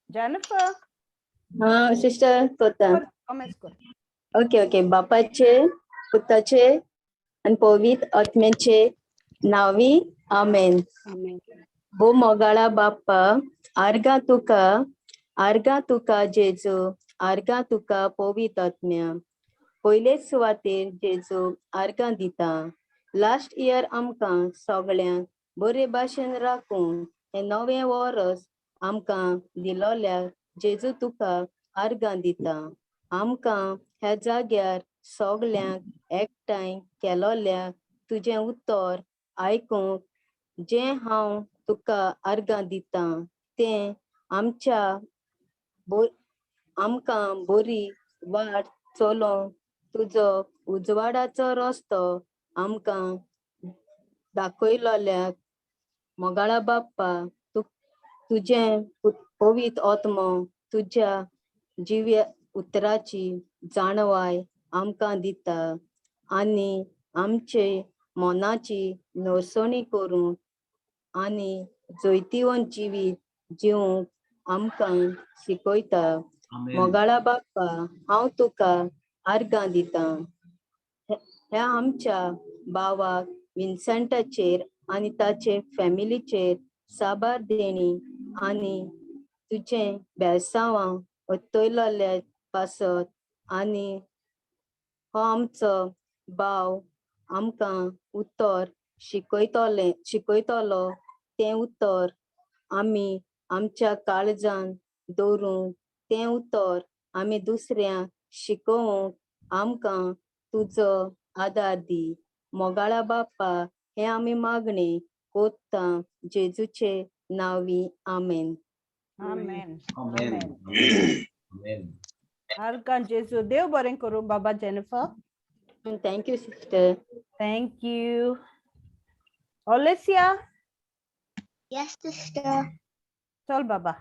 Jennifer. हा sister कोता. Comments कर. ओके ओके, बापाचे, पुताचे आनी पवित्र आत्म्याचे नावी, आमेन. आमेन. भो मोगाळा बाप्पा, आर्गां तुका, आर्गां तुका जेजू, आर्गां तुका पवित्र आत्म्या. पयलेच सुवातेर जेजू आर्गां दिता. लास्ट इयर आमकां सगळ्यांक बरे भाशेन राखून हें नवें वर्स आमकां दिलोल्या जेजू तुका आर्गां दिता. आमकां ह्या जाग्यार सगल्यांक एकठांय केलोल्या तुजें उतर आयकूंक जें हांव तुका आर्गां दितां तें आमच्या आमकां बरी वाट चलोवंक तुजो उजवाडाचो रस्तो आमकां दाखयलोल्याक मोगाळा बाप्पा, तुजें पवित्र आत्मो तुज्या जिव्या उतराची जाणवाय आमकां दिता आनी आमचे मनाची नरसणी करूंक आनी जैतिवंत जिवीत जिवंक आमकां शिकयता. मोगाळा बाप्पा, हांव तुका आर्गां दितां. ह्या आमच्या भावाक विन्सेंटाचेर आनी ताचे फॅमिलीचेर साबार देणी आनी तुजें बेळसांवां ओतयलोल्या पासत आनी हो आमचो भाव आमकां उतर शिकयतले शिकयतलो तें उतर आमी आमच्या काळजान दवरूंक, तें उतर आमी दुसऱ्यांक शिकोवंक आमकां तुजो आदार दी. मोगाळा बाप्पा, हें आमी मागणें कोत्ता जेजूचे नांवी, आमेन. आमेन. आमेन. आमेन. आर्गां जेजू. देव बरें करूं बाबा Jennifer. Thank you sister. Thank you. Olesia. Yes, sister. चल बाबा.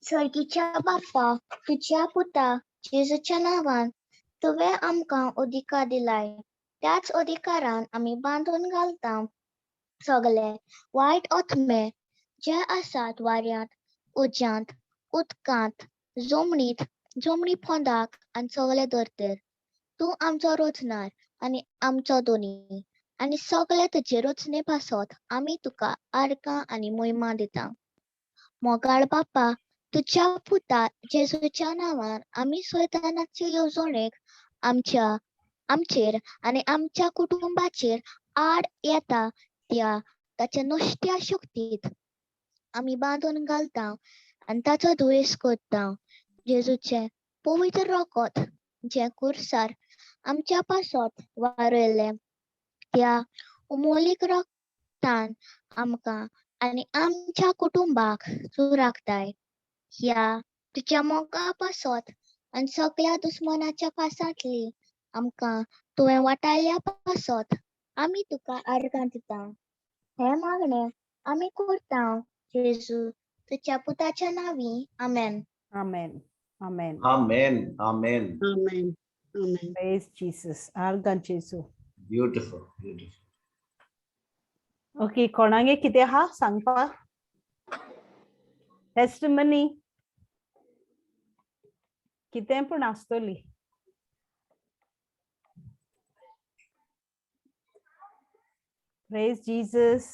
सर्गीच्या बाप्पा, तुज्या पुता जेजूच्या नांवान तुवें आमकां अधिकार दिलाय. त्याच अधिकारान आमी बांदून घालता सगळे वायट आत्मे जे आसात वाऱ्यांत, उज्यांत, उदकांत, जमनीत, जमनी पोंदाक आनी सगळे धर्तेर. तूं आमचो रचणार आनी आमचो दोनी आनी सगळे तुजे रचणे पासत आमी तुका आर्गां आनी मोहिमा दिता. मोगाळ बाप्पा, तुज्या पुता जेजूच्या नांवान आमी सैतानाचे येवजणेक आमच्या आमचेर आनी आमच्या कुटुंबाचेर आड येता त्या ताच्या नश्ट्या शक्तीत आमी बांदून घालता आनी ताचो दुयेंस करता. जेजूचें पवित्र रगत जें कुर्सार आमच्या पासत वारयलें त्या अमोलीक रगतान आमकां आनी आमच्या कुटुंबाक तूं राखताय. ह्या तुज्या मोगा पासत आनी सगळ्या दुस्मानाच्या फासांतली आमकां तुवें वाटायल्या पासत आमी तुका आर्गां दिता. हें मागणें आमी करता जेजू तुज्या पुताच्या नांवी, आमेन. आमेन, आमेन. आमेन, आमेन. Amen. Amen. Praise Jesus. आर्गां जेजू. Beautiful, beautiful. Okay, कोणागे कितें आहा सांगपा? टेस्टिमनी कितें पूण आसतली. Praise Jesus.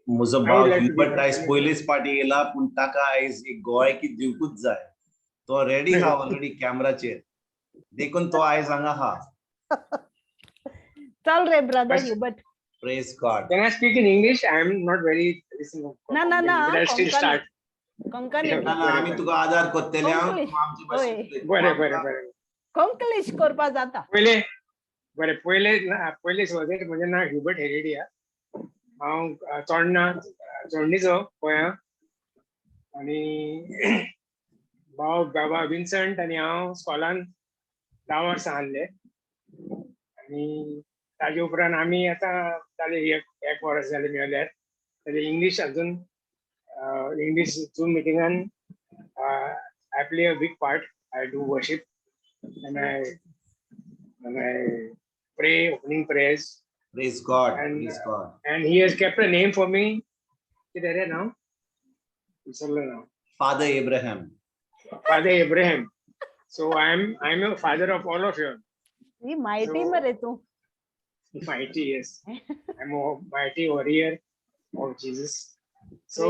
म्हजो I भाव would like to give Hubert आयज testimony. पयलीच पाटी येयला, पूण ताका आयज एक गोवायकी दिवकूच जाय. तो रेडी आहा ऑलरेडी कॅमराचेर, देखून तो आयज हांगा आहा. चल रे brother Yes. Hubert. Praise God. Can I speak in English? I am not very listening. ना, ना, ना, But I'll still Konkani. start. Konkani. Yeah. ना ना, आमी तुका आदार करतले आं. कोंकणी. तूं आमचे भाशेन उलय. बरें बरें बरें. कोंकलिश करपा जाता. पयले बरें, पयले पयले सुरवातेर म्हजें नांव ह्युबर्ट हेरेडिया. हांव चोडणा चोडणीचो गोंया आनी भाव बाबा विन्संट आनी हांव स्कॉलान 10 वर्सां आहले आनी ताजे उपरांत आमी आतां जाले एक एक वर्स जालें मेळ्ळ्यार. ताजे इंग्लीश अजून इंग्लीश झूम मिटिंगान I play a big part. I do worship and I pray opening prayers. Praise God. And, Praise God. And he has kept a name for me. कितें रे नांव विसरलो नांव. Father Abraham. Father Abraham. So I am a father of all of you. He mighty मरे तूं. Mighty, yes. I'm a mighty warrior of Jesus. So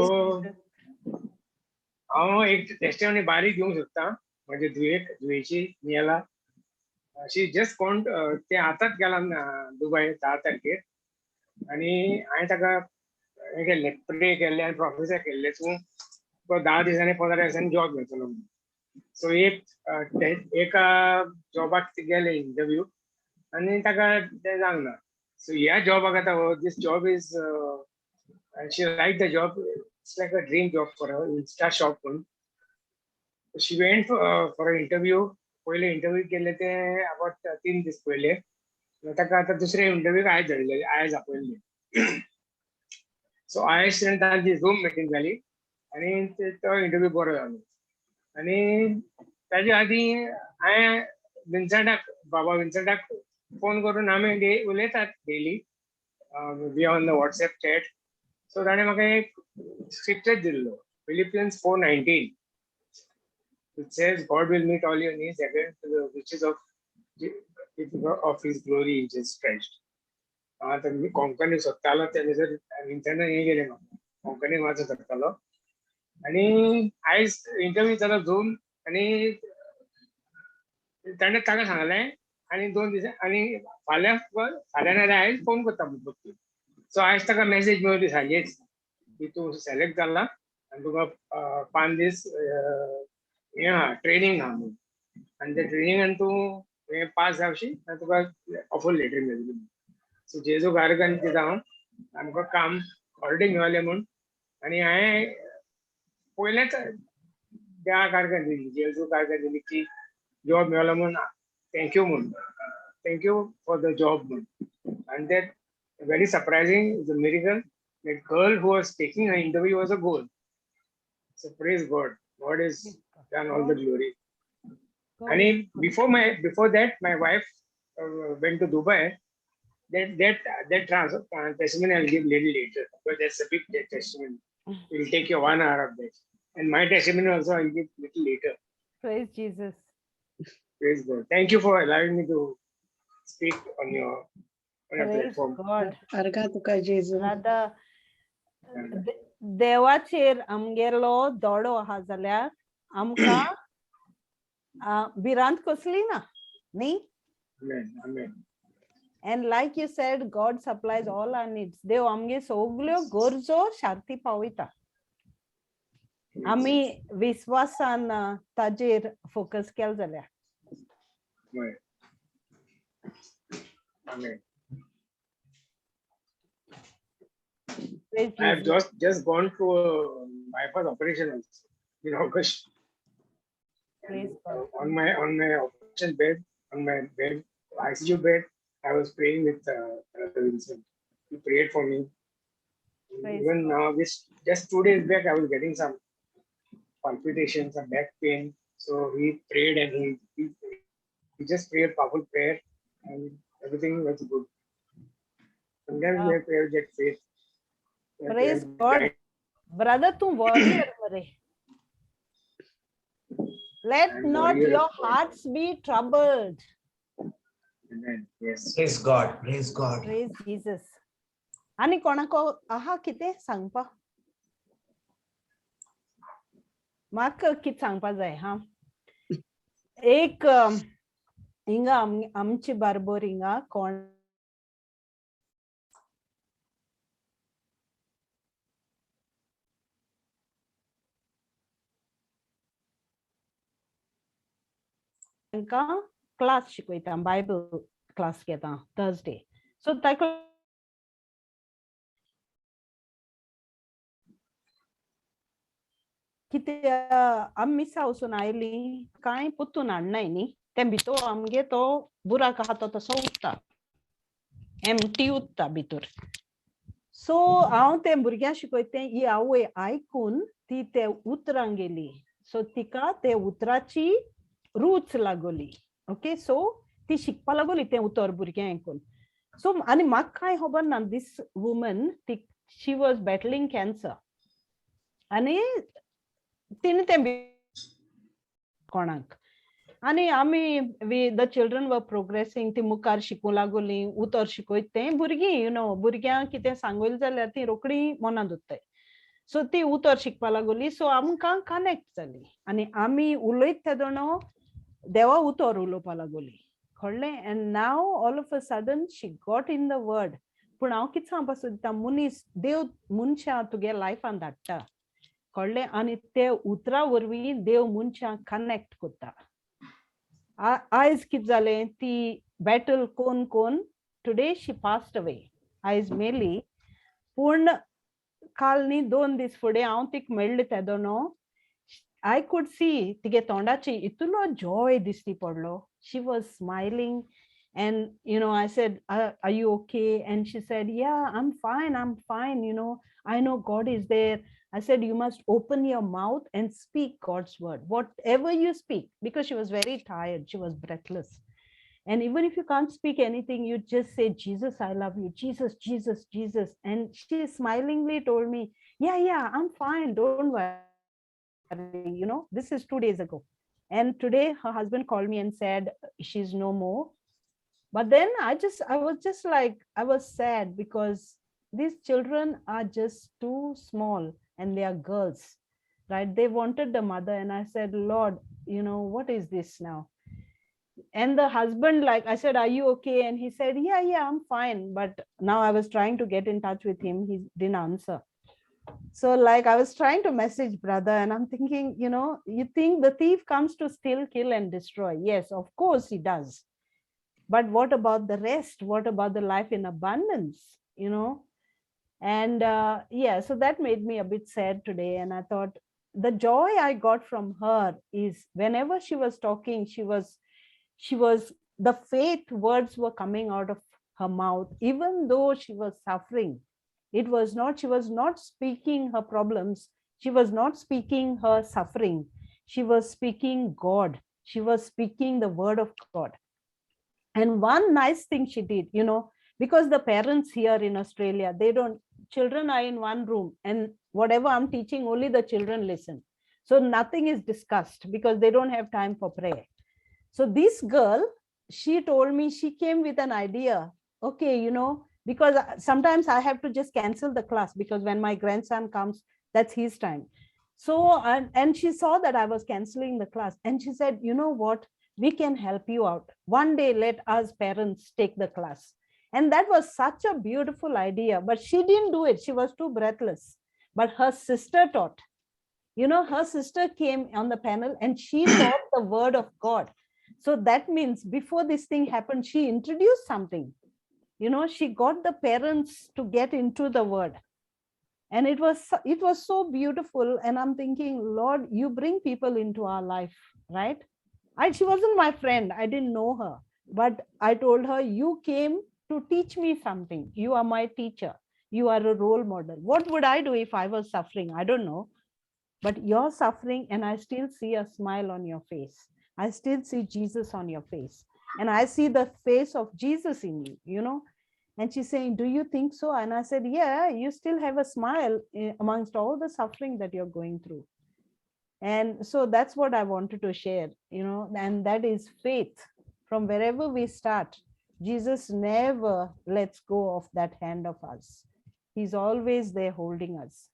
हांव एक testimony बारीक दिवंक सोदता म्हजे धुवेक, धुवेची नियला. शी जस्ट कोण ते आतांच गेला दुबय 10 तारखेर आनी हांवें ताका हें केल्लें, प्रे केल्लें आनी प्रोफेसाय केल्लें, तूं तुका 10 दिसांनी 15 दिसांनी जॉब मेळटलो म्हणून. सो एक एका जॉबाक ते गेले इंटरव्यू आनी ताका तें जावंक ना. सो ह्या जॉबाक आतां this job is, she like the job, it's like a dream job for her, Insta shop म्हणून. She went for a interview. पयले इंटरव्यू केल्ले ते अबाउट 3 दीस पयले. ताका आतां दुसरे इंटरव्यूक आयज धाडले, आयज आपयल्ले. सो आयज तांची झूम मिटींग जाली आनी तो इंटरव्यू बरो जालो. आनी ताजे आदीं हांवें विन्संटाक, बाबा विन्संटाक फोन करून आमी उलयतात daily, we on the WhatsApp chat. So ताणें म्हाका एक स्क्रिप्चर दिल्लो, Philippians 4:19. It says God will meet all your needs according to the riches of His glory in Jesus Christ. आतां मी कोंकणी सोदतालो तेन्ना जर विन्संटान हें गेलें म्हाका कोंकणी वाचूंक सोदतालो आनी आयज इंटरव्यू जालो झूम आनी ताणें ताका सांगलें आनी 2 दीस आनी फाल्यां फाल्यां नाजाल्यार आयज फोन करता म्हूण. सो आयज ताका मॅसेज मेळ्ळी सांजेच की तूं सिलेक्ट जाला आनी तुका 5 दीस हें आहा, ट्रेनींग आहा म्हणून. आनी त्या ट्रेनिंगान तूं हें पास जावशी आनी तुका ऑफर लेटर मेळटली. सो जेजू गार्गान दिता हांव आमकां काम ऑलरेडी मेळलें म्हूण. आनी हांवें पयलेंच देवा गार्गान दिली, जेजू गार्गान दिली की जॉब मेळलो म्हूण thank you म्हूण, thank you for the job म्हूण. आनी that very surprising is a miracle, that girl who was taking her interview was a girl. So praise God, God is done all the glory. And before that, my wife went to Dubai. That testimony I'll give little later, because that's a big testimony. It will take you 1 hour of that. And my testimony also I'll give little later. Praise Jesus. Praise God. Thank you for allowing me to speak on your Praise platform. God. अर्घा तुका जेजू. Brother, देवाचेर आमगेलो दोडो आहा जाल्यार आमकां भिरांत कसली ना न्ही. Amen. Amen. And like you said, God supplies all our needs. देव आमगे सगल्यो गरजो शांती पावयता. आमी विस्वासान ताजेर फोकस केल जाल्यार. Right. Amen. Praise I have Jesus. just gone through a bypass operation also in August. Praise God. On my operation bed, on my bed, ICU bed, I was praying with Brother Vincent. He prayed for me. Praise Even God. now, this just 2 days back, I was getting some palpitations, some back pain. So he prayed and he just prayed powerful prayer, and everything was good. Sometimes we have to get faith. We have to Praise have God. guidance. Brother, tu warrior mare. Let I'm not warrior your of God. hearts be troubled. Amen. Yes. Praise God. Praise God. Praise Jesus. आनी कोणाको आहा कितें सांगपा? म्हाका कितें सांगपा जाय हा. एक हिंगा आमचे बारबोर हिंगा कोण तांकां क्लास शिकयता, बायबल क्लास घेता थर्सडे. सो ताका कितें आमी मिसा वचून आयलीं कांय पुतून हाडनाय न्ही, तें भितर आमगे तो बुराक आहा तो तसो उरता, एमटी उरता भितर. सो हांव तें भुरग्यांक शिकयता तें ही आवय आयकून ती ते उतरां गेली. सो तिका ते उतराची रूच लागली. Okay, so ती शिकपा लागली तें उतर भुरग्यां आयकून. सो आनी म्हाका कांय खबर ना, दीस वुमन ती she was battling cancer आनी तिणें तें कोणाक आनी आमी we the children were progressing. ती मुखार शिकूं लागली, उतर शिकयत तें भुरगीं, you know, भुरग्यांक कितें सांगले जाल्यार ती रोखडी मनांत उरताय. सो ती उतर शिकपा लागली, सो आमकां कनेक्ट जाली आनी आमी उलयत तेदोणो देवा उतर उलोवपा लागली, कळ्ळें? And now all of a sudden she got in the word. पूण हांव कितें सांगपा सोदता, मनीस देव मनशां तुगे लायफान धाडटा, कळ्ळें? आनी ते उतरा वरवीं देव मनशांक कनेक्ट करता. आयज कितें जालें, ती बॅटल कोन कोन today she passed away, आयज मेली. पूण काल न्ही, 2 दीस फुडें हांव तिका मेळ्ळें तेदोनो I could see तिगे तोंडाची इतलो जॉय दिसती पडलो. She was smiling and I said, "Are you okay?" And she said, "Yeah, I'm fine, I'm fine. I know God is there." I said, "You must open your mouth and speak God's word, whatever you speak," because she was very tired, she was breathless. "And even if you can't speak anything, you just say, 'Jesus, I love you. Jesus, Jesus, Jesus.'" And she smilingly told me, Yeah, I'm fine. Don't worry." This is 2 days ago. And today her husband called me and said, "She's no more." But then I was just like, I was sad because these children are just too small and they are girls, right? They wanted the mother. And I said, "Lord, what is this now?" And the husband, like I said, "Are you okay?" And he said, Yeah, I'm fine." But now I was trying to get in touch with him. He didn't answer. So like I was trying to message brother and I'm thinking, you think the thief comes to steal, kill and destroy. Yes, of course he does. But what about the rest? What about the life in abundance? And yeah, so that made me a bit sad today. And I thought the joy I got from her is whenever she was talking, she was the faith words were coming out of her mouth, even though she was suffering. It was not, she was not speaking her problems. She was not speaking her suffering. She was speaking God. She was speaking the word of God. And one nice thing she did, because the parents here in Australia, they don't, children are in one room and whatever I'm teaching, only the children listen. So nothing is discussed because they don't have time for prayer. So this girl, she told me, she came with an idea. Okay, because sometimes I have to just cancel the class because when my grandson comes, that's his time. So, and she saw that I was canceling the class and she said, "You know what? We can help you out. One day, let us parents take the class." And that was such a beautiful idea, but she didn't do it. She was too breathless. But her sister taught. Her sister came on the panel and she taught the word of God. So that means before this thing happened, she introduced something. She got the parents to get into the word. And it was so beautiful. And I'm thinking, "Lord, you bring people into our life, right?" She wasn't my friend. I didn't know her. But I told her, "You came to teach me something. You are my teacher. You are a role model. What would I do if I was suffering? I don't know. But you're suffering and I still see a smile on your face. I still see Jesus on your face. And I see the face of Jesus in you, you know. And she's saying, "Do you think so?" And I said, "Yeah, you still have a smile amongst all the suffering that you're going through." And so that's what I wanted to share, and that is faith. From wherever we start, Jesus never lets go of that hand of us. He's always there holding us.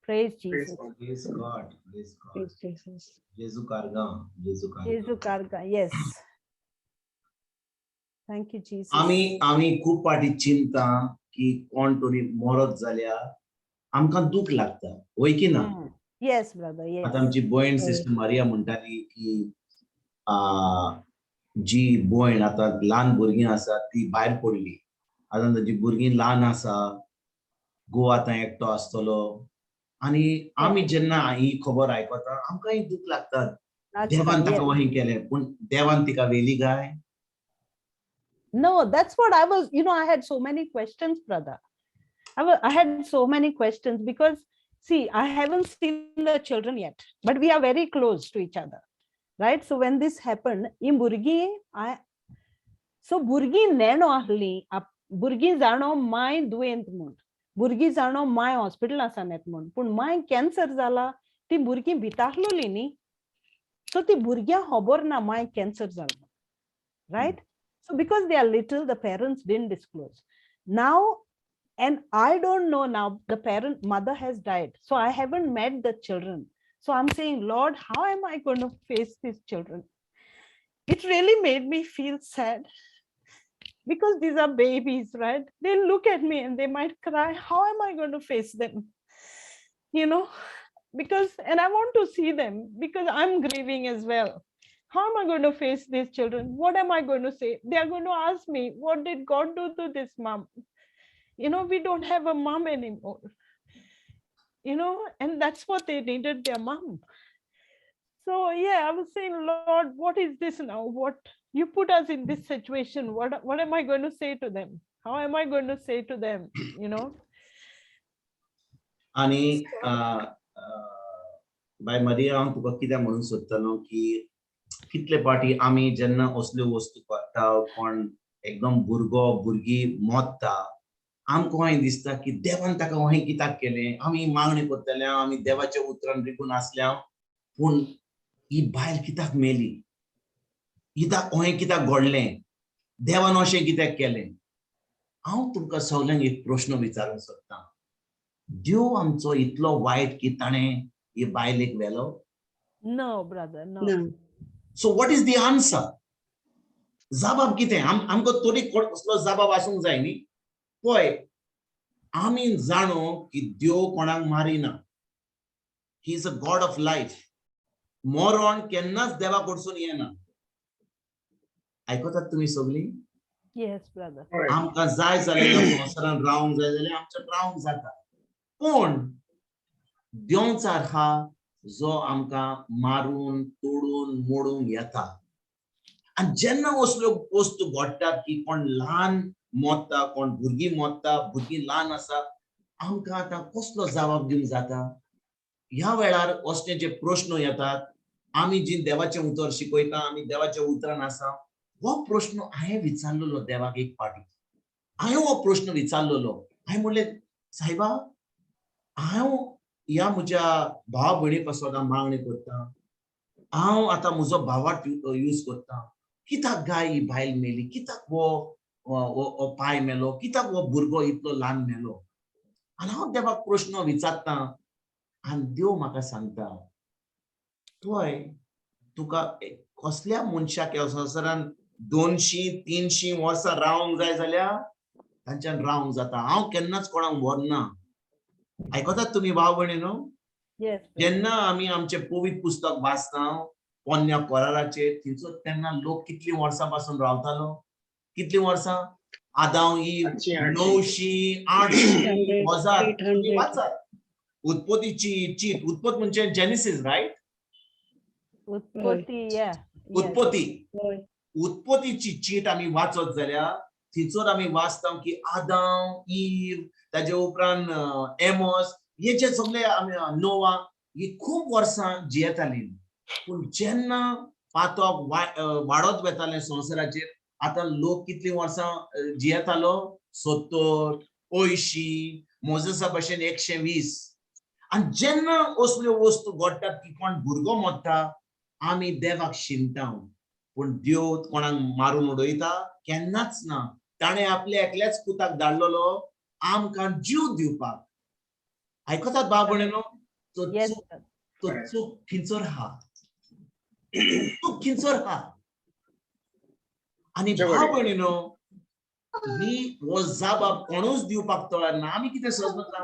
Praise Praise Jesus. God. Praise God. Praise God. Praise Jesus. Jesu Karga. Jesu Karga. Jesu Karga, yes. Thank you, Jesus. आमी आमी खूब फाटी चिंता की कोण तरी मरत जाल्यार आमकां दूख लागता, वय की ना? Yes, brother, yes. आतां आमची भयण हय. सिस्टर मारिया म्हणटाली की जी भयण आतां ल्हान भुरगीं आसा ती भायर पडली, आतां ताजी भुरगीं ल्हान आसा, घोव आतां एकटो आसतलो आनी आमी जेन्ना ही खबर आयकता आमकांय दूख लागता. देवान ताका वही केलें, पूण देवान तिका व्हेली काय? No, that's what I was, I had so many questions, brother. I had so many questions because, see, I haven't seen the children yet, but we are very close to each other. Right, so when this happen, ही भुरगीं I so भुरगीं नेणो आहलीं, भुरगीं जाणो माय दुयेंत म्हूण, भुरगीं जाणो माय hospital आसा नेत म्हूण, पूण माय कॅन्सर जाला ती भुरगीं भिताहलोली न्ही. सो ती भुरग्यांक खबर ना माय कॅन्सर जाला, right? So because they are little, the parents didn't disclose. Now, and I don't know now, the parent mother has died, so I haven't met the children. So I'm saying, "Lord, how am I going to face these children?" It really made me feel sad because these are babies, right? They look at me and they might cry. How am I going to face them? Because, and I want to see them because I'm grieving as well. How am I going to face these children? What am I going to say? They are going to ask me, "What did God do to this mom? We don't have a mom anymore." And that's what they needed, their mom. So yeah, I was saying, "Lord, what is this now? What you put us in this situation? What am I going to say to them? How am I going to say to them?" आणि बाय मरिया, हांव तुका कितें म्हणूंक सोदतालो की कितले पाटी आमी जेन्ना असल्यो वस्तू करता, कोण एकदम भुरगो भुरगीं मोत्ता, आमकां अशें दिसता की देवान ताका अशें कित्याक केलें? आमी मागणी करतले, आमी देवाच्या उतरान रिगून आसल्या, पूण ही बायल कित्याक मेली? कित्याक अशें कित्याक घडलें? देवान अशें कित्याक केलें? हांव तुमकां सगल्यांक एक प्रश्न विचारूंक सोदतां. देव आमचो इतलो वायट की ताणें ही बायलेक व्हेलो? No, brother, no. No. So what is the answer? जबाब कितें? आमकां तरी कसलो जबाब आसूंक जाय न्ही. पळय, आमी जाणो की देव कोणाक मारिना. He is a God of life. मरण केन्नाच देवा कडसून येना. आयकतात तुमी सगळीं? Yes, brother. आमकां जाय जाल्यार ह्या संवसारान रावंक जाय जाल्यार आमच्यान रावंक जाता, पूण देंवचार हा जो आमकां मारून तोडून मोडूंक येता. आनी जेन्ना असल्यो वस्तू घडटात की कोण ल्हान मोत्ता, कोण भुरगीं मोत्ता, भुरगीं ल्हान आसा, आमकां आतां कसलो जबाब दिवंक जाता ह्या वेळार? असले जे प्रश्न येतात, आमी जी देवाचें उतर शिकयता, आमी देवाच्या उतरान आसा, हो प्रश्न हांवें विचारलेलो देवाक. एक पाटी हांवें हो प्रश्न विचारलेलो. हांवें म्हणलें, सायबा, हांव ह्या म्हज्या भाव भयणी पासत हांव मागणी करता, हांव आतां म्हजो भावार्थ यूज करता, कित्याक गाय ही बायल मेली? कित्याक हो हो हो पाय मेलो? कित्याक हो भुरगो इतलो ल्हान मेलो? आनी हांव देवाक प्रश्न विचारता आनी देव म्हाका सांगता, पळय, तुका कसल्या मनशाक ह्या संवसारान 200 300 वर्सां रावंक जाय जाल्यार तांच्यान रावंक जाता. हांव केन्नाच कोणाक व्हरना. आयकतात तुमी भाव भयणी न्हू? Yes, brother. जेन्ना आमी आमचें पवित्र पुस्तक वाचता पोन्न्या कराराचेर, थंयसर तेन्ना लोक कितलीं वर्सां पासून रावतालो? कितलीं वर्सां? आदांव ही 800, 800. 900, 800, 1000. 800. वाचात उत्पत्तीची चीट. उत्पत्त म्हणजे जेनेसिस, रायट? उत्पत्ती, yeah. Yes. उत्पत्ती. हय. उत्पत्तीची चीट आमी वाचत जाल्यार थंयसर आमी वाचता की आदाम, ईव, ताजे उपरांत एमोस, हे जे सगळे आमी नोवा, ही खूब वर्सां जियेताली. पूण जेन्ना पातक वाडत वेतालें संवसाराचेर, आतां लोक कितलीं वर्सां जियेतालो? 70, 80, मोजेसा भशेन 120. आनी जेन्ना असल्यो वस्तू घडटात की कोण भुरगो मोडटा, आमी देवाक शिंता. पूण देव कोणाक मारून उडयता? केन्नाच ना. ताणें आपल्या एकल्याच पुताक धाडलेलो आमकां जीव दिवपाक. आयकतात भाव भयणीनो? तो Yes, चूक brother. तो चूक खिंचर हा, चूक खिंचर हा. आनी भाव भयणीनो, ही हो जबाब कोणूच दिवपाक तयार ना. आमी कितें समजता?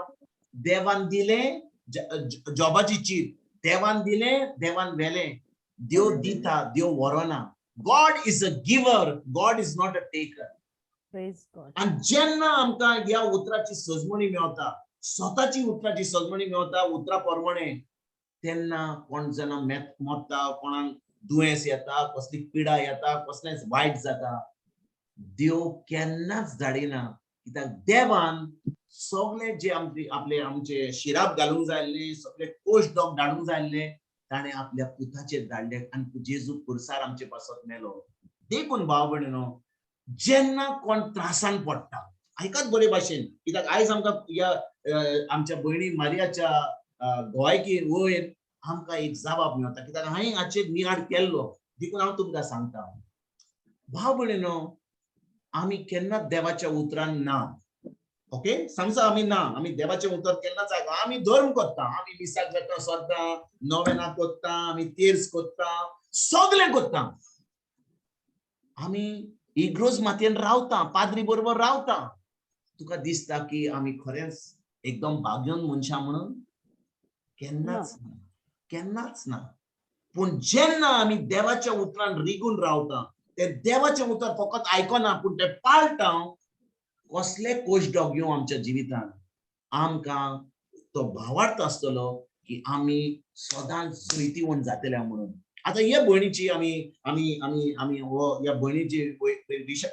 देवान दिलें, जॉबाची चीट, देवान दिलें, देवान व्हेलें. देव दिता, देव व्हरना. God is a giver, God is not a taker. Praise God. आनी जेन्ना आमकां ह्या उतराची सजमणी मेवता, स्वताची उतराची सजमणी मेवता उतरा प्रमाणे, तेन्ना कोण जेन्ना मोत्ता, कोणाक दुयेंस येता, कसली पिडा येता, कसलेंच वायट जाता, देव केन्नाच धाडिना. कित्याक देवान सगळे जे आमचे आपले आमचे शिराप घालूंक जाय आसले, सगळे कोश डॉग धाडूंक जाय आसले, ताणें ताणें आपल्या पुताचेर धाडले आनी जेजू पुरसार आमचे पासत मेलो. देखून भाव भयणीनो, जेन्ना कोण त्रासान पडटा, आयकात बरे भाशेन, कित्याक आयज आमकां ह्या आमच्या भयणी मारियाच्या गोवायकी वयर आमकां एक जबाब मेळटा, कित्याक हांवें हाचेर नियाळ केल्लो, देखून हांव तुमकां सांगता. भाव भयणीनो, आमी केन्नाच देवाच्या उतरान ना, ओके, समजा आमी ना, आमी देवाचें उतर केन्नाच आयकना, आमी धर्म करता, आमी मिसाक वता सद्दां, नोवेना करता, आमी तेर्स करता, सगळें करता, आमी इग्रोज मातयेन रावता, पाद्री बरोबर रावता. तुका दिसता की आमी खरेंच एकदम भाग्यवन मनशां म्हणून? केन्नाच ना, केन्नाच ना. पूण जेन्ना आमी देवाच्या उतरान रिगून रावता, ते देवाचें उतर फकत आयकना पूण ते पाळटा, कसले कोशडोग येवं आमच्या जिवितान, आमकां तो भावार्थ आसतलो की आमी सदांच जैतिवंत जातले म्हणून. आतां हे भयणीची आमी आमी आमी आमी हो ह्या भयणीची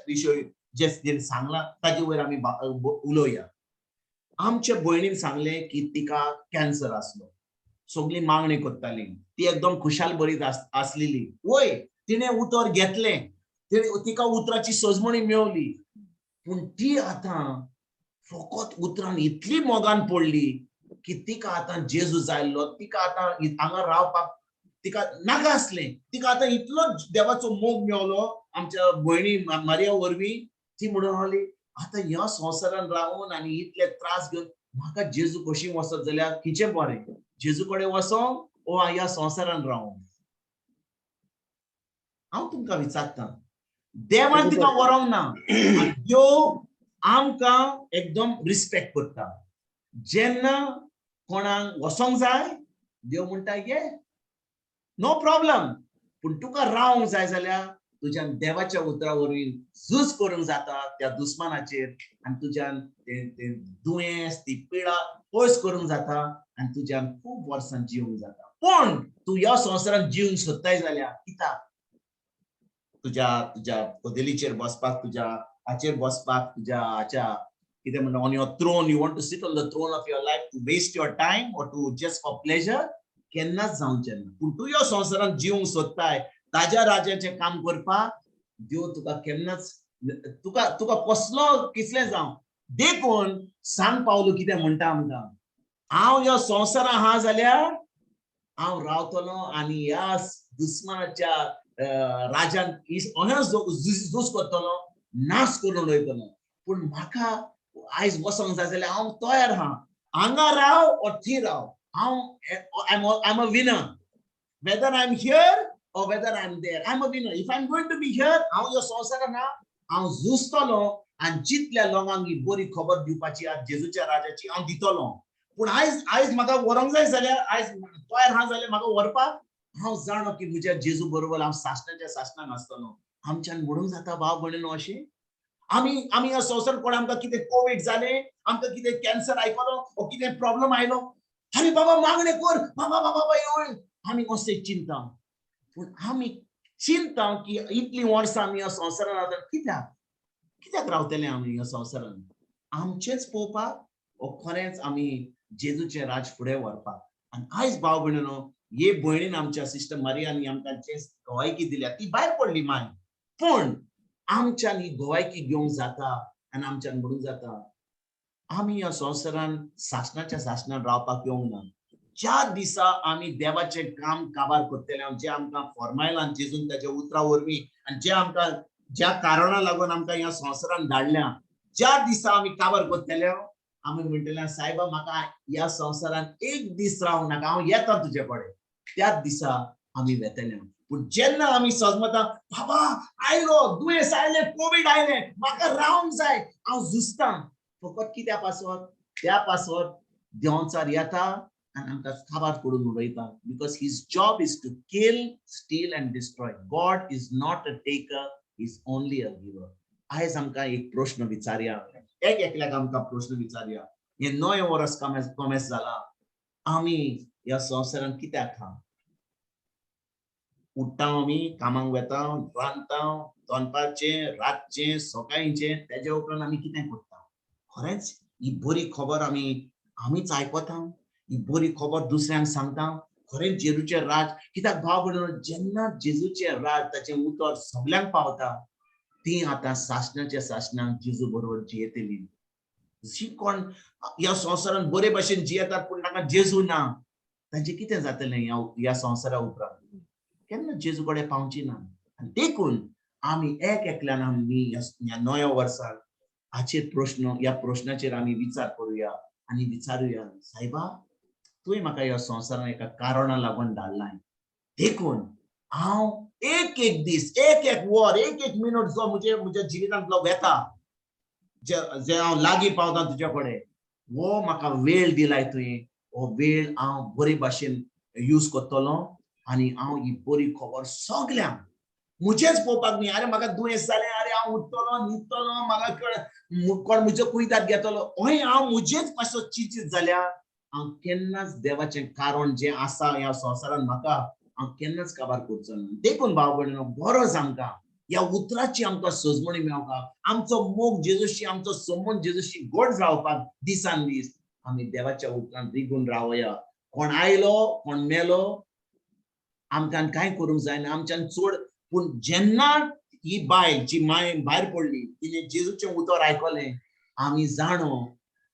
विशय जे सांगला ताजे वयर आमी उलोवया. आमच्या भयणीन सांगलें की तिका कॅन्सर आसलो, सगळी मागणी करताली, ती एकदम खुशाल बरीत आसलेली. वय तिणें उतर घेतलें, तिका उतराची सजमणी मेवली, पूण ती आतां फकत उतरान इतली मोगान पडली की तिका आतां जेजू जाय आसलो, तिका आतां हांगा रावपाक तिका नाका आसलें. तिका आतां इतलो देवाचो मोग मेवलो आमच्या भयणी मारिया वरवीं, ती म्हणून रावली आतां ह्या संवसारान रावून आनी इतले त्रास घेवन म्हाका जेजू कशी वचत जाल्यार कितें बरें, जेजू कडेन वचों ओ ह्या संवसारान रावूं. हांव तुमकां विचारता, देवान तिका व्हरोंक ना, देव आमकां एकदम रिस्पेक्ट करता. जेन्ना कोणाक वचोंक जाय देव म्हणटा ये, नो प्रॉब्लम, पूण तुका रावंक जाय जाल्यार तुज्यान देवाच्या उतरा वरवीं झूज करूंक जाता त्या दुस्मानाचेर, आनी तुज्यान ते दुयेंस ती पिडा पयस करूंक जाता, आनी तुज्यान खूब वर्सां जिवंक जाता. पूण तूं ह्या संवसारान जिवंक सोदताय जाल्यार कित्याक तुज्या तुज्या कदेलीचेर बसपाक, तुज्या हाचेर बसपाक, तुज्या हाच्या कितें म्हणटा, on your throne, you want to sit on the throne of your life to waste your time or to just for pleasure, केन्नाच जावचें ना. पूण तूं ह्या संवसारान जिवंक सोदताय ताज्या राज्याचें काम करपाक, देव तुका केन्नाच तुका तुका कसलो कितलें जावं. देखून सान पावलो कितें म्हणटा आमकां, हांव ह्या संवसारान आहा जाल्यार हांव रावतलो आनी ह्या दुस्मानाच्या राजान झूज करतलो, नाश करून वयतलो. पूण म्हाका आयज वचोंक जाय जाल्यार हांव तयार आहा, हांगा राव or थंय राव, हांव I am a winner, whether I am here or whether I am there, I am a winner. If I am going to be here, हांव ह्या संवसारान आहा, हांव झुजतलो आनी जितल्या लोकांक ही बरी खबर दिवपाची आज जेजूच्या राजाची हांव दितलो. पूण आयज आयज म्हाका व्हरोंक जाय जाल्यार, आयज तयार आहा जाल्यार म्हाका व्हरपाक, हांव जाणो की म्हज्या जेजू बरोबर हांव सासणाच्या सासणाक आसतलो. आमच्यान म्हणूंक जाता भाव भयणीनो अशें? आमी आमी ह्या संवसार कोण आमकां कितें कोवीड जालें, आमकां कितें कॅन्सर आयकलो ओ कितें प्रॉब्लम आयलो, आरे बाबा मागणें कर, बाबा बाबा येवय, आमी अशें चिंता. पूण आमी चिंता की इतलीं वर्सां आमी ह्या संवसारान रावता, कित्याक कित्याक रावतले आमी ह्या संवसारान? आमचेंच पळोवपाक ओ खरेंच आमी जेजूचें राज फुडें व्हरपाक? आनी आयज भाव भयणीनो, हे भयणीन आमच्या सिस्टर मारियान आमकां जे गवायकी दिल्या ती भायर पडली माय, पूण आमच्यान ही गवायकी घेवंक जाता आनी आमच्यान म्हणूंक जाता आमी ह्या संवसारान सासणाच्या सासणान रावपाक येवंक ना. ज्या दिसा आमी देवाचें काम काबार करतले, जें आमकां फॉर्मायलां जेजून ताच्या उतरा वरवीं आनी जें आमकां ज्या कारणा लागून आमकां ह्या संवसारान धाडल्या, ज्या दिसा आमी काबार करतले, आमी म्हणटले सायबा म्हाका ह्या संवसारान एक दीस रावंक नाका, हांव येता तुजे कडेन, त्याच दिसा आमी वेतले. पूण जेन्ना आमी सजमता बाबा आयलो दुयेंस आयलें, कोवीड आयलें, म्हाका रावंक जाय, हांव झुजता, फकत कित्या पासत? त्या पासत देंवचार येता आनी आमकां काबार करून उडयता. Because his job is to kill, steal and destroy. God is not a taker, is only a giver. आयज आमकां एक प्रश्न विचारया, एक एकल्याक आमकां प्रश्न विचारया, हें नवें वर्स कमेस जाला, आमी ह्या संवसारान कित्याक आहा? उठ्ठा आमी, कामाक वेता, रांदता, दनपारचें, रातचें, सकाळचें, तेज्या उपरांत आमी कितें करता? खरेंच ही बरी खबर आमी आमीच आयकता, ही बरी खबर दुसऱ्यांक सांगता? खरेंच जेजूचें राज कित्याक भाव भयणीनो, जेन्ना जेजूचें राज ताचें उतर सगल्यांक पावता, ती आतां सासणाच्या सासणाक जेजू बरोबर जियेतली. जी कोण ह्या संवसारान बरे भशेन जियेतात पूण तांकां जेजू ना, तांचें कितें जातलें ह्या ह्या संवसारा उपरांत? केन्ना जेजू कडेन पावची ना. आनी देखून आमी एक एकल्यान आमी ह्या नव्या वर्साक हाचेर प्रश्न, ह्या प्रश्नाचेर आमी विचार करुया आनी विचारुया, सायबा तुवें म्हाका ह्या संवसारान एका कारणा लागून धाडलाय, देखून हांव एक एक दीस, एक एक वर, एक एक मिनट जो म्हजे म्हज्या जिवितांतलो वेता, जे जे हांव लागीं पावता तुज्या कडेन, हो म्हाका वेळ दिलाय तुवें, हो वेळ हांव बरे भाशेन यूज करतलो आनी हांव ही बरी खबर सगल्यांक, म्हजेच पळोवपाक न्ही, अरे म्हाका दुयेंस जालें, अरे हांव उठतलो न्हिदतलो, म्हाका कोण म्हज्यो कुयदाद घेतलो, हय हांव म्हजेच पासत चिंतीत जाल्यार हांव केन्नाच देवाचें कारण जें आसा ह्या संवसारान म्हाका हांव केन्नाच काबार करचो ना. देखून भाव भयणीनो, गरज आमकां ह्या उतराची आमकां सजमणी मेळपाक, आमचो मोग जेजूशी, आमचो संबंद जेजूशी गोड जावपाक दिसान दीस आमी देवाच्या उतरान रिगून रावया. कोण आयलो कोण मेलो आमकां कांय करूंक जायना आमच्यान चड, पूण जेन्ना ही बायल जी माय भायर पडली तिणे जेजूचें उतर आयकलें, आमी जाणो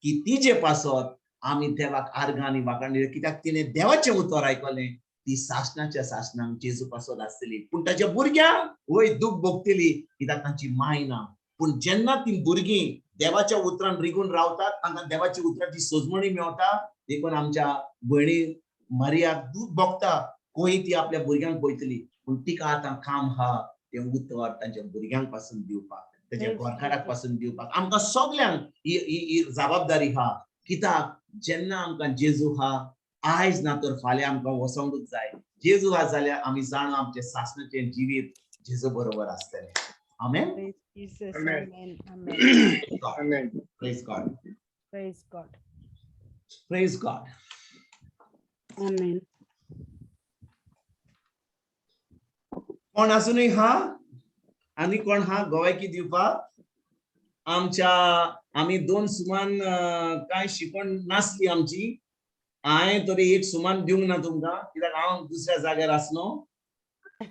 की तिजे पासत आमी देवाक आर्गां आनी वाखाण, कित्याक तिणें देवाचें उतर आयकलें. ती सासणाच्या सासणाक जेजू पासत आसतली, पूण ताच्या भुरग्यांक वय दूख भोगतली कित्याक तांची माय ना. पूण जेन्ना ती भुरगीं देवाच्या उतरान रिगून रावतात, तांकां देवाच्या उतराची सजमणी मेवता. देखून आमच्या भयणी मारियाक दूख भोगता, खंय ती आपल्या भुरग्यांक पळयतली, पूण तिका आतां काम आहा तें उतर तांच्या भुरग्यांक पासून दिवपाक, ताच्या घरकाराक पासून दिवपाक. आमकां सगल्यांक ही ही जबाबदारी आहा, कित्याक जेन्ना आमकां जेजू आहा, आयज ना तर फाल्यां आमकां वचोंकूच जाय. जेजू आहा जाल्यार आमी जाणा आमचें सासणाचें जिवीत जेजू बरोबर आसतलें. आमेन. Praise Jesus. Amen. Amen. Amen. Amen. Praise God. Praise God. Praise God. Amen. कोण आसूनय हा आनी कोण हा गोवायकी दिवपाक? आमच्या आमी दोन सुमान कांय शिकवण नासली आमची. हांवें तरी एक सुमान दिवंक ना तुमकां कित्याक हांव दुसऱ्या जाग्यार आसलो,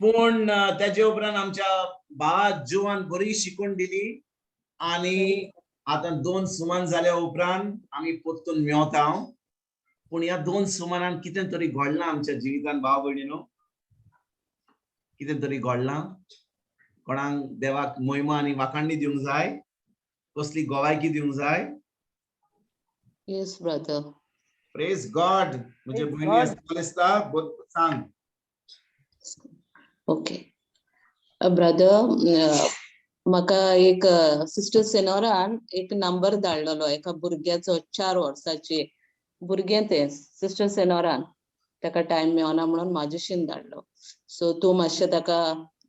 पूण तेजे उपरांत आमच्या भावा जुवान बरी शिकवण दिली आनी आतां दोन सुमान जाल्या उपरांत आमी परतून मेवता. पूण ह्या दोन सुमानान कितें तरी घडलां आमच्या जिवितान भाव भयणीनो, कितें तरी घडलां. कोणाक देवाक महिमा आनी वाखाणणी दिवंक जाय, कसली गोवायकी दिवंक जाय? Yes, brother. Praise God. म्हजे Praise भयणी God. आसता सांग. ओके ब्रदर, म्हाका एक सिस्टर सेनोरान एक नंबर धाडलेलो एका भुरग्याचो, 4 वर्साचे भुरगें तें. सिस्टर सेनोरान ताका टायम मेळना म्हणून म्हाजेशीन धाडलो. सो तूं मातशें ताका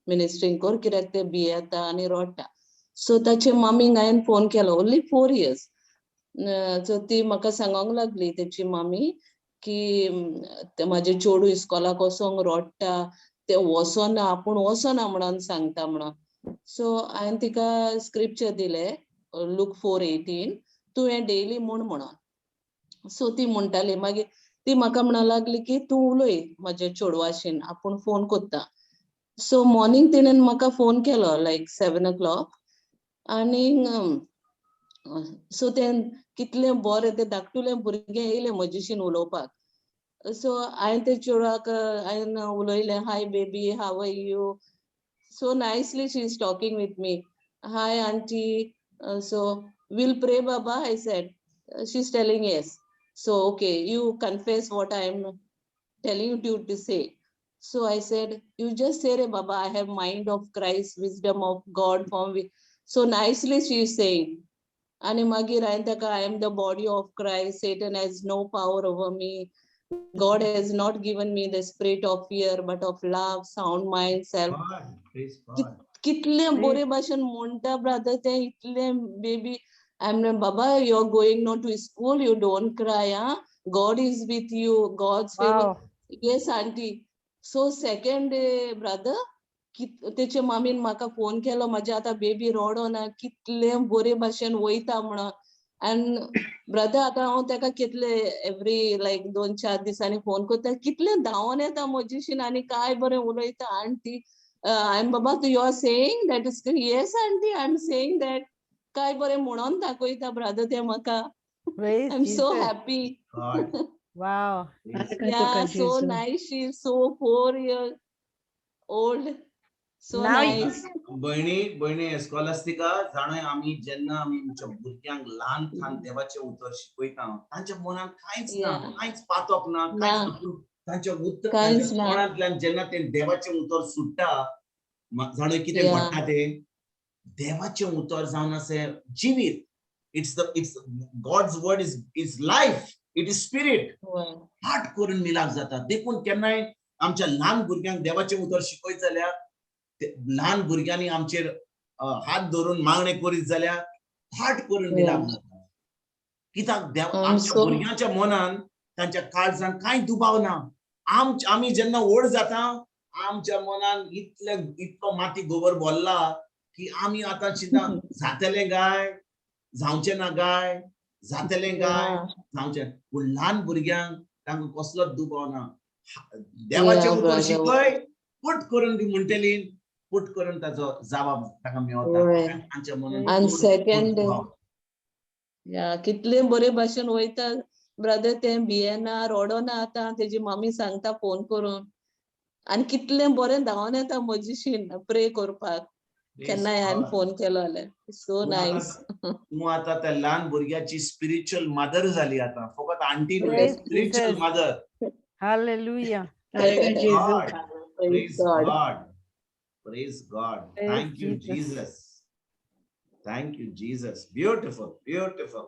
मिनिस्ट्रींग कर कित्याक तें भियेता आनी रडटा. सो ताचे मामीक हांवें फोन केलो, ओन्ली 4 इयर्स. सो ती म्हाका सांगोंक लागली तेची मामी की ते म्हाजे चेडूं इस्कोलाक वचोंक रडटा, ते वचना, आपूण वचना म्हणून सांगता म्हणून. सो हांवें तिका स्क्रिप्चर दिले, लूक 4:18, तुवें डेली म्हूण म्हणून. सो ती म्हणटाली, मागीर ती म्हाका म्हणूंक लागली की तूं उलय म्हाज्या चेडवाशीन, आपूण फोन कोत्ता. सो मॉर्निंग तिणेन म्हाका फोन केलो लायक 7 o'clock आनी सो तें कितलें बरें तें धाकटुलें भुरगें येयलें म्हजेशीन उलोवपाक. सो हांवें ते चेडवाक हांवें उलयलें, hi baby, how are you? So nicely she is talking with me. Hi aunty, so will pray Baba, I said. She is telling yes. So okay, you confess what I am telling you to say. So I said, you just say ray Baba, I have mind of Christ, wisdom of God form. So nicely she is saying. आनी मागीर हांवें ताका, I am the body of Christ, Satan has no power over me, God has not given me the spirit of fear but of love, sound mind, self. कितलें बरे भाशेन म्हणटा brother तें, इतलें baby. I am Baba, you are going not to school, you don't cry, ah, God is with you, God's favour. Yes aunty. So second day brother, तेचे मामीन म्हाका phone केलो, म्हाजे आतां बेबी रडोना, कितलें बरे भाशेन वयता म्हणून. आनी ब्रदर आतां हांव तेका कितले एवरी लायक 2-4 दिसांनी फोन करता, कितले धांवोन येता म्हजेशीन आनी काय बरें उलयता. आंटी I am बाबा you are saying that is yes aunty I am saying that, काय बरें म्हणोन दाखयता ब्रदर तें म्हाका. Praise I am so Jesus. Happy. God. Wow. Praise Yeah, so nice. She is so 4 years old. So Now you- nice. भयणी भयणी एस्कॉलास्टिका जाणय आमी जेन्ना आमी आमच्या भुरग्यांक ल्हान ल्हान देवाचें उतर शिकयता तांच्या मनांत कांयच ना, Yeah. कांयच पातक ना, कांयच ना. ना. पूण तांच्या उतर कांयच तांच्या ना. तोंडांतल्यान जेन्ना ते देवाचें उतर सुट्टा जाणय कितें Yeah. घडटा तें देवाचें उतर जावन आसा जिवीत. It's the it's God's word is is life, it is spirit. वय. पाठ करून मिलाप जाता. देखून केन्नाय आमच्या ल्हान भुरग्यांक देवाचें उतर शिकयत जाल्यार ल्हान भुरग्यांनी आमचेर हात धरून मागणें करीत जाल्यार पाठ करून मिलाप जाता. कित्याक देव आमच्या भुरग्यांच्या मनान तांच्या काळजान कांय दुबाव ना. आमी जेन्ना व्हड जाता आमच्या मनान इतलो माती गोबर भरला की आमी आतां चिंता जातलें काय जावचें ना काय जातलें काय जावचें. पूण ल्हान भुरग्यांक तांकां कसलोच दुबाव ना. देवाचें उतर शिकय पुट करून ती म्हणटली, पुट करून ताचो जबाब ताका मेळटा. तांच्या मनान आनी सेकंड कितले बरे भाशेन वयता ब्रदर तें भियेना रडोना. आतां तेजी मम्मी सांगता फोन करून आनी कितलें बरें धांवन येता म्हजीशीन प्रे करपाक केन्नाय हांवें फोन केलो जाल्यार. So nice. तूं आतां त्या ल्हान भुरग्याची स्पिरिच्युअल मदर जाली आतां, फकत आंटी न्हय, spiritual mother. Hallelujah. God. Praise God. Praise God. Thank you, Jesus. Thank you, Jesus. Beautiful, beautiful.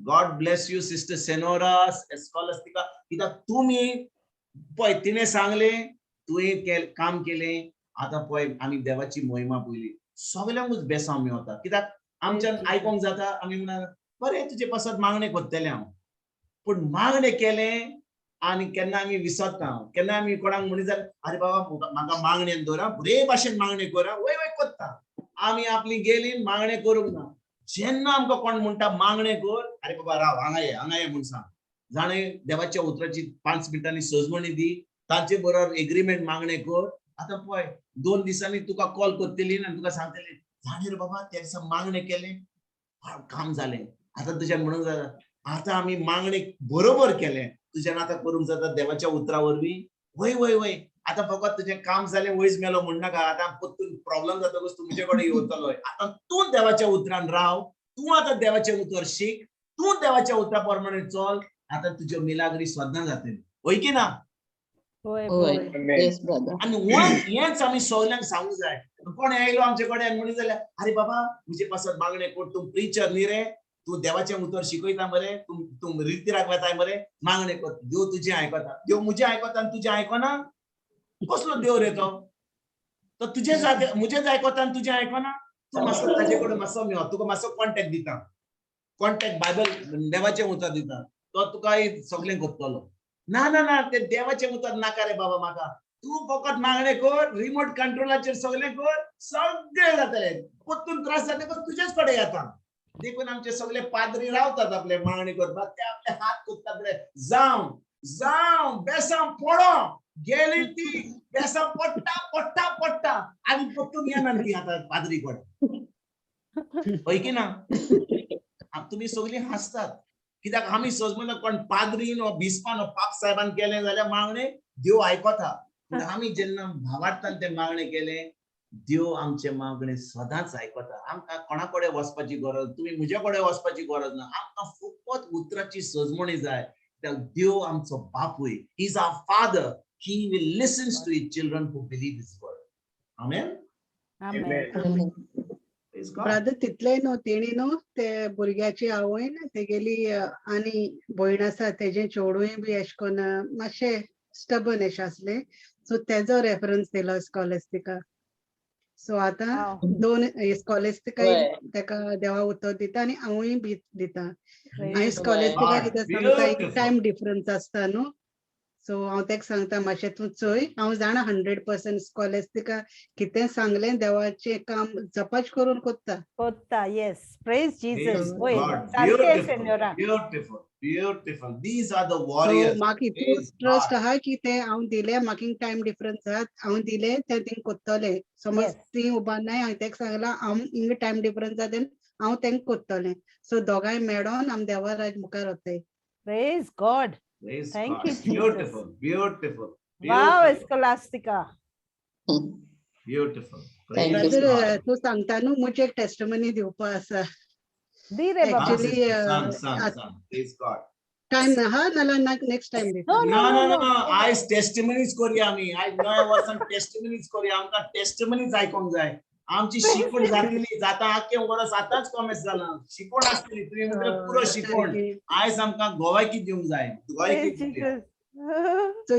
God bless you, Sister Senora Escolastica. कित्याक तुमी पळय तिणें सांगलें, तुवें काम केलें, आतां पळय आमी देवाची मोहिमा पळयली, सगल्यांकूच बेसांव मेवता. कित्याक आमच्यान आयकोंक जाता, आमी म्हणा बरें तुजे पासत मागणें करतलें हांव, पूण मागणें केलें आनी केन्ना आमी विसरता. केन्ना आमी कोणाक म्हणीत जाल्यार अरे बाबा म्हाका मागणेन दवर, बरे भाशेन मागणें कर, वय वय करता. आमी आपली गेली मागणें करूंक ना. जेन्ना आमकां कोण म्हणटा मागणें कर, अरे बाबा राव हांगा ये हांगा ये म्हूण सांग. जाणें देवाच्या उतराची 5 मिनटांनी सजमणी दी, तांचे बरोबर एग्रीमेंट मागणें कर. आतां पळय 2 दिसांनी तुका कॉल करतली आनी तुका सांगतली जाणें रे बाबा त्या दिसा मागणें केलें काम जालें. आतां तुज्यान म्हणूंक जाता आतां आमी मागणें बरोबर केलें, तुज्यान आतां करूंक जाता देवाच्या उतरा वरवीं. वय वय वय आतां फकत तुजें काम जालें वयच मेलो म्हणनाका. आतां परतून प्रॉब्लम जातकूच तूं म्हजे कडेन येवतलो. आतां तूं देवाच्या उतरान राव, तूं आतां देवाचें उतर शीक, तूं देवाच्या उतरा प्रमाणे चल, आतां तुज्यो मिलाग्री सदां जातली. वय की ना? आनी हेंच आमी सगल्यांक सांगूंक जाय. कोण आयलो आमचे कडेन म्हणीत जाल्यार अरे बाबा म्हजे पासत मागणें कर, तूं प्रिचर न्ही रे, तूं देवाचें उतर शिकयता मरे, तूं तूं रितीराक वेताय मरे, मागणें कर, देव तुजें आयकता. देव म्हजें आयकता आनी तुजें आयकना? कसलो देव रे तो? तो तुजें म्हजेंच आयकता आनी तुजें आयकना? तूं मातसो ताजे कडेन मातसो मेळ, तुका मातसो कॉन्टेक्ट दिता, कॉन्टेक्ट बायबल देवाचें उतर दिता, तो तुका सगळें करतलो. ना ना ना ते देवाचें उतर नाका रे बाबा म्हाका, तूं फकत मागणें कर, रिमोट कंट्रोलाचेर सगळें कर, सगळें जातलें. परतून त्रास जातकच तुजेच कडेन येता. देखून आमचे सगळे पाद्री रावतात आपले मागणी करपाक, ते आपले हात करतात बरे, जावं जावं बेसां पडो गेली ती बेसां पडटा पडटा पडटा आनी परतून येना ती आतां पाद्री कडेन. हय की ना? तुमी सगळीं हांसतात कित्याक आमी सजमना कोण पाद्रीन वा बिस्पान वा पाप साहेबान केलें जाल्यार मागणें देव आयकता. पूण आमी जेन्ना भावार्थान तें मागणें केलें, देव आमचें मागणें सदांच आयकता. आमकां कोणा कडेन वचपाची गरज, तुमी म्हजे कडेन वचपाची गरज ना. आमकां फकत उतराची सजमणी जाय. देव आमचो बापूय, he is our father, he will listens to his children who believe his word. Amen. Amen. Brother तितलें न्हू तेणी न्हू ते भुरग्याची आवयन तेगेली आनी भयण आसा तेजें चेडूंय बी एशें कोन्न मातशें स्टबन एशें आसलें, सो तेजो रेफरन्स दिलो स्कॉलेस्टिका. सो आतां 2 स्कॉलेस्टिकाय तेका देवा उतर दिता आनी हांवूय बी दिता. आनी स्कॉलेस्टिका कितें सांगता एक टायम डिफरन्स आसता न्हू, सो हांव तेका सांगता मातशें तूं चोय, हांव जाणा 100% स्कॉलेस्टिका कितें सांगलें देवाचें काम जपाच करून कोत्ता. कोत्ता, येस, प्रेज जीसस. Praise वय God. सारकें Beautiful, सेन्योरा. Beautiful, beautiful. These are the so warriors. म्हाका इतलो Praise trust God. आहा की ते हांव दिलें, म्हाका टायम डिफरन्स आहा, हांव दिलें ते थिंग कोत्तलें. समज ती उबारनाय, हांवें तेका सांगलां हांव हिंगा टायम डिफरन्स आहा, देन हांव तेंका कोत्तलें. सो दोगांय मेळोन आमी देवा राज मुखार वताय. Praise God. Praise Thank God. you, Jesus. Beautiful, beautiful. Wow, Beautiful, Scholastica. Beautiful. Thank Praise you. Brother, God. तूं सांगता न्हू, म्हजी एक टेस्टमनी दिवपा आसा. दी रे हा, बाबा. Actually, sister, सांग सांग सांग. Praise God. Time आहा नाल्यार नेक्स्ट टायम दिता. No, ना no, ना no, ना, आयज टेस्टिमनीज करूया आमी. आयज नव्या वर्सान टेस्टिमनीज करूया. आमकां टेस्टिमनीज आयकोंक जाय. आमची शिकवण जातली जाता, आख्खें वर्स आतांच कॉमेस जालां, शिकवण आसतली. तुवें म्हटल्यार पुरो शिकवण. आयज आमकां गोवायकी दिवंक जाय, गोवायकी प्रेज दिवया. जीसस. सो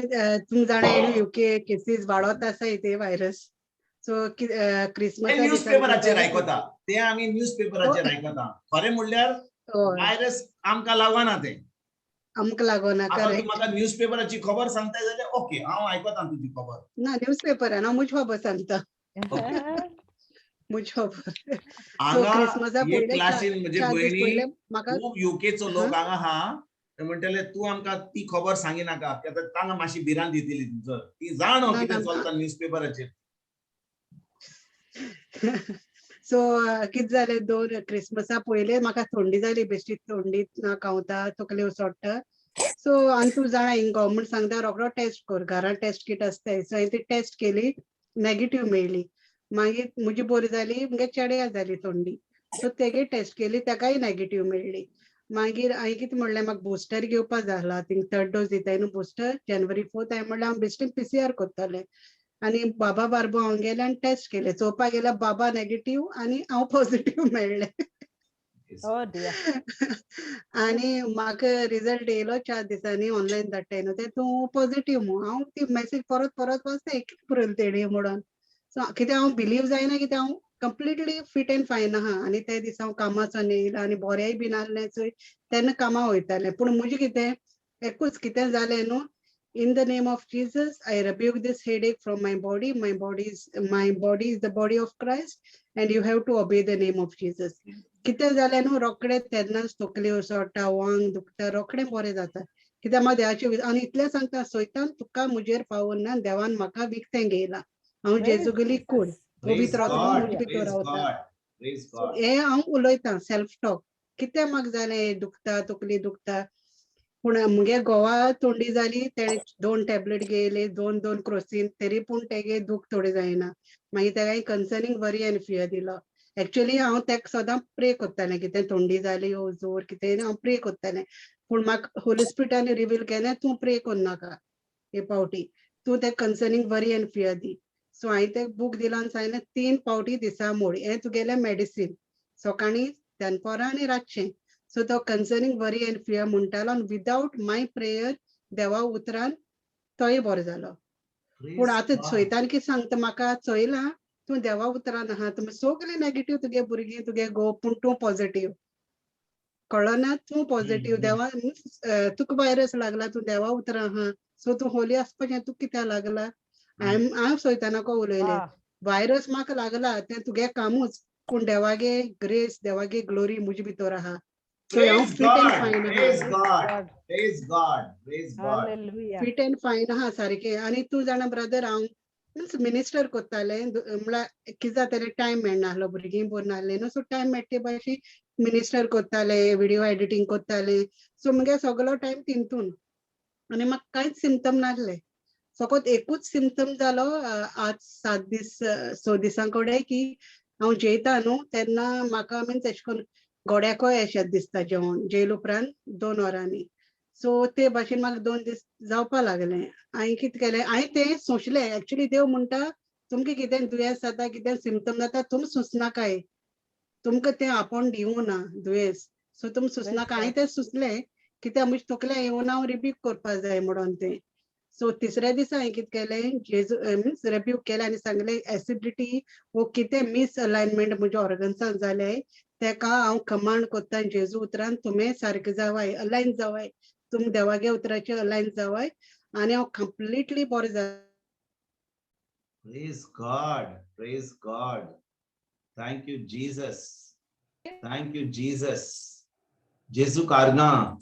तुमी जाणा युके केसीस वाडत आसा ते व्हायरस. सो ते क्रिसमसा न्यूज पेपराचेर आयकता, ते आमी न्यूज पेपराचेर आयकता. खरें म्हणल्यार व्हायरस आमकां लागना ते. आमकां लागोना. आतां तूं करेक्ट. म्हाका न्यूज पेपराची खबर सांगताय जाल्यार ओके, हांव आयकता तुजी खबर. ना, न्यूज पेपरान हांव म्हजी खबर सांगता, म्हजी खबर. सो हांगा क्रिसमसा एक पयले क्लासीन म्हजे 4 दीस भयणी पयले म्हाका खूब युकेचो लोक हांगा आहा, ते म्हणटले तूं आमकां ती खबर सांगिनाका, कित्याक तांकां मातशी भिरांत दितली जर ती जाणो ना, कितें ना. चलता न्यूज पेपराचेर. सो कितें जालें, 2 क्रिसमसा पयले म्हाका थंडी जाली, बेश्टी थंडी, नाक खावता, तकली उसोडटा. सो आनी तूं जाणा हिंग गव्हर्मेंट सांगता रोखडो टेस्ट कर, घरान टेस्ट किट आसताय. सो हांवें ती टेस्ट केली, नेगेटीव मेळ्ळी. मागीर म्हजी बरी जाली, मुगे चेड्या जाली थंडी, सो तेगे टेस्ट केली, तेकाय नेगेटीव मेळ्ळी. मागीर हांवें कितें म्हणलें, म्हाका बुस्टर घेवपा जाला, थिंग थर्ड डोज दिताय न्हू बुस्टर, जनवरी 4. हांवें म्हणलें हांव बेश्टें PCR करतलें. आनी बाबा बारबो हांव गेलें आनी टेस्ट केलें, चोवपाक गेल्यार बाबा नेगेटीव आनी हांव पॉझिटीव मेळ्ळें. Oh dear. आनी म्हाका रिजल्ट येयलो 4 दिसांनी, ऑनलायन धाडटाय न्हू ते, तूं पॉझिटीव म्हूण. हांव ती मॅसेज परत परत वाचता, कितें पुरयलें तेणी म्हणून. सो कित्याक हांव बिलीव जायना, कित्याक हांव कंप्लिटली फिट एंड फायन आहा. आनी ते दिसा हांव कामाचो येयलां आनी बरेंय बी नासलें चोय, तेन्ना कामां वयतालें. पूण म्हजें कितें एकूच कितें जालें न्हू, in the name of Jesus, I rebuke this headache from my body. My body is the body of Christ, and you have to obey the name of Jesus. कितें जालें न्हू, रोखडें तेन्नाच तकली उसोडटा, वांग दुखता, रोखडें बरें जाता. कित्याक म्हाका देवाचें आनी इतलें सांगता, सैतान तुका म्हजेर पावोन ना, देवान म्हाका विकतें घेयला, हांव Praise जेजूगेली कूड Jesus. Praise पवित्र आत्मो God, म्हजे भितर praise रावता. God, praise God. हें हांव उलयतां सेल्फ टॉक. कितें म्हाका जालें, दुखता, तकली दुखता, पूण मुगे घोवा थंडी जाली, तेणें 2 टॅबलेट घेयले, 2 क्रोसीन, तरी पूण तेगे दूख थोडी जायना. मागीर तेका कन्सर्नींग वरी आनी फियर दिलो. एक्चुअली हांव तेका सदां प्रे करतालें, कितें थंडी जाली ओ जोर कितें, हांव प्रे करतालें. पूण म्हाका होली स्पिरिटान रिवील केलें, तूं प्रे करनाका हे पावटी, तूं तेका कन्सर्नींग वरी आनी फियर दी. सो हांवें तेका बूक दिलो आनी सांगलें 3 पावटी दिसा मोड, हें तुगेलें मेडिसीन, सकाळीं दनपरां आनी रातचें. सो तो कन्सर्नींग वरी एंड फियर म्हणटालो आनी विदावट माय प्रेयर देवा उतरान तोय बरो जालो. पूण आतां सैतान कितें सांगता म्हाका, चोयलां तूं देवा उतरान आहा, तुमी सगळे नेगेटीव, तुगे भुरगीं तुगे घोव, पूण तूं पॉझिटीव. कळना ना तूं पॉझिटीव, देवा तुका व्हायरस लागला, तूं देवा उतरां आहा, सो तूं होली आसपाचें, तुका कित्याक लागला? हांव सैतानाको उलयलें, व्हायरस म्हाका लागला तें तुगे कामूच, पूण देवागे ग्रेस, देवागे ग्लोरी म्हजे भितर आहा. So हांव Praise fit and God, fine आहा. praise God, praise God, praise God. Hallelujah. Fit and fine आहा सारकें. आनी तूं जाणा ब्रदर, हांव मिन्स मिनिस्टर कोत्तालें, म्हळ्यार कितें जातालें, टायम मेळनासलो, भुरगीं बरीं नासलीं न्हू, सो टायम मेळटा ते भाशेन मिनिस्टर कोत्तालें, विडियो एडिटींग कोत्तालें. सो मुगे सगलो टायम तितून, आनी म्हाका कांयच सिमटम नासले. फकत एकूच सिमटम जालो आज 7 दीस 6 दिसां कडेन, की हांव जेयता न्हू तेन्ना म्हाका मिन्स एशें करून गोड्याकय अशें दिसता जेवण जेयल उपरांत 2 वरांनी. सो ते भाशेन म्हाका 2 दीस जावपा लागलें. हांवें कितें केलें, हांवें तें सोंसलें. एक्चुली देव म्हणटा तुमकां कितें दुयेंस जाता, कितें सिमटम जाता, तुमी सोंसनाकाय, तुमकां तें आपोवन दिवूं ना दुयेंस, सो तुमी सोंसनाका. हांवें तें सोंसलें, कित्याक म्हज्या तकल्या येवना हांव रिब्यूक करपा जाय म्हणून तें. सो तिसऱ्या दिसा हांवें कितें केलें, जेजू मिन्स रेब्यूक केलें आनी सांगलें एसिडिटी वो कितें मिसअलायनमेंट म्हज्या ऑर्गन्सान जालें तेका हांव कमांड कोत्ता जेजू उतरान, तुमी सारकें जावाय, अलायन जावाय, तुमी देवागे उतराचे अलायन जावाय. आनी हांव कंप्लिटली बरें जालें. Praise God, praise God. Thank you Jesus, thank you Jesus. जेजू कारगां,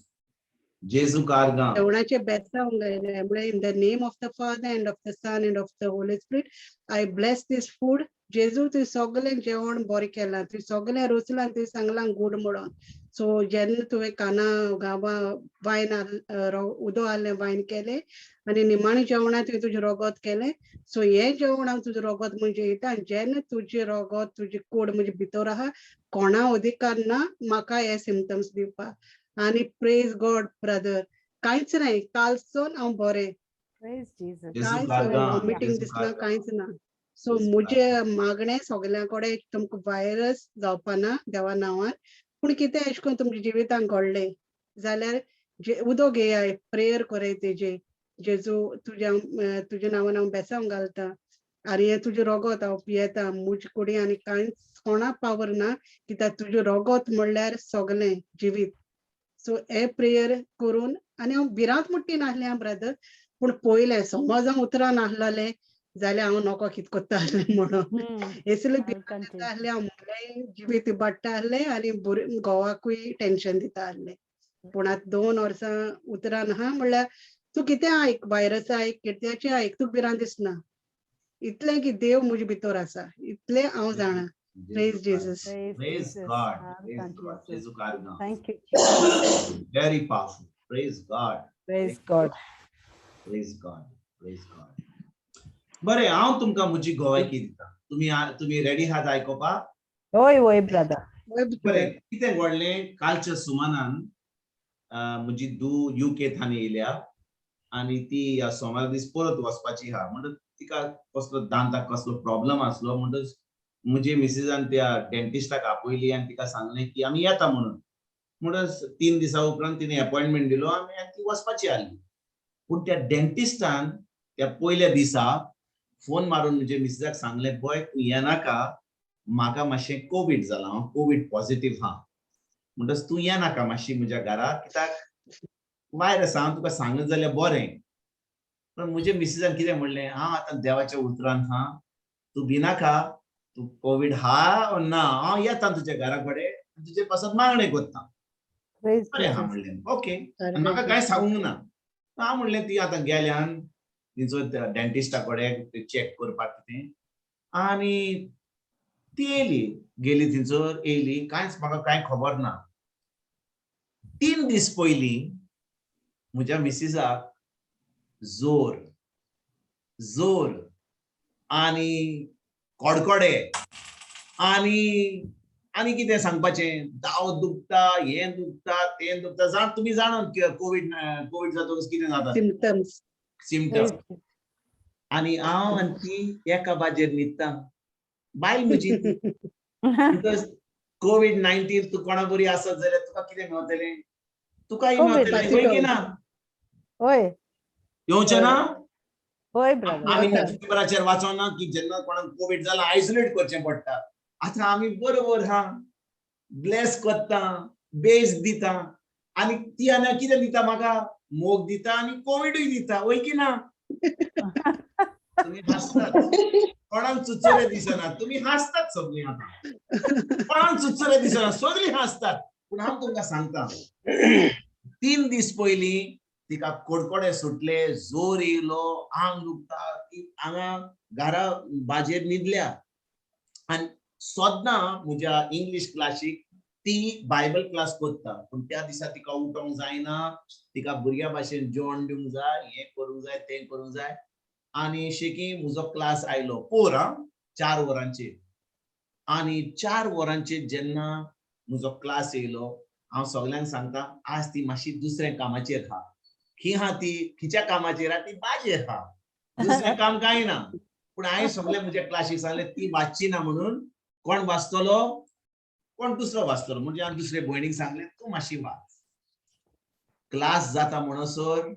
जेजू कारगां. जेवणाचे बेसांव घायलें म्हळ्यार in the name of the Father and of the Son and of the Holy Spirit I bless this food. जेजू, तुवें सगळें जेवण बरें केलां, तुवें सगळें रोचलां, तुवें सांगलां गूड म्हणून. सो जेन्ना तुवें काना गांवा वायन उदक आहलें, वायन केलें आनी निमाणें जेवणां तुवें तुजें रोगोत केलें. सो हें जेवण हांव तुजें रोगोत म्हणजे येता आनी जेन्ना तुजें रोगोत, तुजी कूड म्हजे भितर आहा, कोणा अधिकार ना म्हाका हे सिमटम्स दिवपाक. आनी प्रेज गॉड ब्रदर, कांयच नाही, कालसून हांव बरें. Praise Jesus. जेजू कांयच कारगां, वॉमिटींग जेजू दिसना, कारगां. कांयच ना. सो जेजू म्हजें मागणें सगल्यां कडेन, तुमकां व्हायरस जावपा ना देवा नांवान, पूण कितें अशें करून तुमच्या जिवितान घडलें जाल्यार जे उदक घेयाय, प्रेयर कराय तेजें. जेजू, तुज्या तुज्या नांवान हांव बेसांव घालता आनी हें तुजें रोगोत हांव पियेता. म्हजे कुडी आनी कांयच कोणा पावर ना, कित्याक तुजें रोगोत म्हणल्यार सगलें जिवीत. सो हे प्रेयर करून आनी हांव भिरांत मुट्टी नासलें आं ब्रदर, पूण पयलें समज हांव उतरां नासलेलें जाल्यार हांव नोको कित कोत्ता आसलें म्हणून. इसले भिरांत येता आसलें, हांव मुगलें जिवीत इबाडटा आसलें आनी घोवाकूय टेंशन दिता आसलें. पूण आतां 2 वर्सां उतरां आहा म्हणल्यार तूं कितें आयक, व्हायरस आयक, कित्याचें आयक, तुका भिरांत दिसना. इतलें की देव म्हजे भितर आसा इतलें हांव जाणा. Praise Jesus. Praise Praise Jesus. God. Praise Thank God. you. जेजू कारगां. Thank you, Jesus. Very powerful. Praise God. Praise God. Praise God. Praise God. बरें, हांव तुमकां म्हजी गोवायकी दिता. तुमी रेडी आहात आयकोपाक? होय होय ब्रदर. बरें, कितें घडलें, कालच्या सुमानान म्हजी धूव युके थान येयल्या आनी ती ह्या सोमार दीस परत वचपाची आहा. म्हणटच तिका कसलो दांताक कसलो प्रॉब्लम आसलो, म्हणटच म्हजी मिसिसान त्या डेंटिस्टाक आपयली आनी तिका सांगलें की आमी येता म्हणून. म्हणटच 3 दिसां उपरांत तिणें अपॉयंटमेंट दिलो आनी ती वचपाची आहली. पूण त्या डेंटिस्टान त्या पयल्या दिसा फोन मारून म्हजे मिसिसाक सांगलें, पळय तूं येनाका, म्हाका मातशें कोवीड जालां, हांव कोवीड पॉझिटीव आहा, म्हणटच तूं येनाका मातशी म्हज्या घरा, कित्याक वायरस हांव तुका सांगत जाल्यार बरें. पण म्हजे मिसिसान कितें म्हणलें, हांव आतां देवाच्या उतरान आहा, तूं भिनाका, तूं कोवीड हा ना, हांव येता तुज्या घरा कडेन, तुजे पासत मागणें करता. बरें आहा म्हणलें, ओके. आनी म्हाका कांय सांगूंक ना. हांव म्हणलें ती आतां गेल्यान तिचो डेंटिस्टा कडेन चॅक करपाक कितें, आनी ती येयली, गेली थंयसर येयली, कांयच म्हाका कांय खबर ना. 3 दीस पयलीं म्हज्या मिसिसाक जोर जोर आनी कडकडे आनी आनी कितें सांगपाचें, दाव दुखता, हें दुखता, तें दुखता. जाण तुमी जाणा कोवीड कोवीड जातकच कितें जाता, सिमटम्स. सिमटम्स. आनी हांव आनी ती एका बाजेर न्हिदता, बायल म्हजी. Because Covid 19 तूं कोणा बरी आसत जाल्यार तुका कितें मेवतलें, तुकाय मेवतलें, वय की ना? हय. येवचें ना? हय ब्रदर. आमी न्यूजपेपराचेर वाचोना की जेन्ना कोणाक कोवीड जाला आयसोलेट करचें पडटा. आतां आमी बरोबर हा, ब्लेस करता, बेज दिता, आनी ती आनी कितें दिता म्हाका, मोग दिता आनी कोविडूय दिता, वय की ना? तुमी हांसतात, कोणाक चुचुरे दिसना, तुमी हांसतात सगळीं. आतां कोणाक चुचुरे दिसना, सगळीं हांसतात. पूण हांव तुमकां सांगता, 3 दीस पयलीं तिका कडकडे सुटले, जोर येयलो, आंग दुखता, ती हांगा घरा बाजेर न्हिदल्या. आनी सद्दां म्हज्या इंग्लीश क्लासीक ती बायबल क्लास करता, पूण त्या दिसा तिका उठोंक जायना, तिका भुरग्यां भाशेन जेवण दिवंक जाय, हें करूंक जाय, तें करूंक जाय. आनी शेकी म्हजो क्लास आयलो पोर आं 4 वरांचेर. आनी 4 वरांचेर जेन्ना म्हजो क्लास येयलो, हांव सगल्यांक सांगता आज ती मातशी दुसऱ्या कामाचेर आहा, खी आहा ती, खंयच्या कामाचेर आहा ती, बाजेर आहा, दुसरें काम कांय ना. पूण हांवें सगळें म्हज्या क्लासीक सांगलें ती वाचची ना म्हणून, कोण वाचतलो, कोण दुसरो वाचतलो. म्हणजे हांवें दुसरे भयणीक सांगलें तूं मातशी वाच. क्लास जाता म्हणसर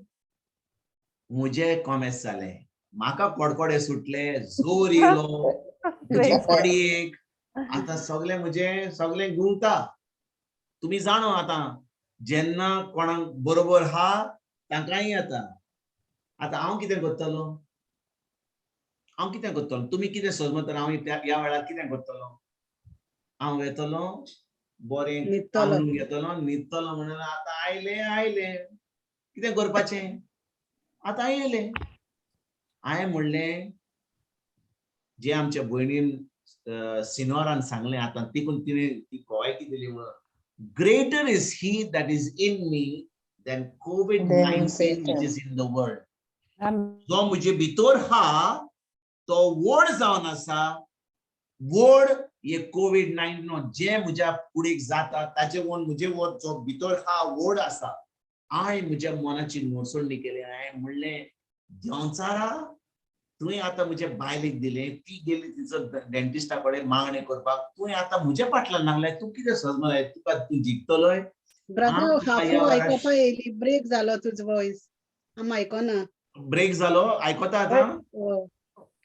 म्हजें कॉमेस जालें, म्हाका कडकडे सुटले, जोर येयलो, म्हजी बॉडयेक आतां सगळें म्हजें सगळें घुंवता. तुमी जाणो आतां जेन्ना कोणाक बरोबर आहा तांकांय येता. आतां हांव कितें करतलो? हांव कितें करतलो? तुमी कितें समजता हांव ह्या वेळार कितें करतलो? हांव वेतलो, बरें न्हिदतलो. आंवरून घेतलो, न्हिदतलो. म्हणून आतां आयलें आयलें, कितें करपाचें आतां येयलें. हांवें म्हणलें जे आमच्या भयणीन सिनोरान सांगलें, आतां तिकून तिणें ती गोवायकी दिली म्हणून, greater is he that is in me than COVID Than 19 Satan. Which is in the world. जो म्हजे भितर हा तो व्हड जावन आसा, व्हड हे कोवीड 19 जे म्हज्या कुडीक जाता ताचे वोन म्हजे वो जो भितर हा व्हड आसा. हांवें म्हज्या मनाची नोसणी केली. हांवें म्हणलें, देंवचारा, तुवें आतां म्हज्या बायलेक दिलें, ती गेली तिचो डेंटिस्टा कडेन मागणें करपाक, तुवें आतां म्हज्या फाटल्यान लागलाय, तूं कितें सजमलाय, तुका तूं जिखतलोय? ब्रदर, आमकां ह्या हाफू वेळार आयकोपा येयली, ब्रेक जालो तुजो वॉयस, आम आयकोना. ब्रेक जालो, आयकता आतां? हय.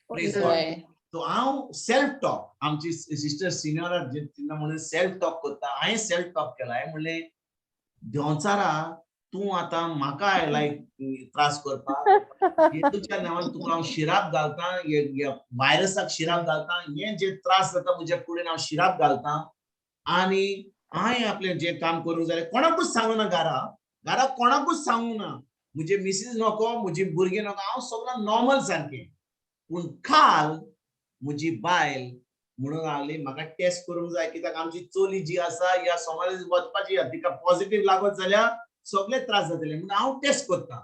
Praise God. हय. सो हांव सेल्फ टॉक, आमची सिस्टर सिनियरा तेन्ना म्हणून सेल्फ टॉक करता, हांवें सेल्फ टॉक केला. हांवें म्हणलें, देंवचारा, तूं आतां म्हाका आयलाय त्रास करपाक, जेजूच्या नांवान तुका हांव शिराप घालता, व्हायरसाक शिराप घालता, हे जे त्रास जाता म्हज्या कुडीन हांव शिराप घालता. आनी हांवें आपलें जें काम करूंक जाय कोणाकूच सांगू ना, घरा घरा कोणाकूच सांगू ना, म्हजे मिसीस नको, म्हजी भुरगीं नको, हांव सगळो नॉर्मल सारकें. पूण काल म्हजी बायल म्हणून लागली म्हाका टेस्ट करूंक जाय, कित्याक आमची चली जी आसा ह्या सोमारी वचपाची आहा, तिका पॉझिटीव लागत जाल्यार सगळे त्रास जातले म्हणून हांव टेस्ट करता.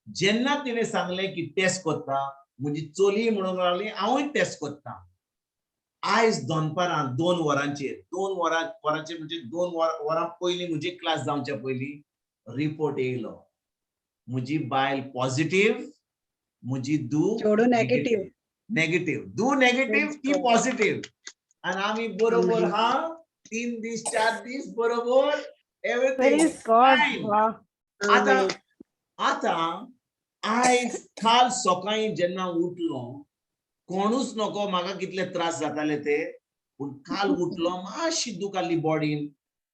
जेन्ना तिणें सांगलें की टेस्ट करता, म्हजी चली म्हणूंक लागली हांवूय टेस्ट करता. आयज दनपारां 2 वरांचेर, 2 वरां वरांचेर म्हणजे 2 वरां पयलीं म्हजी क्लास जावच्या पयलीं रिपोर्ट येयलो, म्हजी बायल पॉझिटीव, म्हजी धूव चेडूं नेगेटीव. नेगेटीव, धूव नेगेटीव, ती Praise God. Positive. आनी आमी बरोबर Amen. हा 3 दीस 4 दीस बरोबर, एवरीथींग Praise God. Fine. वा. आतां आतां आयज काल सकाळीं जेन्ना उठलो, कोणूच नको म्हाका कितले त्रास जाताले ते, पूण काल उठलो मातशी दूख आहली बॉडीन,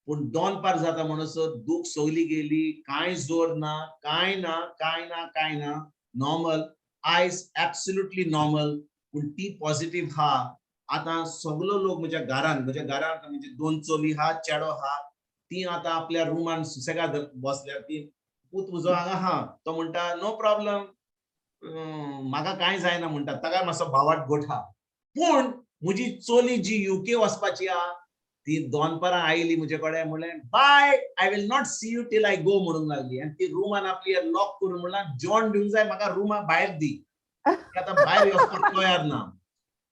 पूण दनपार जाता म्हणसर दूख सगली गेली, कांय जोर ना, कांय ना, कांय ना, कांय ना, नॉर्मल. आयज एब्सोल्युटली नॉर्मल. पूण ती पॉझिटीव हा. आतां सगलो लोक म्हज्या घरान, म्हज्या घरान म्हणजे 2 चली हा, चेडो हा, ती आतां आपल्या रुमान सुसेगाद बसल्या. ती पूत म्हजो हांगा आहा, तो म्हणटा नो प्रॉब्लम, म्हाका कांय जायना म्हणटा, ताका मातसो भावाट गोठ आहा. पूण म्हजी चली जी युके वचपाची आहा ती दनपारां आयली म्हजे कडेन, म्हणलें bye, I will not see you till I go म्हणूंक लागली. आनी ती रुमान आपली लॉक करून म्हणलां जेवण दिवंक जाय म्हाका, रुमा भायर दी, ती आतां भायर वचपाक तयार ना.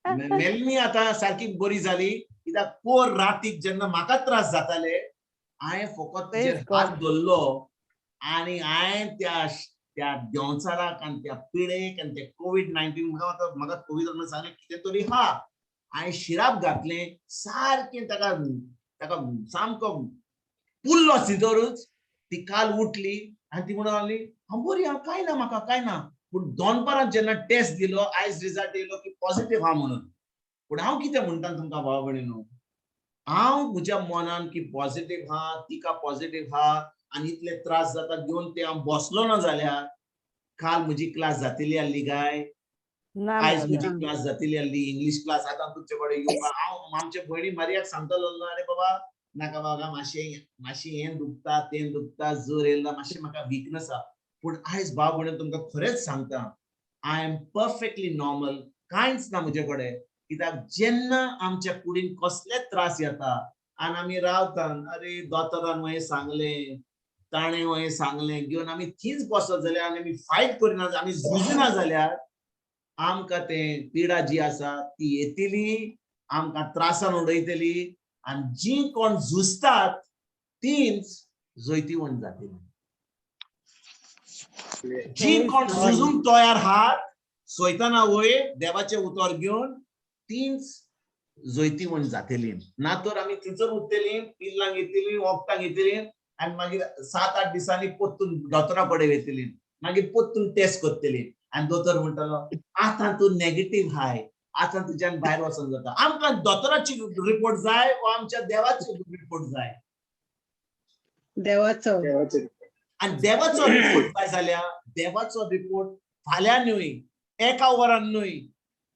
मेलनी आतां सारकी बरी जाली, कित्याक पोर रातीक जेन्ना म्हाका त्रास जाताले हांवें फकत तिचेर Praise God. हात धरलो आनी हांवें त्या देंवचाराक आनी त्या पिडेक आनी त्या कोवीड 19, म्हाका आतां म्हाका कोवीड म्हणून सांगलें कितें तरी हा, हांवें शिराप घातलें सारकें, ताका सामको पुरलो सिदोरूच. ती काल उठली आनी ती म्हणूंक लागली हांव बरी आहा, कांय ना म्हाका, कांय ना. पूण दनपारां जेन्ना टेस्ट दिलो, आयज रिजल्ट येयलो की पॉझिटीव आहा म्हणून. पूण हांव कितें म्हणटा तुमकां भाव भयणीनो, हांव म्हज्या मनान की पॉझिटीव आहा, तिका पॉझिटीव आहा आनी इतले त्रास जाता घेवन ते हांव बसलो ना जाल्यार काल म्हजी क्लास जातली आहली काय? ना आयज brother. म्हजी क्लास जातली आहली, इंग्लीश क्लास. आतां तुमचे कडेन येवपाक हांव आमच्या भयणी मारियाक सांगतलो, अरे बाबा नाका बाबा, मातशें मातशें हें दुखता तें दुखता, जोर येयला, मातशें म्हाका विकनस आहा. पूण आयज भाव भयणी तुमकां खरेंच सांगता, I am perfectly normal, कांयच ना म्हजे कडेन. कित्याक जेन्ना आमच्या कुडीन कसले त्रास येता आनी आमी रावता, अरे दोतोरान हें सांगलें, ताणें हें सांगलें घेवन आमी थींच बसत जाल्यार आनी आमी फायट करिना, आमी झुजना जाल्यार आमकां तें पिडा जी आसा ती येतली, आमकां त्रासान उडयतली. आनी जी कोण झुजतात तींच जैतिवंत जातली. जी कोण झुजूंक तयार आहात सोयतना वयर देवाचें उतर घेवन तींच जैतिवंत जातली. ना तर आमी थंयसर उरतली, पिल्लांक येतली, वखदां घेतली आनी मागीर 7-8 दिसांनी परतून दोतोरा कडेन वयतली, मागीर परतून टेस्ट करतली आनी दोतोर म्हणटलो आतां तूं नेगेटीव हाय, आतां तुज्यान भायर वचोंक जाता. आमकां दोतोराची रिपोर्ट जाय वा आमच्या देवाची रिपोर्ट जाय? देवाचो. देवाचो. आनी देवाचो रिपोर्ट जाय जाल्यार देवाचो रिपोर्ट फाल्यां न्हय, एका वरान न्हय,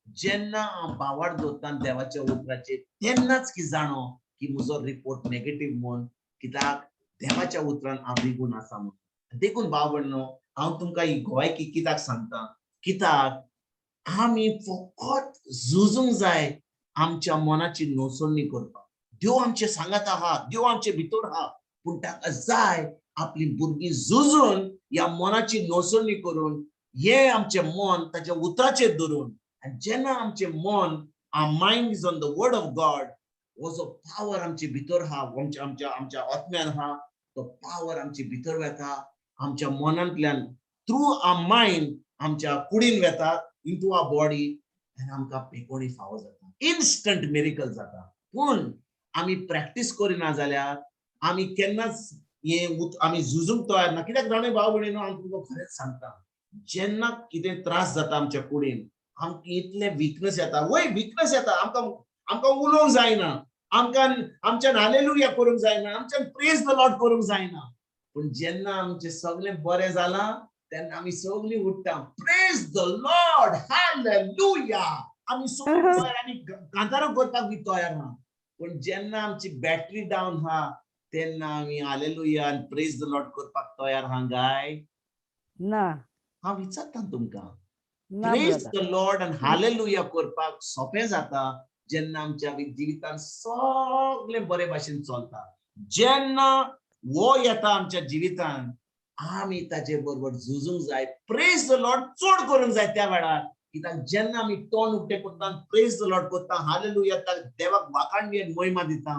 जेन्ना हांव बावाड दवरता देवाच्या उतराचेर तेन्नाच की जाणो की म्हजो रिपोर्ट नेगेटीव म्हूण, कित्याक देवाच्या उतरान हांव रिगून आसा म्हूण. देखून भाव भयणो, हांव तुमकां ही गोवायकी कित्याक सांगता, कित्याक आमी फकत झुजूंक जाय आमच्या मनाची नोसणी करपाक. देव आमचे सांगात आहा, देव आमचे भितर आहा, पूण ताका जाय आपली भुरगीं झुजून ह्या मनाची नोसणी करून हे आमचें मन ताच्या उतराचेर धरून. आनी जेन्ना आमचें मन, our mind is on the word of God, हो जो पावर आमचे भितर आहा, आमच्या आमच्या आमच्या आत्म्यान आहा, तो पावर आमचे भितर वेता, आमच्या मनांतल्यान थ्रू our mind आमच्या कुडीन वेता इंटू our body आनी आमकां पेकोणी फावो जाता, इन्स्टंट मिरेकल जाता. पूण आमी प्रॅक्टीस करिना जाल्यार आमी केन्नाच हे आमी झुजूंक तयार ना. कित्याक जाणा भाव भयणीनो, हांव तुमकां खरेंच सांगता, जेन्ना कितें त्रास जाता आमच्या कुडीन, आमकां इतले विकनस येता, वय विकनस येता, आमकां आमकां उलोवंक जायना, आमकां आमच्यान हालेलुया करूंक जायना, आमच्यान प्रेज the Lord करूंक जायना. पूण जेन्ना आमचें सगळें बरें जालां तेन्ना आमी सगळीं उठ्ठा, प्रेज the Lord, hallelujah, आमी सगळीं तयार आनी कांतारां करपाक बी तयार ना. पूण जेन्ना आमची बॅटरी डावन आहा तेन्ना आमी हालेलुया आनी प्रेज the Lord करपाक तयार आहा गाय? ना. हांव विचारता तुमकां. ना. प्रेज brother. The Lord आनी हालेलुया करपाक सोंपें जाता जेन्ना आमच्या जिवितान सगळें बरे भाशेन चलता. जेन्ना वो येता आमच्या जिवितान आमी ताजे बरोबर झुजूंक जाय, प्रेज the Lord चड करूंक जाय त्या वेळार. कित्याक जेन्ना आमी तोंड उक्तें करता, प्रेज the Lord करता, हालेलुया, देवाक वाखाणणी आनी महिमा दिता,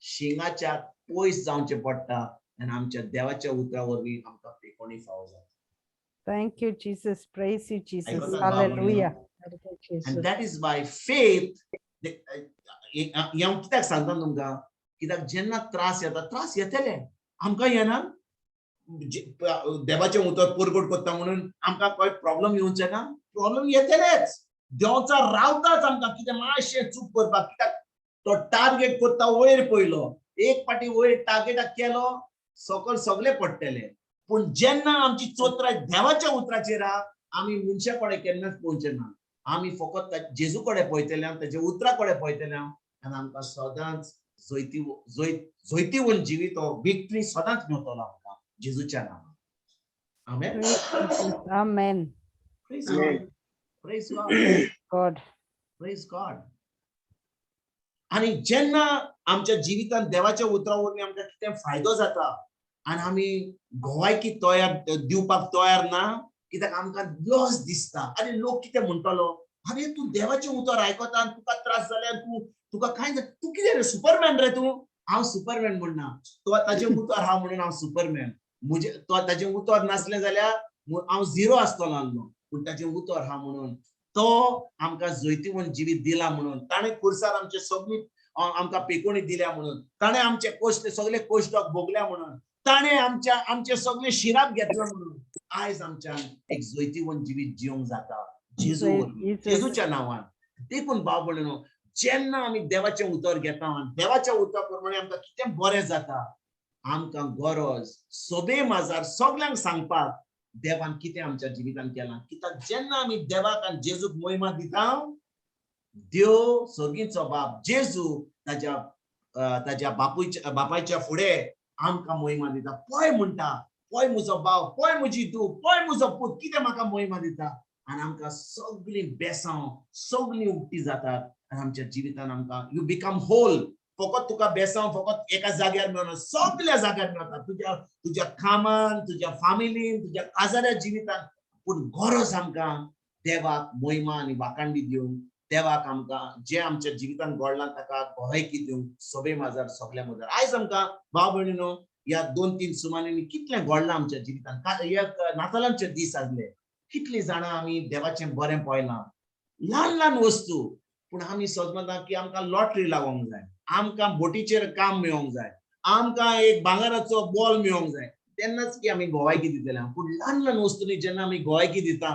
शिंगाच्या पयस जावचें पडटा आनी आमच्या देवाच्या उतरा वरवीं आमकां पेकोणी फावो जाता. Thank you, Jesus. Praise you, Jesus. आयकतात भाव Hallelujah. And that is by faith. हें हांव कित्याक सांगता तुमकां, कित्याक जेन्ना त्रास येता, त्रास येतले आमकां, येना देवाचें उतर परगट करता म्हणून आमकां कांय प्रॉब्लम येवचे ना? प्रॉब्लम येतलेच. देंवचार रावताच आमकां कितें मातशें चूक करपाक, कित्याक तो टार्गेट करता वयर. पयलो एक पाटी वयर टार्गेटाक केलो, सकयल सगळे पडटले. पूण जेन्ना आमची चोत्राय देवाच्या उतराचेर आहा, आमी मनशा कडेन केन्नाच पळोवचे ना, आमी फकत जेजू कडेन पळयतले, ताच्या उतरा कडेन पळयतले आनी आमकां सदांच जैती जैत जैतिवंत जिवीत, हो विक्ट्री सदांच मेवतलो आमकां जेजूच्या नांवान. आमेन. Praise Jesus. Amen. Praise Amen. God. Praise God. God. Praise God. आणि जेन्ना आमच्या जिवितांत देवाच्या उतरा वरवीं आमकां कितें फायदो जाता आनी आमी गोवायकी तयार दिवपाक तयार ना, कित्याक आमकां लॉस दिसता, आनी लोक कितें म्हणटलो, अरे तूं देवाचें उतर आयकता आनी तुका त्रास जाले आनी तूं तुका कांय, तूं कितें रे, सुपरमॅन रे तूं? हांव सुपरमॅन म्हणना. तो ताजें उतर आहा म्हणून हांव सुपरमॅन. म्हजें तो ताजें उतर नासलें जाल्यार हांव झिरो आसतलो आसलो. पूण ताजें उतर आहा म्हणून, तो आमकां जैतिवंत जिवीत दिला म्हणून, ताणें खुर्सार आमचे सगळी आमकां पेकोणी दिल्या म्हणून, ताणें आमचे कोश्ट सगळे कोश्टक भोगल्या म्हणून, ताणें आमच्या आमचे सगळे शिराप घेतला म्हणून आयज आमच्यान एक जैतिवंत जिवीत जिवंक जाता जेजू वरवीं, Jesus. जेजूच्या नांवान. देखून भाव भयणीनो, जेन्ना आमी देवाचें उतर घेता आनी देवाच्या उतरा प्रमाणे आमकां कितें बरें जाता, आमकां गरज सोबे माजार सगल्यांक सांगपाक देवान कितें आमच्या जिवितान केलां. कित्याक जेन्ना आमी देवाक आनी जेजूक महिमा दिता, देव सर्गीचो बाप जेजू ताज्या ताज्या बापूयच्या बापायच्या फुडें आमकां महिमा दिता. पळय म्हणटा, पळय म्हजो भाव, पळय म्हजी धूव, पळय म्हजो पूत कितें म्हाका महिमा दिता. आनी आमकां सगळीं बेसांव सगळीं उक्ती जातात आनी आमच्या जिवितान आमकां you become whole. फकत तुका बेसांव फकत एका जाग्यार मेळना, सगल्या जाग्यार मेळटा, तुज्या तुज्या कामान, तुज्या फामिलीन, तुज्या काजाऱ्या जिवितान. पूण गरज आमकां देवाक महिमा आनी वाखाणणी दिवंक, देवाक आमकां जे आमच्या जिवितान घडलां ताका गोवायकी दिवंक सोबे माजार सगल्या मुखार. आयज आमकां भाव भयणीनो, ह्या 2-3 सुमानेनी कितलें घडलां आमच्या जिवितान. ह्या नातालांचे दीस आसले, कितलीं जाणां आमी देवाचें बरें पळयलां. ल्हान ल्हान वस्तू, पूण आमी समजता की आमकां लॉटरी लागोंक जाय, आमकां बोटीचेर काम मेळोंक जाय, आमकां एक भांगराचो बॉल मेळोंक जाय, तेन्नाच की आमी गोवायकी दितले. पूण ल्हान ल्हान वस्तूंनी जेन्ना आमी गोवायकी दिता,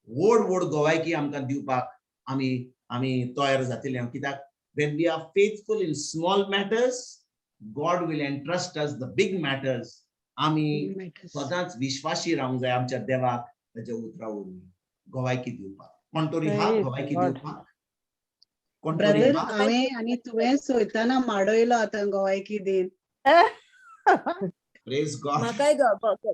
व्हड व्हड गोवायकी आमकां दिवपाक आमी आमी तयार जातले. कित्याक when we are faithful in small matters, God will entrust us the big matters. आमी Matters. सदांच विश्वासी रावंक जाय आमच्या देवाक. ताच्या उतरा वरवीं गोवायकी दिवपाक. कोण तरी हा Praise गोवायकी God. दिवपाक, कोण तरी ब्रदर, हा? हांवें आनी तुवें सोयताना माडयलो आतां गोवायकी दिन. Praise God. म्हाकाय दिवंक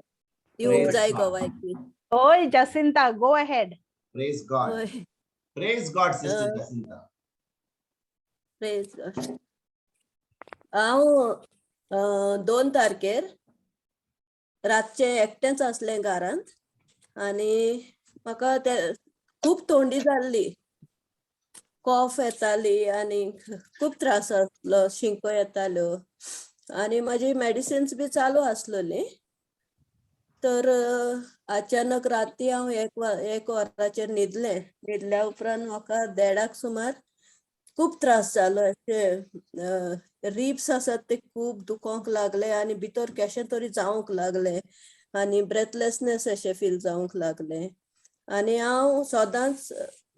Praise जाय God. गोवायकी. ओय Jacinta, go ahead. Praise God. हय. Praise God, sister Jacinta. Praise God. हांव 2 तारखेर रातचें एकटेंच आसलें घरांत आनी म्हाका ते खूब थंडी जाल्ली, कॉफ येताली आनी खूब त्रास आसलो, शिंको येताल्यो आनी म्हाजी मेडिसिन्स बी चालू आसलोली. तर अचानक राती हांव 1 वराचेर न्हिदलें. न्हिदल्या उपरांत म्हाका 1:30 सुमार खूब त्रास जालो. अशे रिब्स आसात ते खूब दुखोंक लागले आनी भितर कशें तरी जावंक लागले आनी ब्रेथलेसनेस अशें फील जावंक लागले. आनी हांव सदांच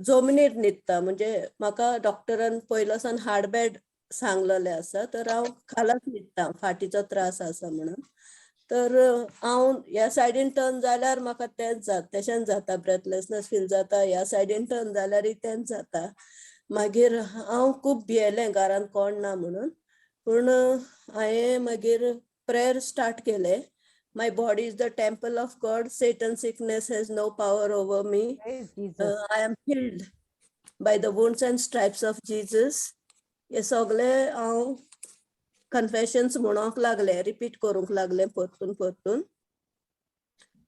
जमनीर न्हिदता, म्हणजे म्हाका डॉक्टरान पयलो सावन हार्ड बेड सांगलेलें आसा, तर हांव खालाच न्हिदता, फाटीचो त्रास आसा म्हणून. तर हांव ह्या सायडीन टर्न जाल्यार म्हाका तेंच जाता, तशेंच जाता, ब्रेथलेसनेस फील जाता. ह्या सायडीन टर्न जाल्यारय तेंच जाता. मागीर हांव खूब भियेलें घरांत कोण ना म्हणून, पूण हांवें मागीर प्रेयर स्टार्ट केलें. My body is the temple of God, Satan sickness has no power over me. Praise Jesus. I am healed by the wounds and stripes of Jesus. हे सगळे हांव कन्फेशन्स म्हणूंक लागले, रिपीट करूंक लागले परतून परतून.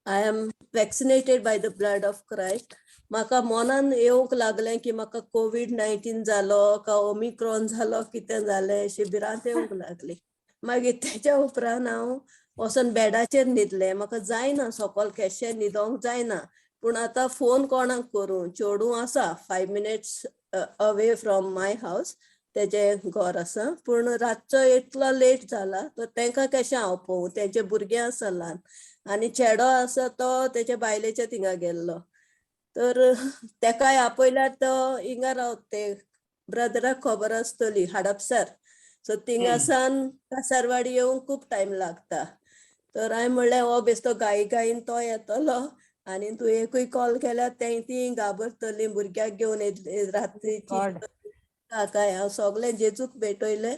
I am vaccinated by the blood of Christ. म्हाका मनान येवंक लागलें की म्हाका कोवीड-19 जालो का ओमिक्रॉन जालो, कितें जालें अशी भिरांत येवंक लागली. मागीर तेच्या उपरांत हांव वचोन बेडाचेर न्हिदलें. म्हाका जायना, सकयल केशें न्हिदोंक जायना, पूण आतां फोन कोणाक करूं? चेडूं आसा 5 minutes away from my house, तेजें घर आसा, पूण रातचो इतलो लेट जाला तर तांकां कशें हांव पळोवं? तेजे भुरगें आसा ल्हान आनी चेडो आसा तो तेच्या बायलेच्या थिंगा गेल्लो, तर तेकाय आपयल्यार तो हिंगा रावता, ते ब्रदराक खबर आसतली हाडपसर, सो थिंगासान कासारवाडी येवंक खूब टायम लागता. तर हांवें म्हणलें हो बेश्टो गाई गाईन तो येतलो आनी तूं एकूय कॉल केल्यार तें ती घाबरतली, भुरग्याक घेवन येतली रात्रीची God. काय. हांव सगळें जेजूक भेटयलें